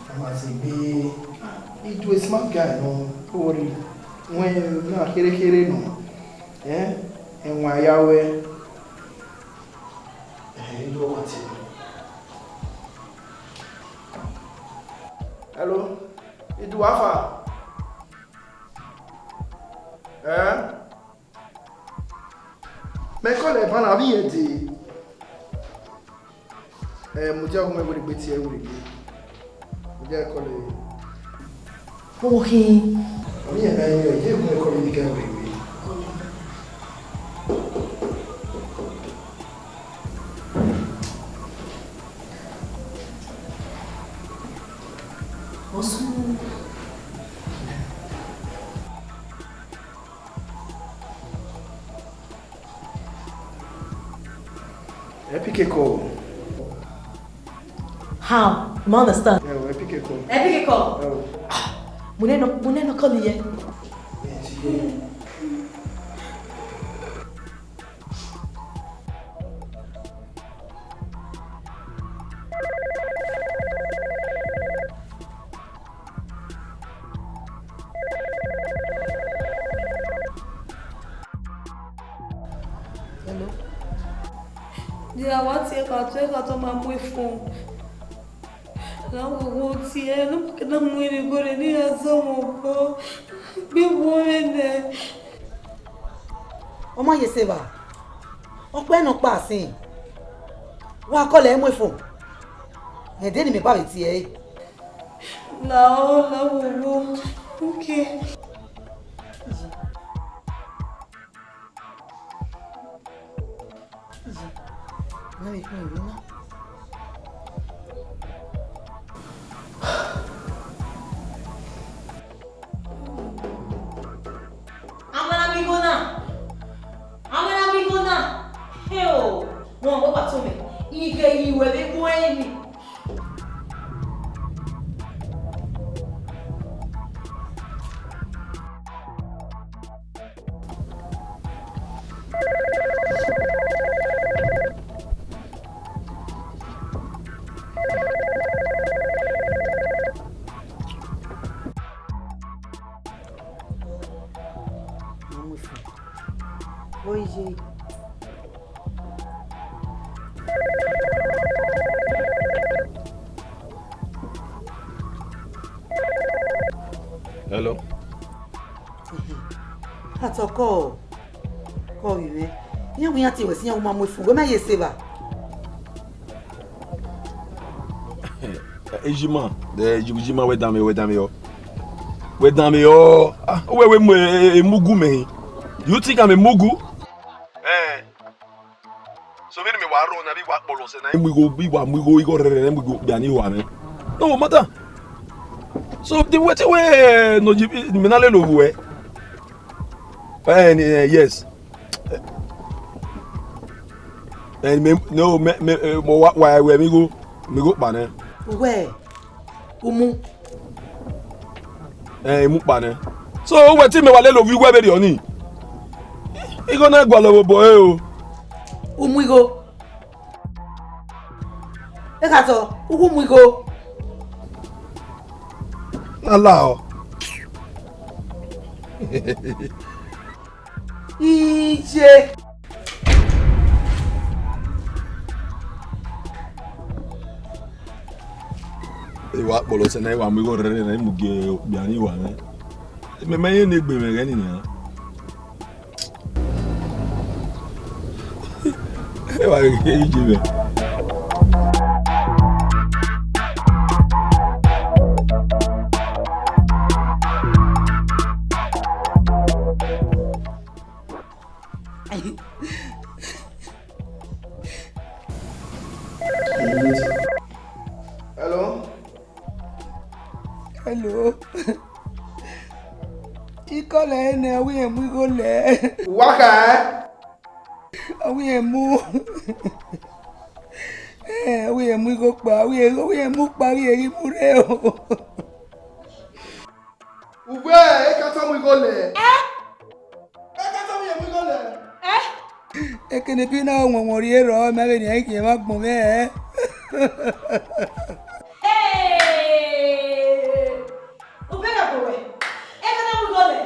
A ma sẹ egbe, I do a smart guy nọ, ori wẹ na kherekhere nọ. Eh, ẹwaẹn ya wẹ. Eh, I do want to. Hello, Idu, how far? Eh? Mẹ call ẹ banna, avbe irẹn dee. Eh, mudia gu mẹ werriegbe tie werriegbe. Mudia call ẹ. Okhin. Ọ ni ẹmwẹ ye, ye gu mẹ call ẹ werriegbe. Osun. Ẹ pick a call. How? You understand? Ẹ o, ẹ pick a call. Ẹ pick a call. Ẹ o. Mo nẹ nọ, mo nẹ nọ call yẹ. Ẹ ti yẹ. Hello? Dia wa tie ka tue ka tọ ma mu efun. Na wo wo tie, na ke na mu iri gore ni ya zọ mo bo. Gbe wo mwẹ nẹ. Ọ ma ye sẹ evba. Ọ kpẹ nọ kpa sin. Wa kọlẹ mu efo. Ẹdẹ ne imẹ ba vbe tie ẹre. La ọ, la wo wo. Okay. Amara mi igho na. Amara mi igho na. Heo. Wọn wẹ wa to mẹ. Ighe yi wẹ vbe gu ẹre ni. Oye. Hello. Atọ kọ, kọ vbe mwẹ. Iran wẹ iran tie wẹ sẹ iran, wẹ ma mu efun, wẹ ma ye sẹ evba. Ejima, de Ejima, wẹ danmwehọ, wẹ danmwehọ. Wẹ danmwehọ. Ah, wẹ wẹ mu, eh, eh, mugu mẹ hin. You think I'm a mugu? Eh. So vbene mẹ wa rrọọ na, vbe I wa kpọlọ sẹ na, I mu igho, vbe I wa mu igho, igho rẹrẹ, I mu igho kpia ni wa mwẹ. No matter. So the wetin wey, eh, no, mẹ na lele ovbuẹ. Eh, ni, eh, yes. Eh, me, no, me, me, eh, mo wa, wa, wẹ mu igho, mu igho kpa nẹ. Wẹ, u mu. Eh, I mu kpa nẹ. So, wẹ te mẹ wa lele ovbi uwẹ vberriọ ni. Igho na gualọ vbe obọ ẹre o. U mu igho. Ekhasẹ, u gu mu igho. Na la ọ. Iye. I wa kpọlọ sẹ na, I wa mu igho rẹrẹ na, I mu gie okpia ni wa nẹ. Mẹ, mẹ ye ne egbe mwẹ ghẹ ni nian. E wa ghe ije mwẹ. Hello? Hello. Ikọlẹ nẹ, ọ wẹ irẹn mu igho lẹ. Wa kha ẹn? Ọ wẹ irẹn mu. Eh, ọ wẹ irẹn mu igho kpa, ọ wẹ irẹn, ọ wẹ irẹn mu kpa, ọ wẹ irẹn ghi mu rre o. Uwẹ, e ka tọ mu igho lẹ. Eh? E ka tọ mu igho lẹ. Eh? Ekene bi na ọwọnwọn rhie rrọọ, ma vbe nian i khian vbe agbọn mwẹ, eh? Hey! Ubẹghe kowẹ, e ka tọ mu igho lẹ.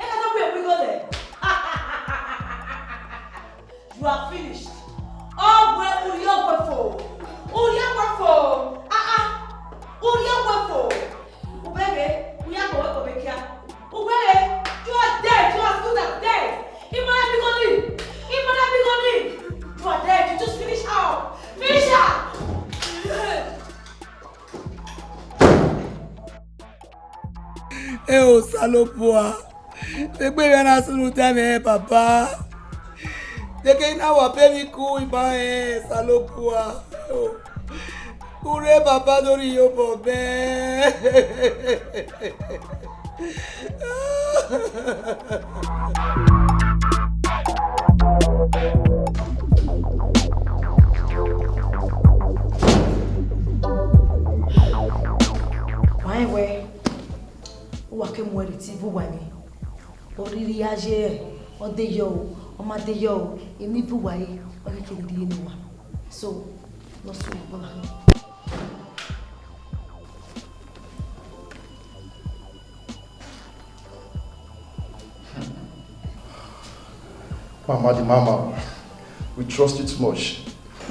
E ka tọ mu igho lẹ. You are finished. Ọgwẹ, urhiọgwẹ fo. Urhiọgwẹ fo. Ah, ah. Urhiọgwẹ fo. Ubẹghe, u ya kọwẹ kọwẹ kia. Ubẹghe, you are dead. You are as good as dead. Imara bi goni. Imara bi goni. You are dead. You just finish her. Finish her. E Osanobua, vbe egbe mwẹ na sunu ta mwẹ, Baba. Deke na wa be emwi ku ima rẹn, Osanobua. Urhe Baba do rhie obọ mẹ. Wa rẹn wẹẹ, uwa ke mu ẹre tie vbe uwa emwi. Ọ rhirhi ya ye, ọ de yọ o, ọ ma de yọ o, emwi vbe uwa re, ọ ghi keghi rhie ne uwa. So, ne ọ sẹ uwa obọ gha. Mama the mama, we trust you too much.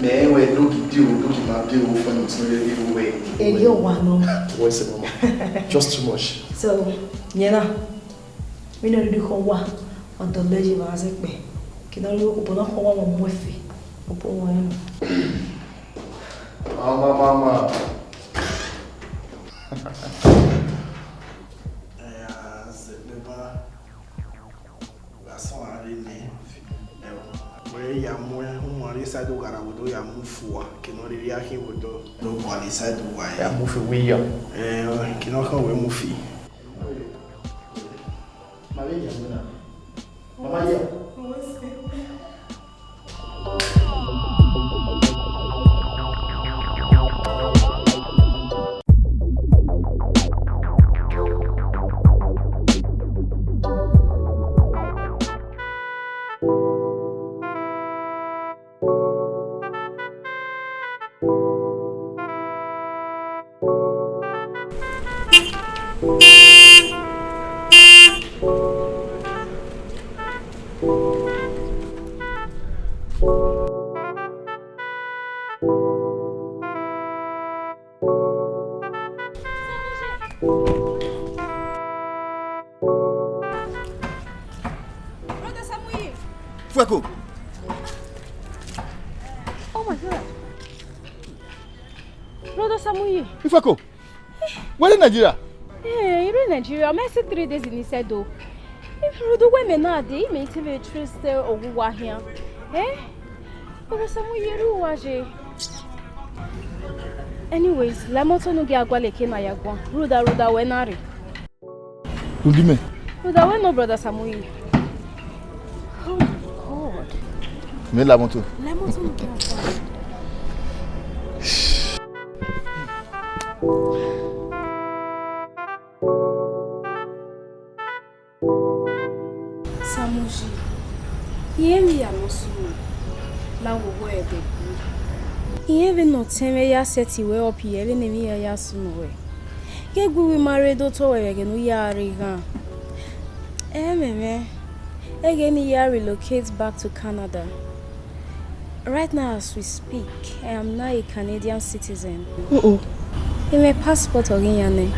Mẹ wẹ do gidi o, do gidi ma de o, fun mi tun re iru wẹ. Eyo wa nọ. What's the mama? Just too much. So, yẹn na. Vbene ọ rhirhi khọ owa, ọ dọlọ ẹre ye evba zẹkpẹ. Ke ne ọ rhirhi khọ obọ ne ọ khọ owa, wa mu ẹfe, obọ wọn nọ. Mama, mama. Ẹ, a zẹkpẹ ba. Gha sọn a rre nẹ, wẹ ya mu uwa rre side ughara vbe odọ ya mu fua, ke ne ọ rhirhi a khin vbe odọ, do gualọ side uwa ya mu fi wẹ ya. Eh, ke ne ọ khan wẹ mu fi. Ma vbe ya mu na. Mama ya. Brother Samuel. Fueko. Oh my God. Brother Samuel. Fueko. Wẹ rre Nigeria? Eh, I rre Nigeria. I see three days in Isedo. Rhunmwuda wẹ mẹ na dee, mẹ i te vbe trust owa uwa khian. Eh? Brother Samuel, rre uwa ye. Anyways, la moto ne u gia gualọ eke na ya guan. Rhunmwuda, rhunmwuda wẹ na rre. Rhunmwuda imẹ. Rhunmwuda wẹ nọ, brother Samuel. Oh my God. Mẹ la moto. La moto ne u gia guan. Samuyi, irẹn emwi hia ne ọ sunu, la wo wẹ ẹdẹ gbe. Irẹn vbene ọtẹn mwẹ ya sẹtin wẹ up ye vbene emwi hia ya sunu wẹ. Ghẹ gu wẹ ima rre do tọ wẹ vbe ẹghẹ ne u ya rre ghan. Ẹmwẹ mwẹ, ẹghẹ ne I ya relocate back to Canada. Right now as we speak, I am now a Canadian citizen. Uh-oh. Mẹ passport ọ ghi yan nẹ.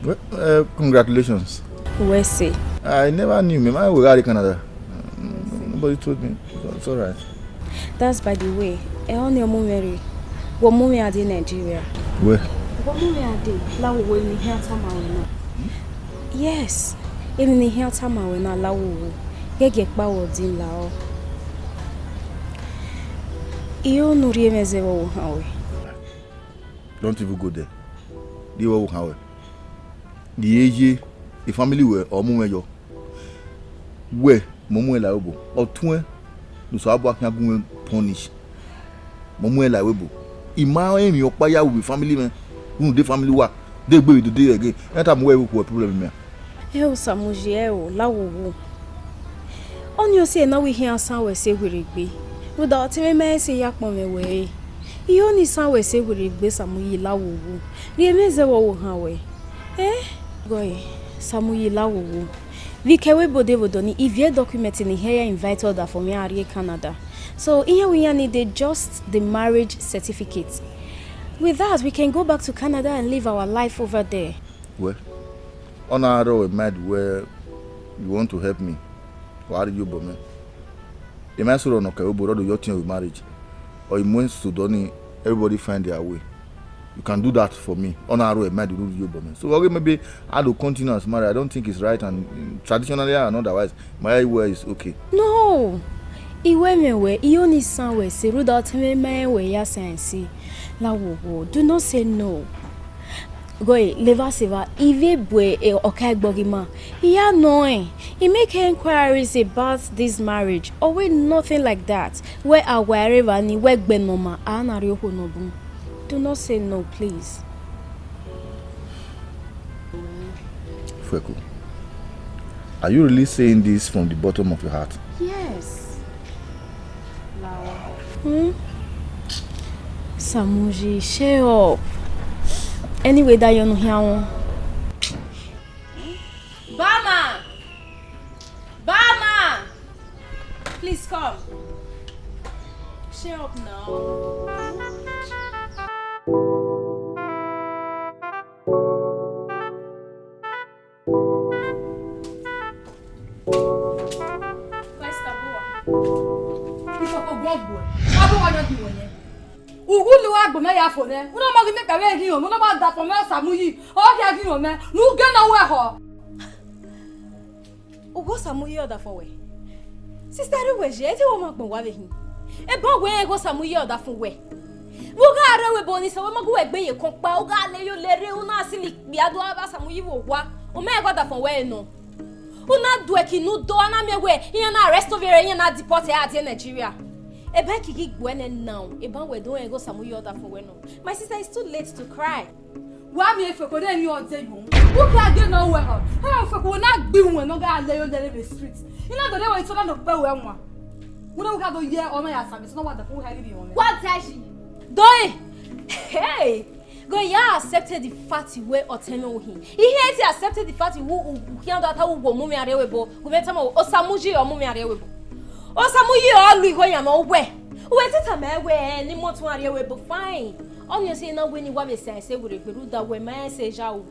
Well, uh, congratulations. Wẹ sẹ? I never knew, mẹ ma wẹ gha rre Canada. Um, nobody told me. So it's all right. That's by the way. Ẹ, ọni ọ mu mwẹ rre. Wẹ ọ mu mwẹ gha dee Nigeria. Wẹ? Wẹ ọ mu mwẹ gha dee, la wo wẹ emwi ne I khian tama wẹ na. Yes, emwi ne I khian tama wẹ na, la wo wẹ. Ghẹghẹ kpa wẹ ọ din la ọ. I ho ne u rhie mwẹ zẹ vbe ọvbokhan ruẹ. Don't even go there. Rhie vbe ọvbokhan ruẹ. Rhie ye, e family ruẹ ọ mu mwẹ yọ. Wẹ, mẹ ọ mu ẹn la ẹvbo. Ọtuẹn ne Osanobua khian gu mwẹ punish. Mẹ ọ mu ẹn la ẹvbo. I ma rẹn emwi ọkpa ya ru vbe family mwẹ. Rhunmwuda family uwa, de gbe vbe dede ẹre ẹgẹ. Ẹ tama uwẹ vbe okhuo problem mẹ. Ẹ o Samuyi, ẹ o, la wo wo. Ọnii ọ si ẹre ne a wẹ I khian san wẹ sẹ werriegbe, rhunmwuda ọtẹn mwẹ ma rẹn sẹ ya kpọnmwẹ wẹ ẹre. I ho ne I san wẹ sẹ werriegbe, Samuyi, la wo wo. Rhie mwẹ zẹ vbe ọvbokhan ruẹ. Eh? Gọe, Samuyi, la wo wo. Vbe ikẹvbo ebo de vbe odọ nii, I viẹ document ne I khian ya invite ọdafẹn mwẹ gha rrie Canada. So, iran wẹ iran need just the marriage certificate. With that, we can go back to Canada and live our life over there. Well, ọna rrọọ wẹ mind wẹ you want to help me, wa rhie iyobọ mwẹ. I ma sẹ orọ ne ọ kẹ vbe obo rọ do yọ ọtiẹn vbe marriage. Ọ i mu ẹn sẹ odọ nii, everybody find their way. You can do that for me. Ọna rrọọ wẹ mind ne u rhie iyobọ mwẹ. So, ọghe maybe I do continue as married. I don't think it's right and, mm, traditionally and otherwise, my way is okay. No! I wẹ mwẹ wẹ, I ho ne I san wẹ sẹ, rhunmwuda ọtẹn mwẹ ma rẹn wẹ ya san ẹse. La wo wo, do not say no. Gọe, leva sẹ evba, I vbe bu, eh, ọka ẹgbọghe ima. I ya nọ rẹn. I make inquiries about this marriage. Ọ wẹ nothing like that. Wẹ a wa rre evba nii, wẹ gbe nọ ma, a na rhie okhuo nọ bun. Do not say no, please. Fueko, are you really saying this from the bottom of your heart? Yes. Hmm? Samuyi, shut up. Anyway, that you know here. Bama! Bama! Please come. Shut up now. Isoko guọguọ, ọ bu wa yan gbe wẹ yẹn. Ughulu wa gbe mẹ ya fo nẹ, u na ma ghi miẹn kpẹvbe ghi họn mẹ, u na ma da fo mẹ Osamuyi, ọ khia ghi họn mẹ, ne u gẹ ne ọ wẹ họ. Ughẹ Osamuyi ọdafẹn wẹ. Sista rre uwẹ ye, ẹ te wẹ ọ ma gbọn wa vbe hin. Eba wẹ rẹn ghe Osamuyi ọdafẹn wẹ. Vbe u gha rre ẹvbo ne Osamuyi ma gu wẹ gbe ye kọn kpa, u gha le yo le rre, u na sili kpia do avbe Osamuyi vbe owa. U ma rẹn ghe ọdafẹn wẹ nọ. U na duẹ ki ne u do, a na miẹn wẹ, iran na arrest ovbi ẹre, iran na deport ẹre a die Nigeria. Eba ki ghi gbuẹ nẹ now, eba wẹ do rẹn ghe Osamuyi ọdafẹn wẹ nọ. My sister, it's too late to cry. Wa miẹn Fueko ne emwi ọ dẹ yo. U ka ghe ne ọ wẹ họ. Ẹ, Fueko, wẹ na gbe iwẹn ne ọ gha le yo le rre vbe street. I na do rhie wẹ, I to na do kpẹ wẹ wan. Wẹ na, u gha do ye ọmọ ya samian, so na wa da fo, u ha ghi rhie ọmọ. Wa tashi. Doe. Hey. Go ya accepted the fact wẹ ọtẹn mwẹ uhin. Ihe ti accepted the fact wẹ u khian da ta wẹ u mu mwẹ rrie ẹvbo ebo. Gu mwẹ tama wẹ Osamuyi ọ mu mwẹ rrie ẹvbo ebo. Osamuyi ọ lu igho yan nọ wẹ. Uwẹ te tama wẹ ne I mu ọtẹn rrie ẹvbo ebo, fine. Ọni ọ sẹ na wẹ ne I wa vbe sẹ ẹse werriegbe rhunmwuda wẹ ma ẹse ya ru.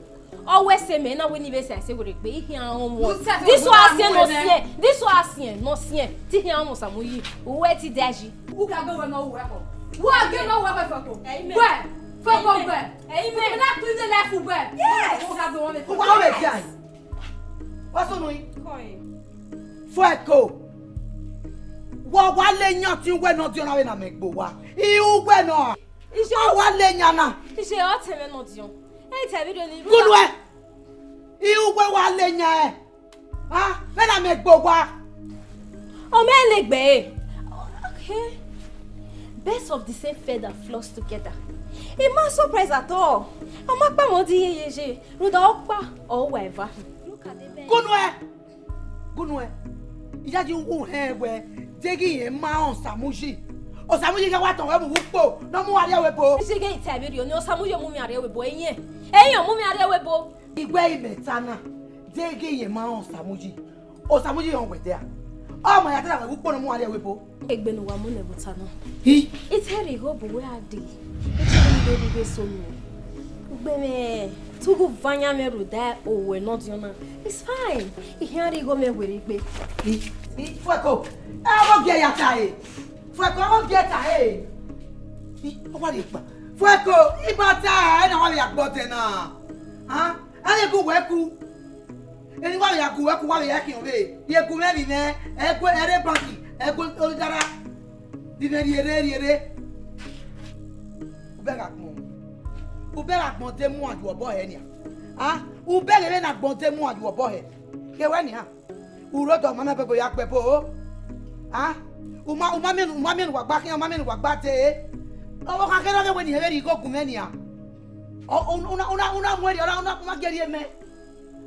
Ọ wẹ sẹ mẹ na wẹ ne I vbe sẹ ẹse werriegbe, I khian rọnmwẹ. This one siẹn nọ siẹn, this one siẹn nọ siẹn, te I khian rọnmwẹ Osamuyi, uwẹ te dashi. U ka gbe wẹ ne ọ ru ẹkhọ. Wa ghe ne ọ ru ẹkhọ Fueko. Amen. Gbẹ, Fueko gbẹ. Amen. Fueko na clean the life gbẹ. Yes. U ka gbe wẹ ne Fueko. Wa wẹ dia. Wa sunu yi. Fueko. Wa wa le yan ọtẹn wẹ ne ọ diọn na vbe ne a mẹ gbe owa. I ru wẹ nọ. Iye. Ọ wa le yan na. Iye ọtẹn mwẹ ne ọ diọn. Ẹ i ta video ni. Gu nuẹ. I ru wẹ wa le yan ẹ. Ah, vbene a mẹ gbe owa. Ọ mẹ le gbe. Okay. Birds of the same feather flocks together. I ma surprise at all. Ọ ma kpa mẹ ọdẹ yeyeye. Rhunmwuda ọkpa ọ wa eva. Look at the bird. Gu nuẹ. Gu nuẹ. Iyayi wu hẹn wẹ, deghẹ irẹn ma rẹn Osamuyi. Osamuyi gha wa tọn wẹ mu vbe ukpo, ne ọ mu uwa rrie ẹvbo ebo. Iye ghe i ta vberriọ ni, Osamuyi ọ mu mwẹ rrie ẹvbo ebo, eyẹn. Eyẹn ọ mu mwẹ rrie ẹvbo ebo. Iwẹ i mẹ ta na, deghẹ irẹn ma rẹn Osamuyi. Osamuyi rẹn wẹ dia. Ọ ma ya ta wẹ vbe ukpo ne ọ mu uwa rrie ẹvbo ebo. Egbe ne uwa mu nẹ vbe ota na. Hi. I te rhie igho bu wẹ a dee. I te rhie igho bu wẹ so nu. Ugbẹn mwẹ, te u gu va yan mwẹ rhunmwuda owẹ ne ọ diọn na. It's fine. I khian rhie igho mwẹ werriegbe. Hi. Hi. Fueko. Ẹ, ọ gie ya ta e. Fueko, ọ gie ta e. Hi. Ọ wa rhie kpa. Fueko, I gba ta e, na wa vbe ya gbe ọtẹn na. Ha? Ẹ ghe gu wẹ ku. Eni wa vbe ya gu wẹ ku, wa vbe ya khian vbe. Rhie gu mwẹ vbe mwẹ, ẹ gu ẹre banki, ẹ gu oligara. Vbe mwẹ rhie rre, rhie rre. U bẹghe agbọn. U bẹghe agbọn de mu aju obọ hẹ nian. A? U bẹghe vbene agbọn de mu aju obọ hẹ. Ghe wẹ nian. U rre odọ, ma miẹn obọ ya gbe ẹbo. A? U ma, u ma miẹn, u ma miẹn ne uwa gba khian, u ma miẹn ne uwa gba dee. Ọvbokhan kherhe ọghe wẹ ne irẹn vbe rhie igho gu mwẹ nian. Ọ, u, u na, u na, u na mu ẹre, ọ na, u na, u na gie rhie mẹ.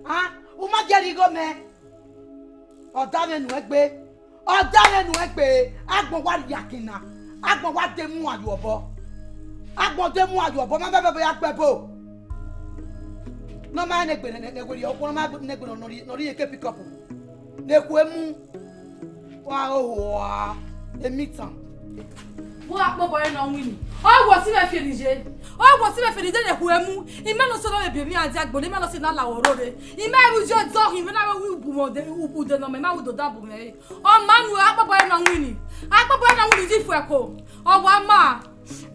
A, u ma gie rhie igho mẹ. Ọ da mwẹ nuẹn gbe. Ọ da mwẹ nuẹn gbe. Agbọn wa rhie akin na. Agbọn wa de mu aju obọ. Agbọn de mu aju obọ. Ma bẹbẹ ya gbe ẹbo. Ne ọ ma rẹn ne egbe ne, ne, ne werriegbe, ne ọ ma rẹn ne egbe ne ọ rhie, ne ọ rhie eke pick up. Ne ekhue mu. Wa hoho a, emitan. Vbe akpobọ ẹre ne ọ winna. Ọ wẹ si mwẹ fian ye. Ọ wẹ si mwẹ fian ye ne ekhue mu. I ma nọ sẹ ne ọ vbe biẹ emwi iran dia agbọn, I ma nọ sẹ ne a la ọrore. I ma ru ye dọkhi, I ma na vbe ru bu mwẹ ude, ude nọ mẹ, I ma ru do da bu mwẹ re. Ọ ma nu akpobọ ẹre ne ọ winna. Akpobọ ẹre ne ọ winna, I ji Fueko. Ọ wa ma.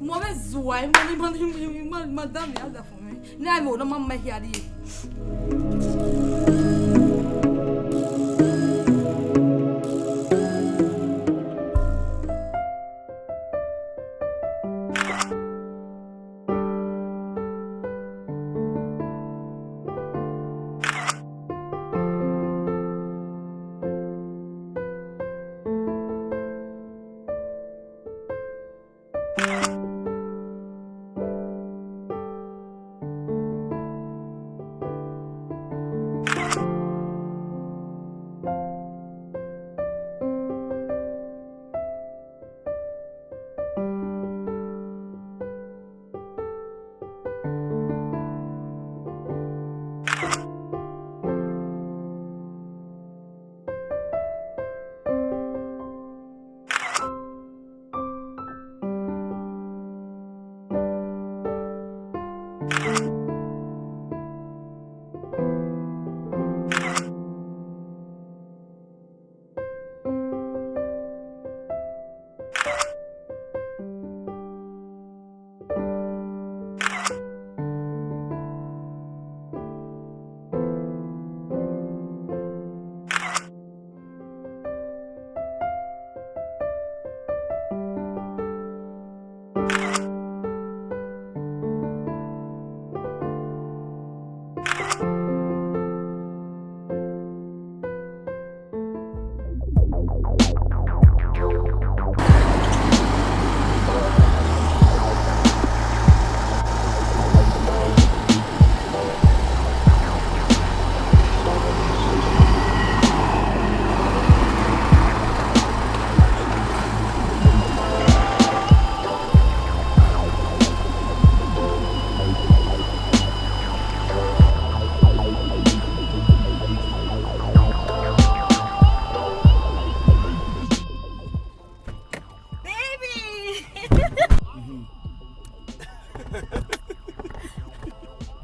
Mọ vbe zua, I ma, I ma, I ma, I ma da mwẹ, a da fo mwẹ. Ne a vbe ne ọ ma ma hia rrie.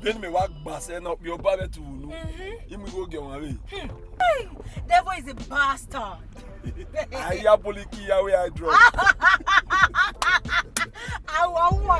Eni mẹ wa gba sẹ ne okpia ọba vbe ẹtu unu. Mhm. I mu igho gie ọmwa vbe. Hmm. Hey, devil is a bastard. A ya boliki ya wẹ a drop. Awa wa.